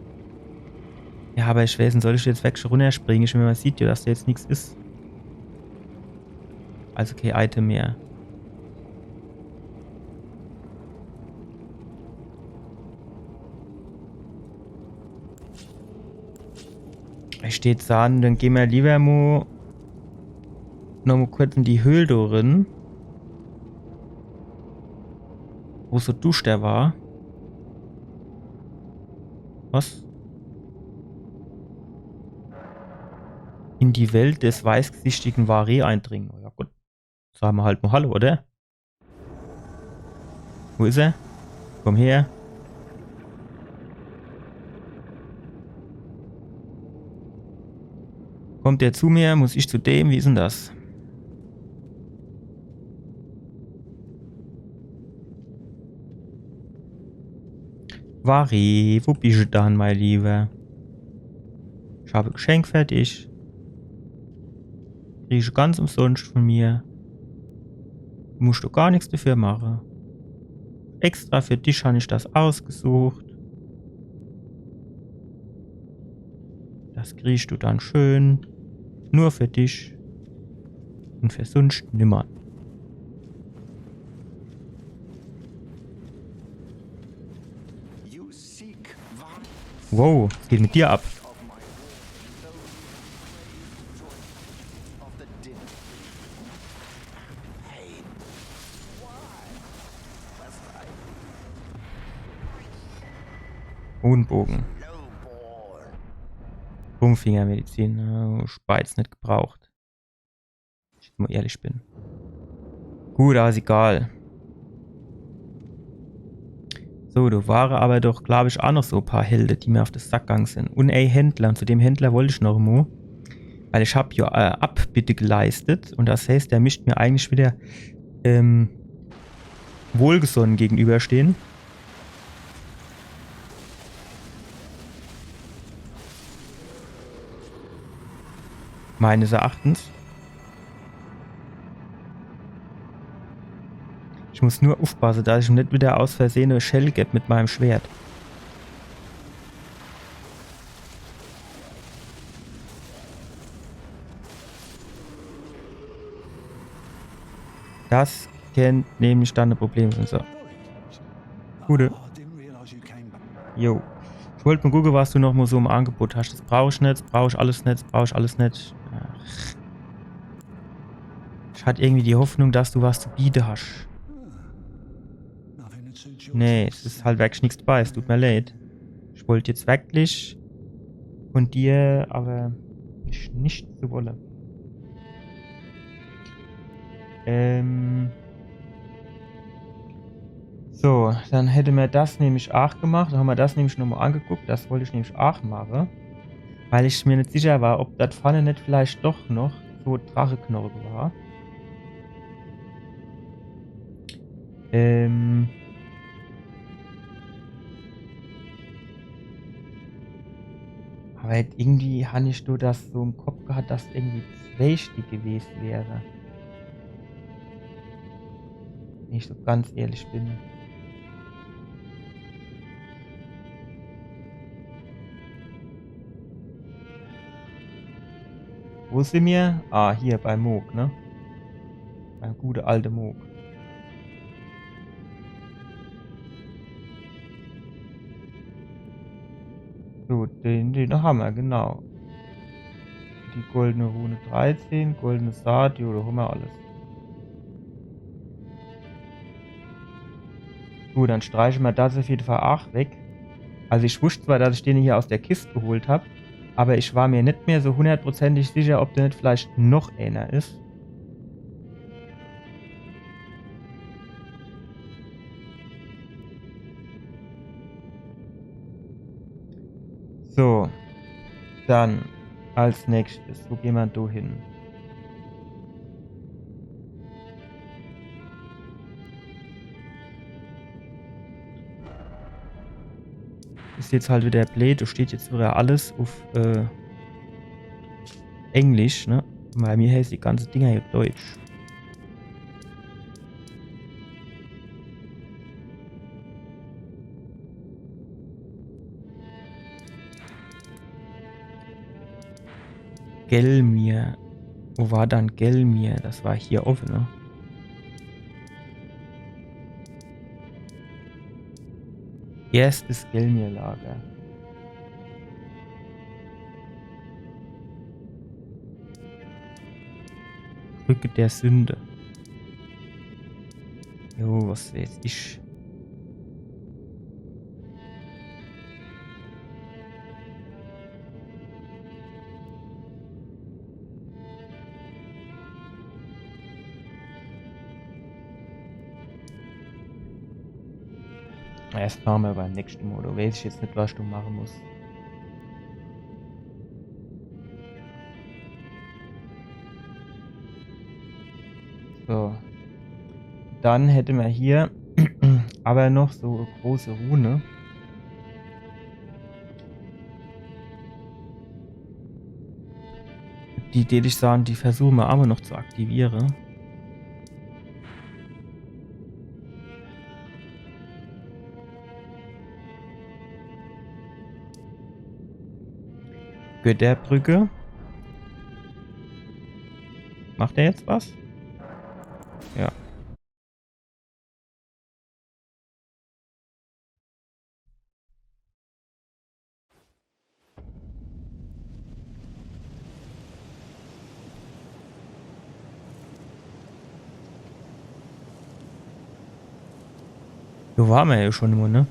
Ja, awwer ich weeß net, soll ich jetzt wirklich runnerspringe? Ich mään, mer sieht jo, dass do jetzt nix is. Also kee Item mehr. Ich steh jetzt an, dann gehn mer liewer mo noch mo kurz in die Höhl do rin. Wo so duschter war. Was? In die Welt des weißgesichtigen Varré eindringen. Ja gut. Sage mer halt mo Hallo, oder? Wo is er? Komm her. Kommt der zu mir? Muss ich zu dem? Wie is dann das? Varré, wo bisch dann, mein Liewer? Ich hab e Geschenk für dich. Kriegsch ganz umsonscht von mir. Muscht du gar nix dafür mache. Extra für dich hab ich das ausgesucht. Das kriegsch du dann schön. Nur für dich. Und für sunscht nimmer. Wow, was geht mit dir ab? Bogenbogen. Sprungfingermedizin, äh, Speiz net gebraucht. Wenn ich jetzt mo ehrlich bin. Gut, awwer is egal. So, do ware awwer doch, glaab ich, aa noch so e paar Helde, die mir uff de Sack gang sin. Un e Händler, un zu dem Händler wollt ich noch mo. Weil ich hab jo, äh, Abbitte geleistet. Un das heißt, der misst mir eigentlich widder, ähm, wohlgesonnen gegenüberstehn. Meines Erachtens. Ich muss nur uffpasse, dass ich em net widder aus Versehen e Schell geb mit meim Schwert. Das kennt nämlich dann e Problem sin. So. Gude. Jo. Ich wollt mo gucke, was du noch mo so im Angebot hasch. Das brauch ich net, das brauch ich alles net, das brauch ich alles net. Ach. Ich hatt irgendwie die Hoffnung, dass du was zu biete hasch. Nee, es is halt wirklich nix debei, es tut mir leid. Ich wollt jetzt wirklich von dir, awwer is net zu wolle. Ähm. So, dann hätte mer das nämlich aach gemacht. Dann hammer das nämlich nochmo angeguckt. Das wollt ich nämlich aach mache. Weil ich mir net sicher war, ob das vorne net vielleicht doch noch so Dracheknoche war. Ähm. Awwer halt irgendwie hann ich nur das so im Kopp gehat, dass irgendwie zwee Stick gewese wäre. Wenn ich so ganz ehrlich bin. Wo sin mir? Ah, hier bei Mohg, ne? Beim gute alte Mohg. So, den, den hammer, genau. Die goldene Rune dreizehn, goldene Saat, jo, do hammer alles. Gut, dann streiche mer das uff jeden Fall aach weg. Also ich wusst zwar, dass ich den hier aus der Kist geholt hab, aber ich war mir net mehr so hundertprozentig sicher, ob do net vielleicht noch eener is. So. Dann als nächstes, wo gehn mer do hin? Is jetzt halt wieder bleed, do steht jetzt wieder alles uff, äh, Englisch, ne? Bei mir heißt die ganze Dinger hier Deutsch. Gelmir. Wo war dann Gelmir? Das war hier owwe, ne? Erstes Gelmir-Lager. Brücke der Sünde. Jo, was weiß ich. Ja, das mache mer beim nächste Mol. Do weiß ich jetzt net, was ich do mache muss. So. Dann hätte mer hier aber noch so e große Rune. Die, die ich sage, die versuche mer aber noch zu aktiviere. Götterbrücke. Macht er jetzt was? Ja. Do ware mer jo schon immer, ne?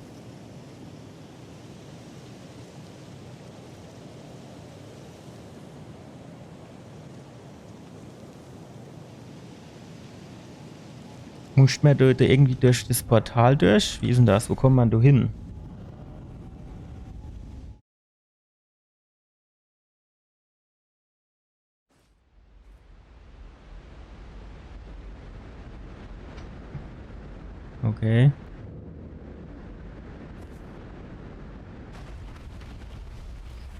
Muss mer do, do irgendwie durch das Portal durch? Wie is denn das? Wo kommt mer do hin? Okay.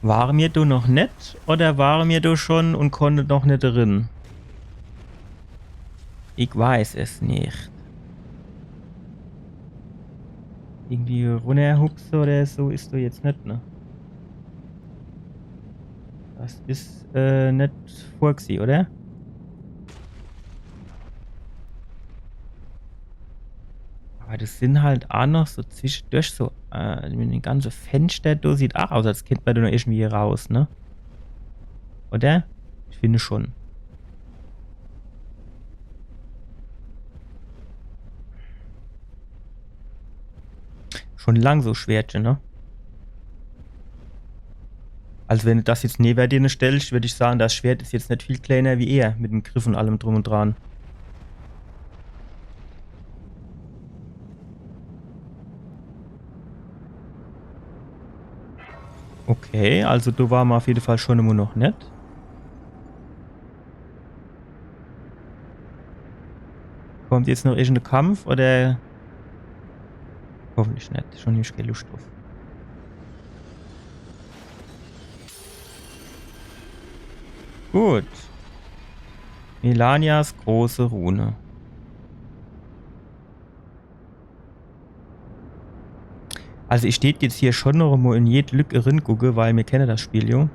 Ware mer do noch net oder ware mer do schon und konnte noch net rin? Ich weiß es net. Irgendwie runnerhupse oder so is do jetzt net, ne? Das is, äh, net vorgsi, oder? Aber das sin halt a noch so zwischendurch so, äh, mit den ganze Fenster, do sieht a aus, als kennt mer do noch irgendwie raus, ne? Oder? Ich finde schon. Schon lang so Schwertche, ne? Also wenn du das jetzt newer dir stellst, würd ich sagen, das Schwert is jetzt net viel kleiner wie er, mit dem Griff und allem drum und dran. Okay, also do ware mer auf jeden Fall schon immer noch net. Kommt jetzt noch irgendein Kampf oder? Hoffentlich net. Schon hab ich kee Luscht druff. Gut. Melanias große Rune. Also ich deet jetzt hier schon noch mo in jed Lück ringucke, weil mir kenne das Spiel jo.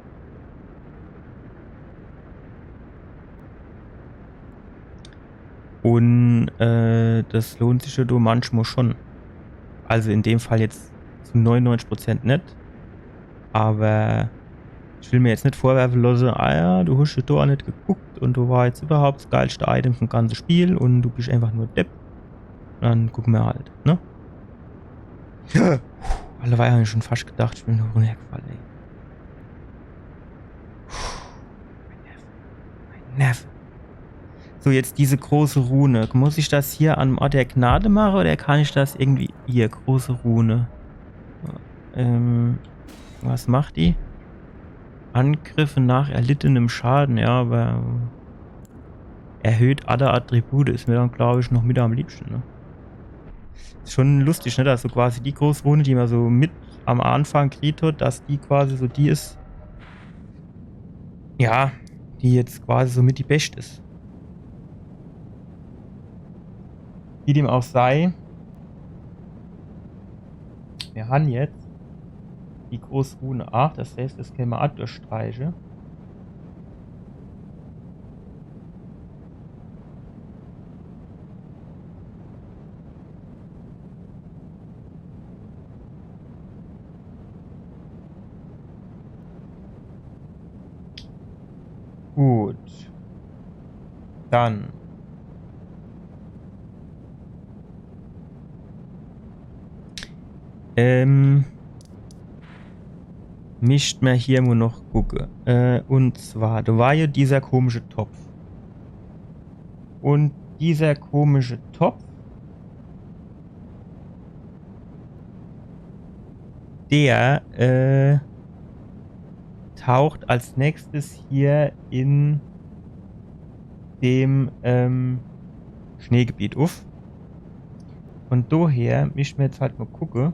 Und, äh, das lohnt sich jo do manchmal schon. Also in dem Fall jetzt zu neunundneunzig Prozent net. Aber ich will mir jetzt net vorwerfe losse, ah ja, du hast jo do net geguckt und do war jetzt überhaupt das geilste Item vom ganze Spiel und du bist einfach nur Depp. Dann gucke mir halt, ne? Alleweil hab ich schon fascht gedacht, ich bin noch runnergefall, ey. Puh, mein Nerv. Mein Nerv. So, jetzt diese große Rune. Muss ich das hier am Ort der Gnade mache oder kann ich das irgendwie... Hier, große Rune. Ähm, was macht die? Angriffe nach erlittenem Schaden, ja, aber erhöht alle Attribute is mir dann, glaub ich, noch mit am liebsten, ne? Is schon lustig, ne, dass so quasi die große Rune, die man so mit am Anfang kriegt hat, dass die quasi so die is, ja, die jetzt quasi so mit die best is. Wie dem auch sei, mir han jetzt die große Rune acht, das heißt, das kenne mer auch durchstreiche. Gut. Dann. Ähm. Mischt mer hier nur noch gucke. Äh, und zwar, da war ja dieser komische Topf. Und dieser komische Topf, der, äh, taucht als nächstes hier in dem, ähm, Schneegebiet uff. Von daher mischt mer jetzt halt mal gucke,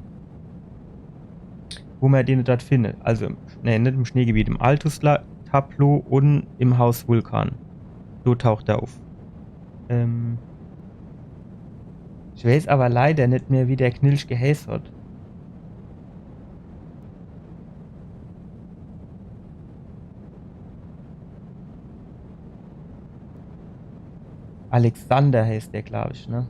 wo mer den dort findet. Also, im, nee, net im Schneegebiet, im Altus-Tableau und im Haus Vulkan. So taucht er uff. Ähm, ich weiß aber leider net mehr, wie der Knilch geheiß hat. Alexander heißt der, glaub ich, ne?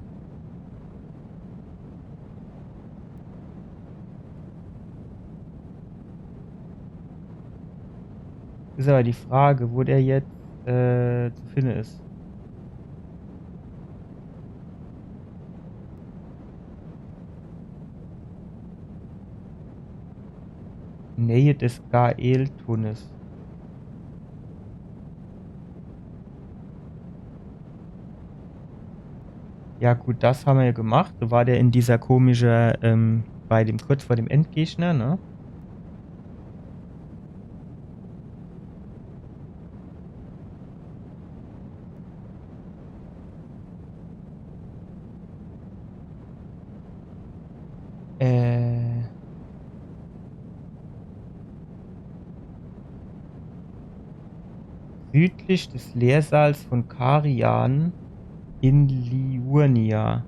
Is aber die Frage, wo der jetzt, äh, zu finde is. Nähe des Gael-Tunnels. Ja gut, das ham mer ja gemacht. Da war der in dieser komische, ähm, bei dem, kurz vor dem Endgegner, ne? Äh, südlich des Lehrsaals von Karian in Liurnia.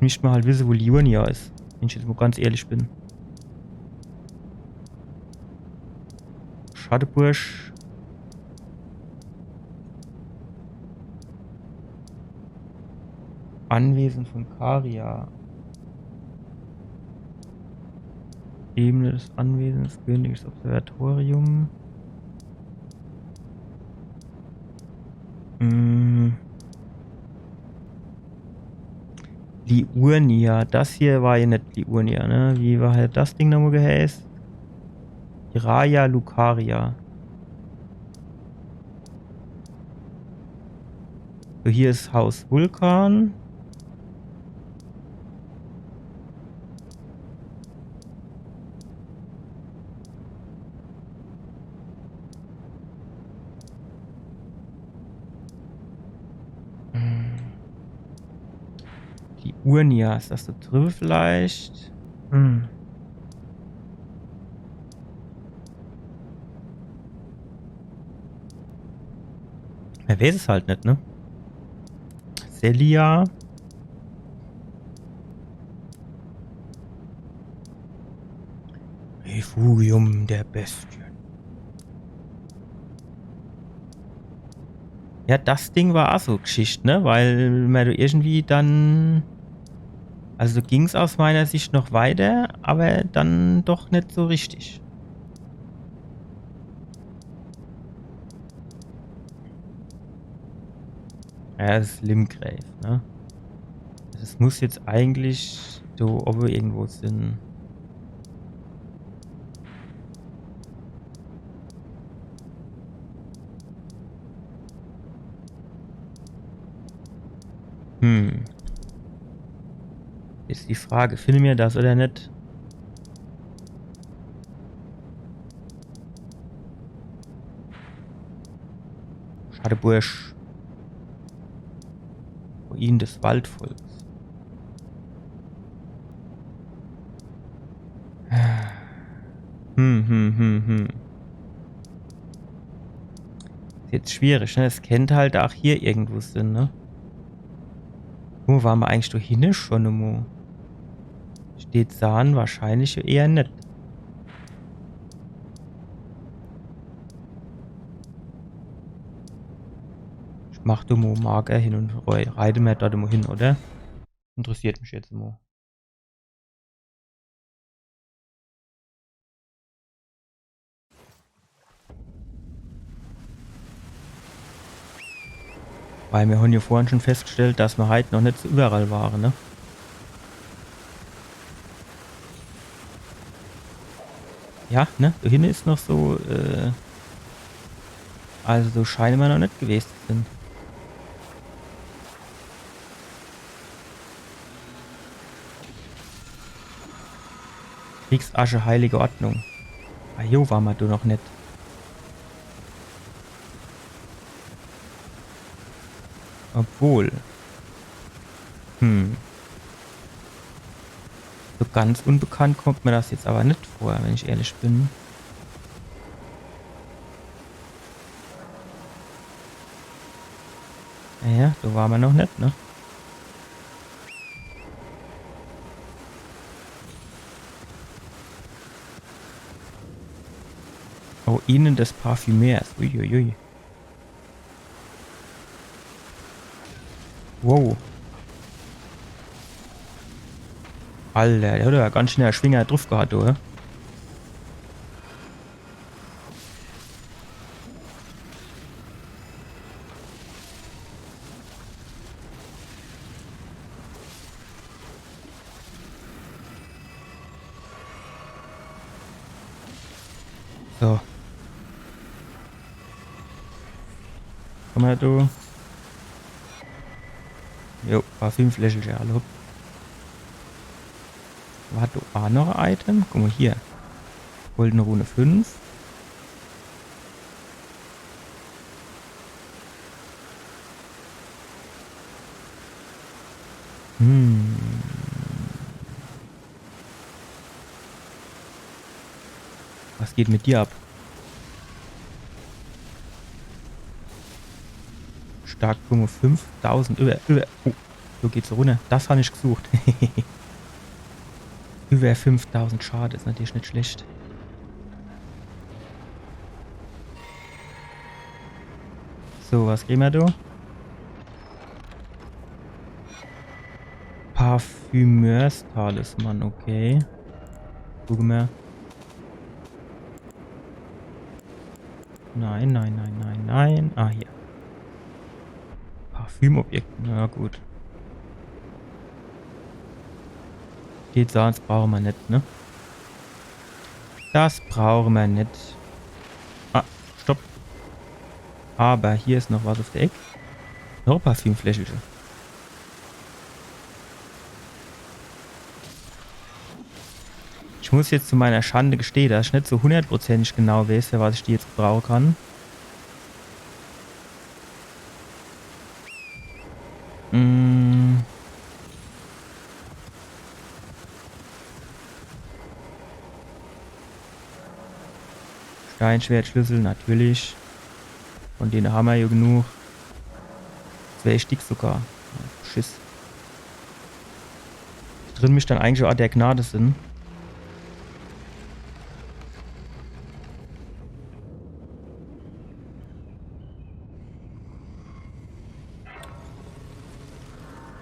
Mischt mer halt wisse, wo Liurnia is, wenn ich jetzt mal ganz ehrlich bin. Schatteburg. Anwesen von Karia. Ebene des Anwesens, Königs Observatorium. Mm. Liurnia. Das hier war ja net Liurnia, ne? Wie war halt das Ding nochmal geheißt? Jiraiya Lucaria. So, hier is Haus Vulkan. Hm. Liurnia, is das da driwwe vielleicht? Hm. Mer weiß es halt net, ne? Sellia. Refugium der Bestien. Ja, das Ding war ach so Geschicht, ne? Weil mer do irgendwie dann, also do ging's aus meiner Sicht noch weiter, aber dann doch net so richtig. Ja, das is Limgrave, ne? Das muss jetzt eigentlich do owwe irgendwo sin. Is die Frage, finde mer das oder net? Schadebursch. Ruinen des Waldvolks. Hm, hm, hm, hm. Is jetzt schwierig, ne? Es kennt halt ach hier irgendwo sin, ne? Wo ware mer eigentlich do hinne schun emol? Steht Sahn wahrscheinlich eher net. Ich mach do mo Marker hin un rei-, reite mer do mo hin, oder? Interessiert mich jetzt mo. Weil mir hon jo vorhin schun festgestellt, dass mer halt noch net so iwwerall ware, ne? Ja, ne? Do hinne is noch so, äh, also so scheine mer noch net gewest zu sin. Kriegsasche, heilige Ordnung. Ah, jo, ware mer do noch net. Obwohl. Hm. So ganz unbekannt kommt mir das jetzt aber net vor, wenn ich ehrlich bin. Naja, do ware mer noch net, ne? Ruinen des Parfümeurs. Uiuiui. Wow. Alter, der hat ja ganz schön de Schwinger druff gehat, oder? So. Komm her, du. Jo, Parfümfläschelche, hallo. War do a noch e Item? Guck mo hier. Goldene Rune fünf. Hm. Was geht mit dir ab? Stark fünftausend, über, über, oh, so geht's runner. Das han ich gesucht. Über fünftausend Schade is natürlich net schlecht. So, was krieg mer do? Parfümeurs-Talisman, okay. Gucke mer. Nein, nein, nein, nein, nein. Ah, hier. Parfümobjekte, na gut. Geht so, das brauche mer net, ne? Das brauche mer net. Ah, stopp. Aber hier is noch was uff de Eck. Noch e Parfümfläschelche. Ich muss jetzt zu meiner Schande gestehe, dass ich net so hundertprozentig genau weeß, für was ich die jetzt gebrauche kann. Mm. Steinschwertschlüssel, natürlich. Von dene hammer jo genug. Zwei Stick sogar. Schiss. Drin misst dann eigentlich ach der Gnade sin.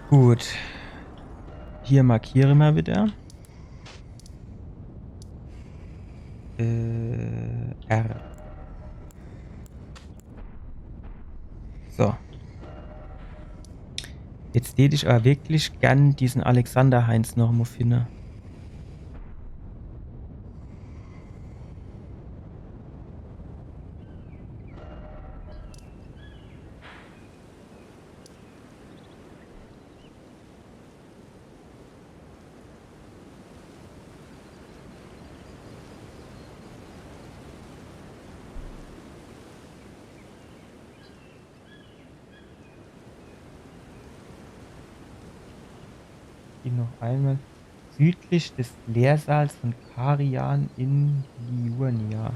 Gut. Hier markiere mer wieder. Äh, R. So. Jetzt tät ich aber wirklich gern diesen Alexander Heinz noch mo finne. Geh noch einmal südlich des Lehrsaals von Karian in Liurnia.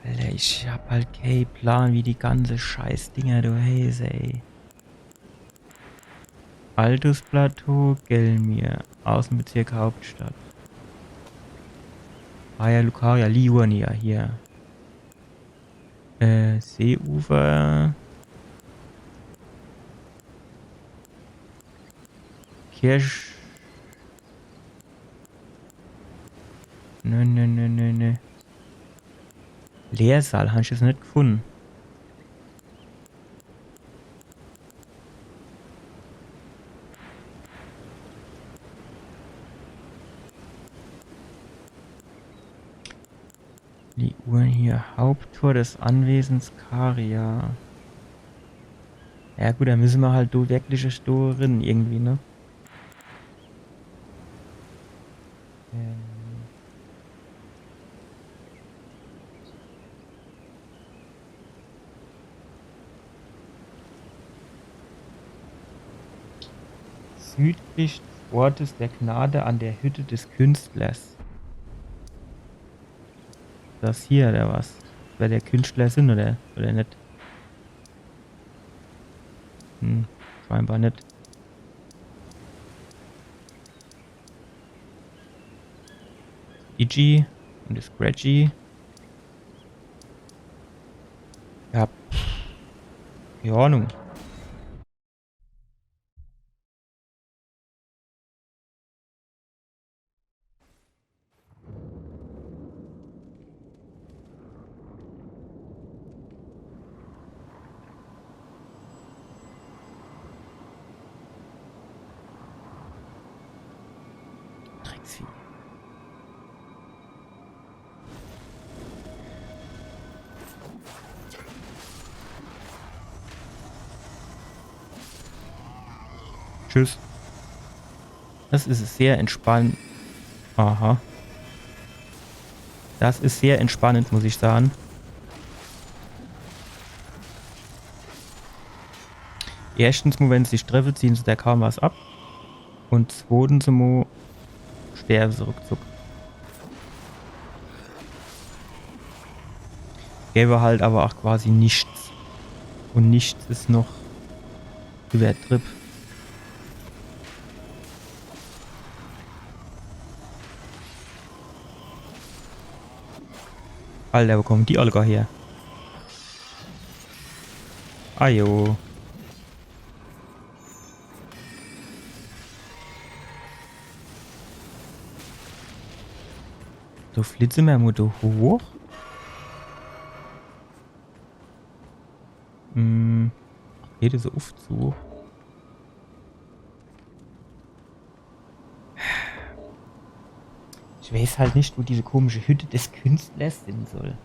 Alter, ich hab halt kee Plan, wie die ganze Scheißdinger do heiße, ey. Altus Plateau, Gelmir, Außenbezirk Hauptstadt. Ah ja, Lucaria, Liurnia, hier. Äh, Seeufer. Kirsch. Nö, nö, nö, nö, nö. Lehrsaal, hab ich jetzt net gefunn. Die Uhren hier. Haupttor des Anwesens Karia. Ja gut, do müsse mer halt do wirklich do rin irgendwie, ne? Ähm. Südlich des Ortes der Gnade an der Hütte des Künstlers. Das hier, oder was? Wer der Künstler sin, oder, oder net? Hm, scheinbar net. Iggy und Scratchy. Ja, pff, kee Ahnung. Drecksvieh. Tschüss. Das is sehr entspannt. Aha. Das is sehr entspannend, muss ich sage. Erschtens mo, wenn se sich treffe, ziehe se der kaum was ab. Und zwotens mo sterwe se ruckzuck. Gäbe halt awwer ach quasi nichts. Und nichts is noch iwwertribb. Alter, wo kommen die alle gar her? Ajo. Do flitze mer mo do hoch. Hm. Geht das so uff zu? Ich weiß halt net, wo diese komische Hütte des Künstlers sin soll.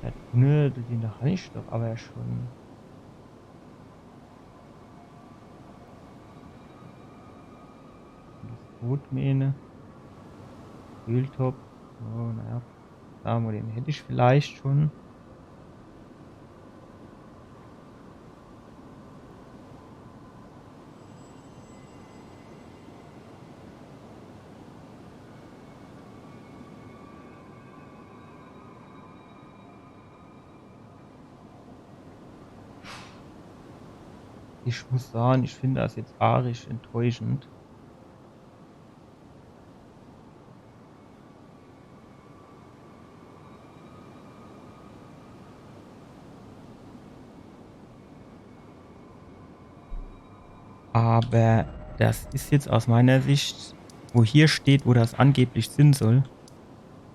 Der Tunnel, den do hab ich doch awwer schon. Das Boot, meine. Öltopf. Oh, naja. Sage mer, den hätt ich vielleicht schon. Ich muss sage, ich find das jetzt arisch enttäuschend. Awwer das is jetzt aus meiner Sicht, wo hier steht, wo das angeblich sin soll,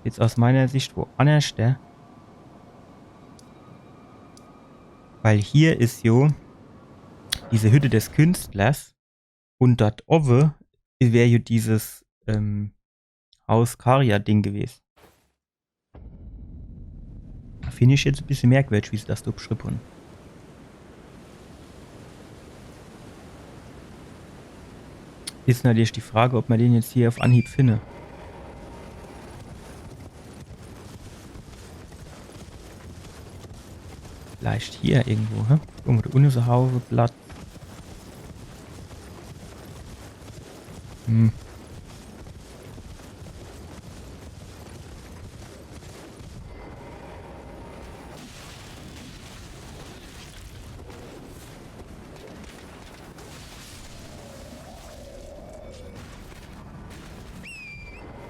jetzt aus meiner Sicht woannerschter. Weil hier is jo diese Hütte des Künstlers. Und dort owwe Wär jo dieses, ähm, Haus Caria-Ding gewes. Find ich jetzt e bissje merkwürdig, wie se das do beschrieb hun. Is natürlich die Frage, ob mer den jetzt hier uff Anhieb finne. Vielleicht hier irgendwo, hä? Guck mo, do unne is e Haufe Platz. Hm.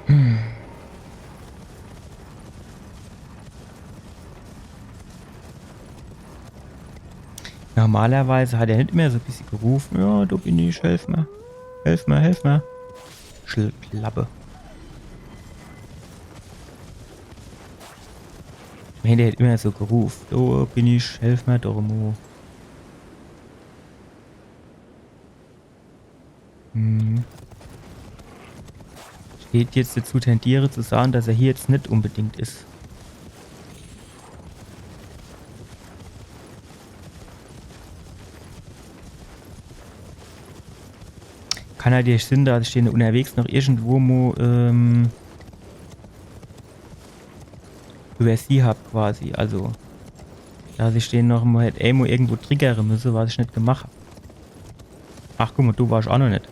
Hm. Normalerweis hat er net immer so e bissje gerufe: „Ja, do bin ich, helf mer. Helf mer, helf mer.“ Schlappe. Ich mein, der hat immer so gerufe: „Do bin ich, helf mer doch mo.“ Hm. Ich deet jetzt dazu tendiere zu sage, dass er hier jetzt net unbedingt is. Kann natürlich sinn, dass ich den unnerwegs noch irgendwo mo, ähm, iwwersieh hab quasi. Also, dass ich den noch mo hätt, ey, mo irgendwo triggere müsse, was ich net gemacht hab. Ach, guck mo, do war ich ach noch net.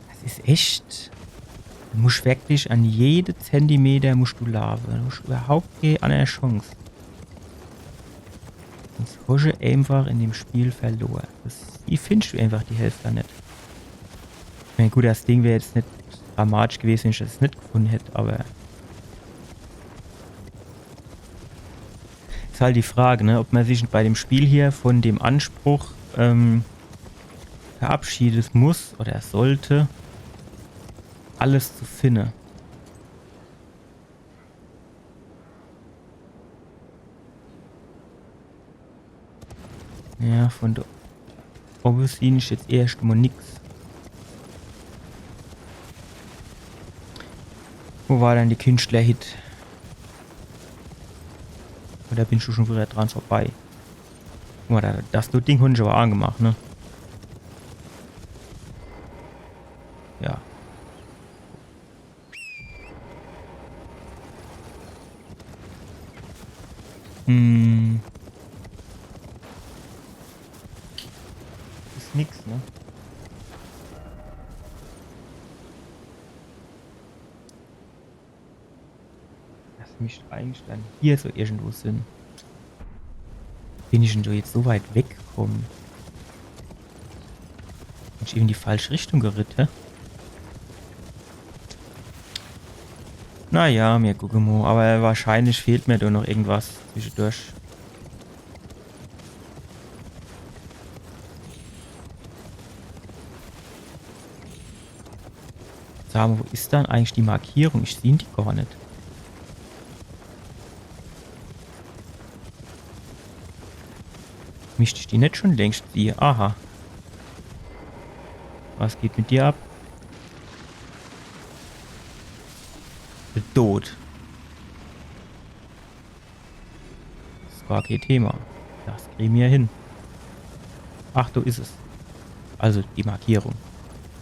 Das is echt. Du musch wirklich an jede Zentimeter musch du laafe. Du musch iwwerhaupt kee anner Chance. Sonst hosch du einfach in dem Spiel verlor. Das, die findsch du einfach die Hälft net. Ich mein, gut, das Ding wär jetzt net dramatisch gewese, wenn ich das net gefunne hätt, awwer is halt die Frage, ne, ob mer sich bei dem Spiel hier von dem Anspruch, ähm, verabschiede muss oder sollte, alles zu finne. Ja, von do owwe sieh ich jetzt erscht mo nix. Wo war dann die Künstler-Hit? Oder bin ich schon wieder dran vorbei? Guck mo, da, das Ding hun ich awwer angemacht, ne? Ja. Hm. Is nix, ne? Das misst eigentlich dann hier so irgendwo sinn. Bin ich dann do jetzt so weit wegkomme? Bin ich in die falsch Richtung geritt, hä? Na ja, mir gucke mo. Awwer wahrscheinlich fehlt mir do noch irgendwas zwischedurch. Sa mo, wo is dann eigentlich die Markierung? Ich sieh die gar net. Misst ich die net schon längscht siehe? Aha. Was geht mit dir ab? Tot. Is gar kee Thema. Das krieh mir hin. Ach, do is es. Also die Markierung.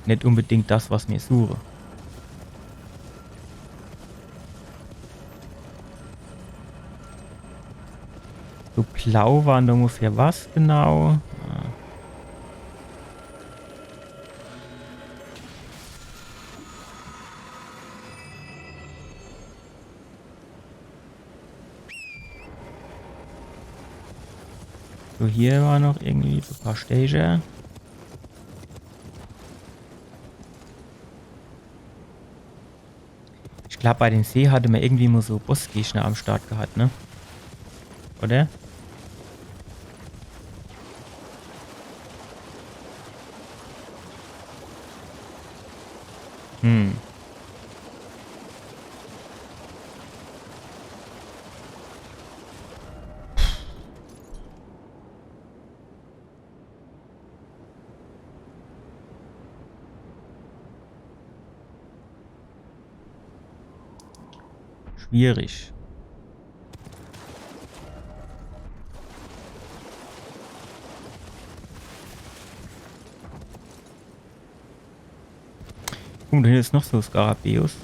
Net unbedingt das, was mir suche. So blau war dann ungefähr was genau? Ja. So, hier war noch irgendwie so e paar Stecher. Ich glaab, bei dem See hatte mer irgendwie mo so Bossgegner am Start gehat, ne? Oder? Hm. Schwierig. Guck, do hinne is noch so Skarabäus.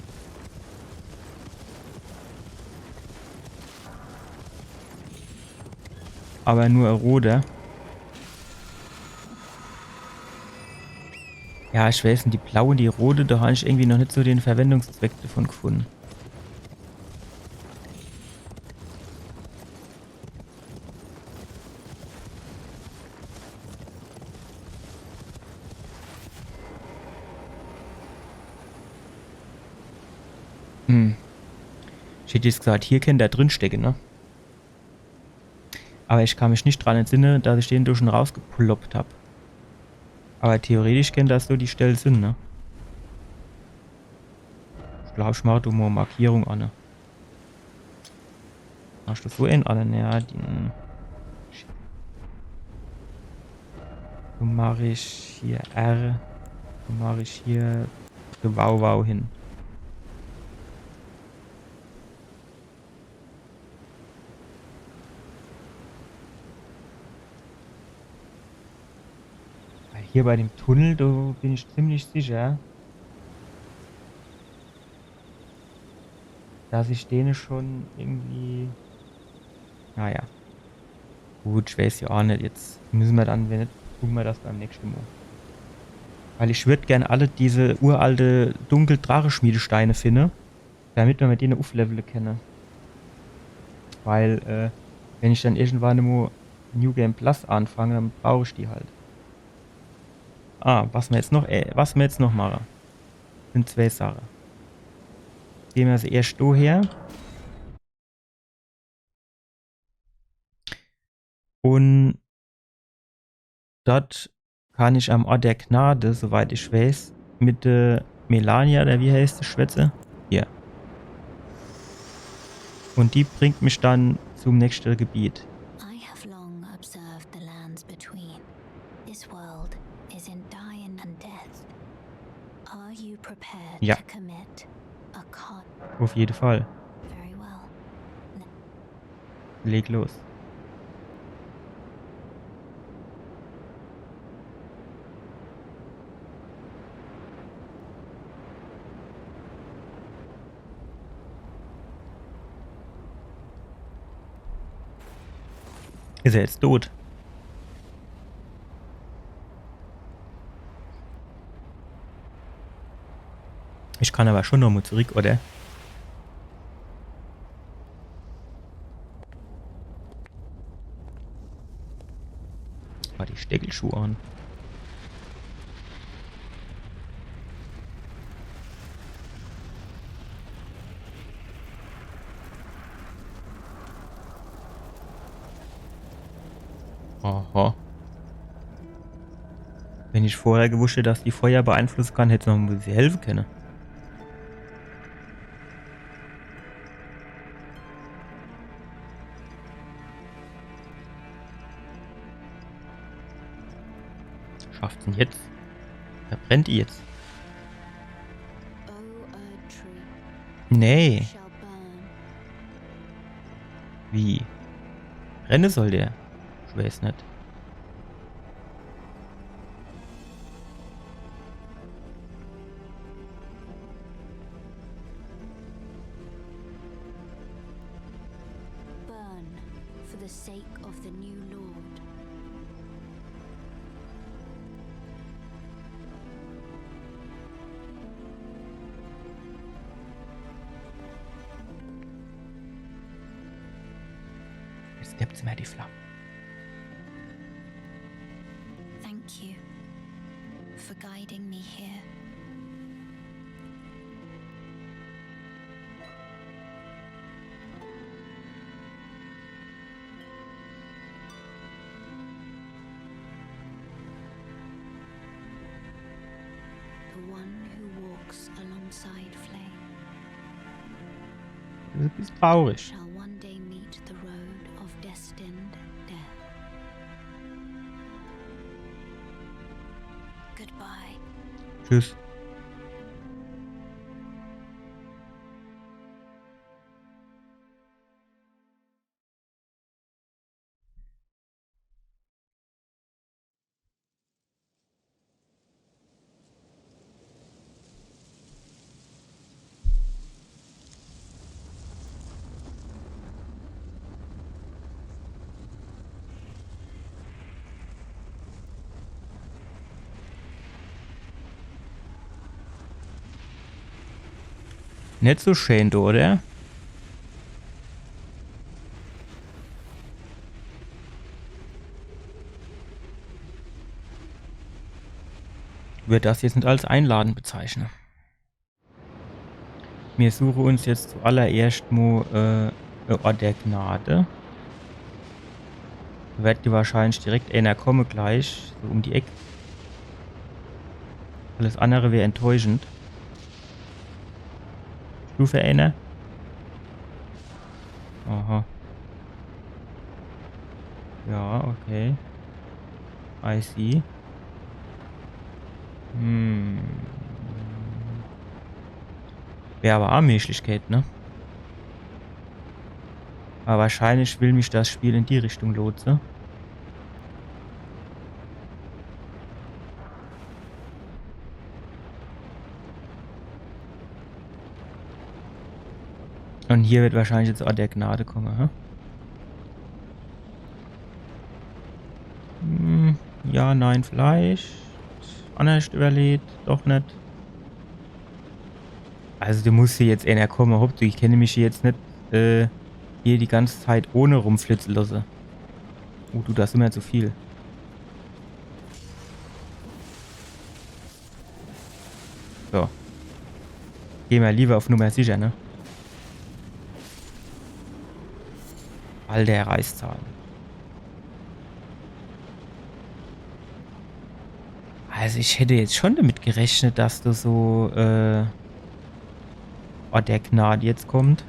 Awwer nur e roter. Ja, ich weeß net, die blaue un die rote, do hab ich irgendwie noch net so de Verwendungszweck davon gefunne. Hm. Ich hätt jetzt gesagt, hier kennt er drin stecke, ne? Awwer ich kann mich net dran entsinne, dass ich den do schun rausgeploppt hab. Awwer theoretisch kennt das so die Stell sin, ne? Ich glaab, ich mach do mo Markierung an, ne? Machsch du so en an, ne? Ja, die, hm. Do mach ich hier R. Do mach ich hier Gewauwau hin. Weil hier bei dem Tunnel, do bin ich ziemlich sicher, dass ich dene schun irgendwie. Naja. Gut, ich weeß jo aa net. Jetzt misse mer dann, wenn net, gucke mer das beim nächschte Mo. Weil ich würd gern alle diese uralte Dunkeldracheschmiedesteine finne, damit mer mit dene ufflevele kenne. Weil, äh, wenn ich dann irgendwann mo New Game Plus anfange, dann brauch ich die halt. Ah, was mer jetzt noch, äh, was mer jetzt noch mache, sin zwee Sache. Geh mer als erscht do her. Un dort kann ich am Ort der Gnade, soweit ich weeß, mit der Melania, oder wie heißt die, schwätze? Hier. Un die bringt mich dann zum nächschte Gebiet. I have long observed the lands between. This world is in dying and death. Are you prepared Ja. to commit a con? Auf jeden Fall. Very well. Leg los. Is er jetzt tot? Ich kann aber schon noch mo zurück, oder? War die Steckelschuhe an. Aha. Wenn ich vorher gewusst hätt, dass die Feuer beeinflusse kann, hätt ich noch e bissel helfe könne. Schafft's denn jetzt? Verbrennt die jetzt? Nee. Wie? Brenne soll der? Ich weiß net. Burn for the sake of the new lord. Jetzt gibt's mehr die Flamme. Thank you for guiding me here. The one who walks alongside flame. Du bist traurig. Shall one day meet the road of destined death. Goodbye. Tschüss. Net so schää, oder? Würd das jetzt net als einladend bezeichne. Mir suche uns jetzt zuallererscht mo, äh, e Ort der Gnade. Werd do wahrscheinlich direkt eener komme gleich, so um die Eck. Alles annere wär enttäuschend. Stufe eener. Aha. Ja, okay. I see. Hm. Wär awwer aa e Möglichkeit, ne? Awwer wahrscheinlich will mich das Spiel in die Richtung lotse. Un hier werd wahrscheinlich jetzt aa der Gnade komme, hä? Hm, ja, nein, vielleicht. Annerscht überleet, doch net. Also, do muss hier jetzt eener komme. Hopp, du, ich kenn mich hier jetzt net, äh, hier die ganze Zeit ohne rumflitze losse. Oh, du, das is immer zu viel. So. Geh mer liewer uff Nummer sicher, ne? Alter, Reißzahn. Also ich hätt jetzt schun damit gerechnet, dass do so, äh, Ort der Gnade jetzt kommt.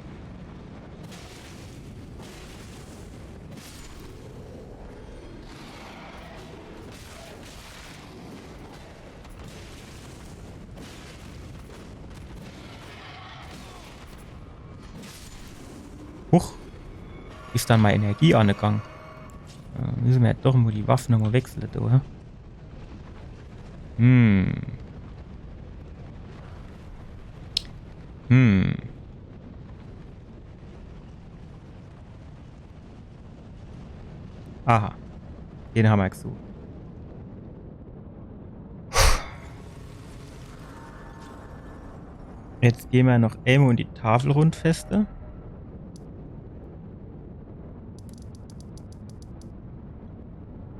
Huch. Is dann mei Energie anegange. Äh, misse mer doch mo die Waffe nochmo wechsle, do, hä? Hm. Hm. Aha. Den hammer gesucht. Jetzt geh mer noch emol in die Tafelrundfeste.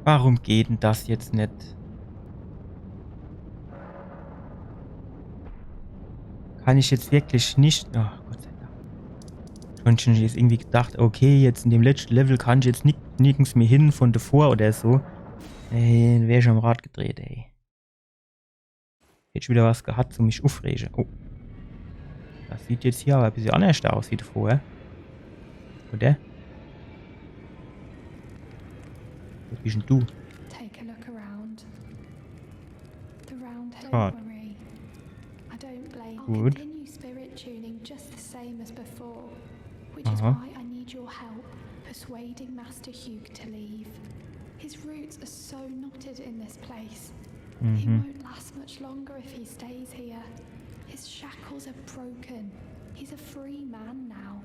Warum geht denn das jetzt net? Kann ich jetzt wirklich net. Oh, Gott sei Dank. Schun, schun jetzt irgendwie gedacht, okay, jetzt in dem letschte Level kann ich jetzt nick-, nirgends mehr hin vun devor oder so. Ey, wär ich am Rad gedreht, ey. Hätt ich widder was gehat, zum mich uffrege. Oh. Das sieht jetzt hier awwer e bissel annerscht aus wie devor. Oder? Wo bisch denn du? Take a look around. The round table. Don't worry. I don't blame. I'll continue spirit tuning just the same as before, which is why I need your help persuading Master Hewg to leave. His roots are so knotted in this place. He won't last much longer if he stays here. His shackles are broken. He's a free man now.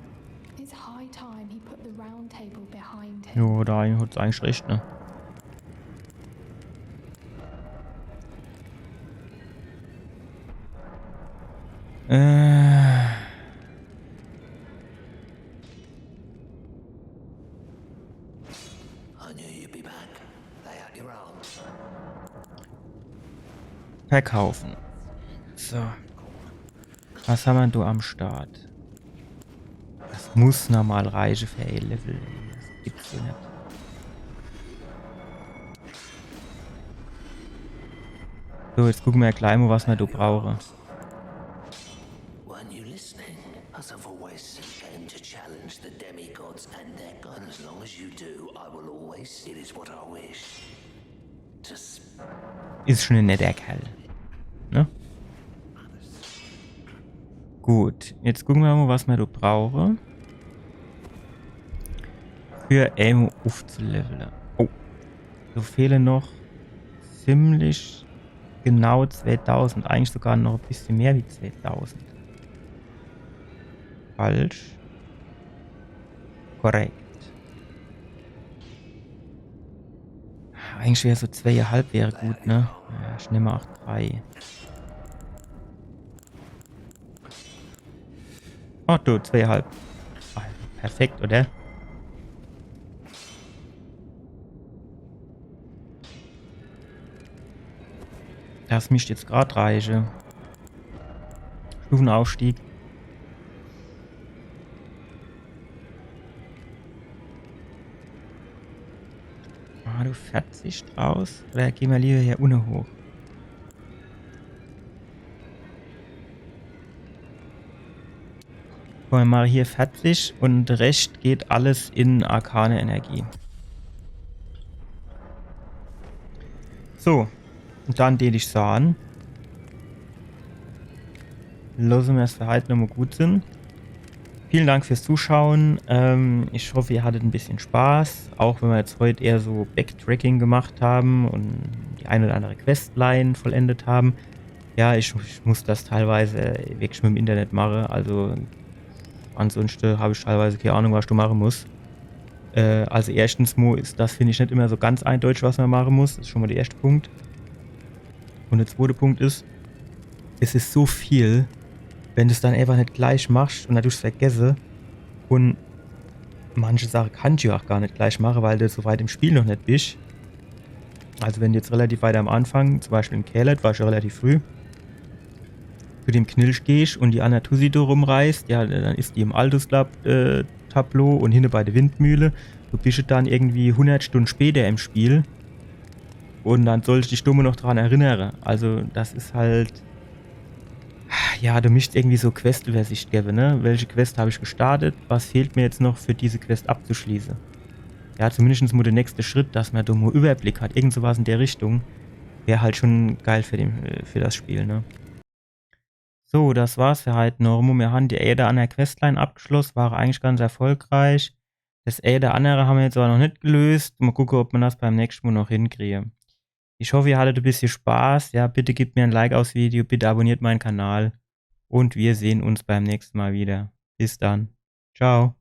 It's high time he put the round table behind him. Jo, do hat's eigentlich recht, ne? Äh. I knew you'd be back. Lay out your arms. Verkaufen. So. Was hammer do am Start? Das muss normal reiche für e Level. Das gibt's jo net. So, jetzt gucke mer gleich mo, was mer do brauche. Weren't you listening? As I've always said, aim to challenge the demigods and their gods. As long as you do, I will always. It is what I wish. Is schun e netter Kerl. Ne? Gut, jetzt gucke mer mo, was mer do brauche. Für emol uffzulevele. Oh. Do fehle noch ziemlich genau zweetausend. Eigentlich sogar noch e bissel mehr wie zweetausend. Falsch. Korrekt. Eigentlich wär so zweieinhalb wär gut, ne? Ja, ich nemm ach drei. Oh, du, zweieinhalb. Ah, perfekt, oder? Das misst jetzt grad reiche. Stufenaufstieg. Ah, du verzig draus? Oder geh mer lieber hier unne hoch? Komm, mer mache hier verzig und de Rescht geht alles in arkane Energie. So, und dann dät ich sahn, losse mer's für heit nochmal gut sin. Vielen Dank fürs Zuschauen. Ähm, ich hoffe, ihr hattet ein bisschen Spaß, auch wenn wir jetzt heute eher so Backtracking gemacht haben und die ein oder andere Questline vollendet haben. Ja, ich, ich muss das teilweise wirklich mit dem Internet machen. Also ansonsten habe ich teilweise keine Ahnung, was du machen musst. Äh, also erstens mo ist das, finde ich, nicht immer so ganz eindeutig, was man machen muss. Das ist schon mal der erste Punkt. Und der zweite Punkt ist, es ist so viel, wenn du es dann einfach nicht gleich machst und dann tust du es vergessen. Und manche Sachen kannst du ja auch gar nicht gleich machen, weil du so weit im Spiel noch nicht bist. Also wenn du jetzt relativ weit am Anfang, zum Beispiel in Caelid, war ich ja relativ früh, zu dem Knilch gehst und die Anatussi da rumreißt, ja, dann ist die im Altus-Tab-, äh, Tableau und hinne bei der Windmühle. Du bist dann irgendwie hundert Stunden später im Spiel. Und dann sollst du dich dumme noch dran erinnern. Also, das ist halt. Ja, du müsst irgendwie so Quest-Übersicht geben, ne? Welche Quest habe ich gestartet? Was fehlt mir jetzt noch für diese Quest abzuschließen? Ja, zumindest mal der nächste Schritt, dass man da mal Überblick hat. Irgend sowas in der Richtung wäre halt schon geil für, den, äh, für das Spiel, ne? So, das war's für heute noch. Mir haben die Äder an der Questline abgeschlossen, war eigentlich ganz erfolgreich. Das Äder andere haben wir jetzt aber noch nicht gelöst. Mal gucken, ob man das beim nächsten Mal noch hinkriege. Ich hoffe, ihr hattet ein bisschen Spaß. Ja, bitte gebt mir ein Like aufs Video, bitte abonniert meinen Kanal und wir sehen uns beim nächsten Mal wieder. Bis dann. Ciao.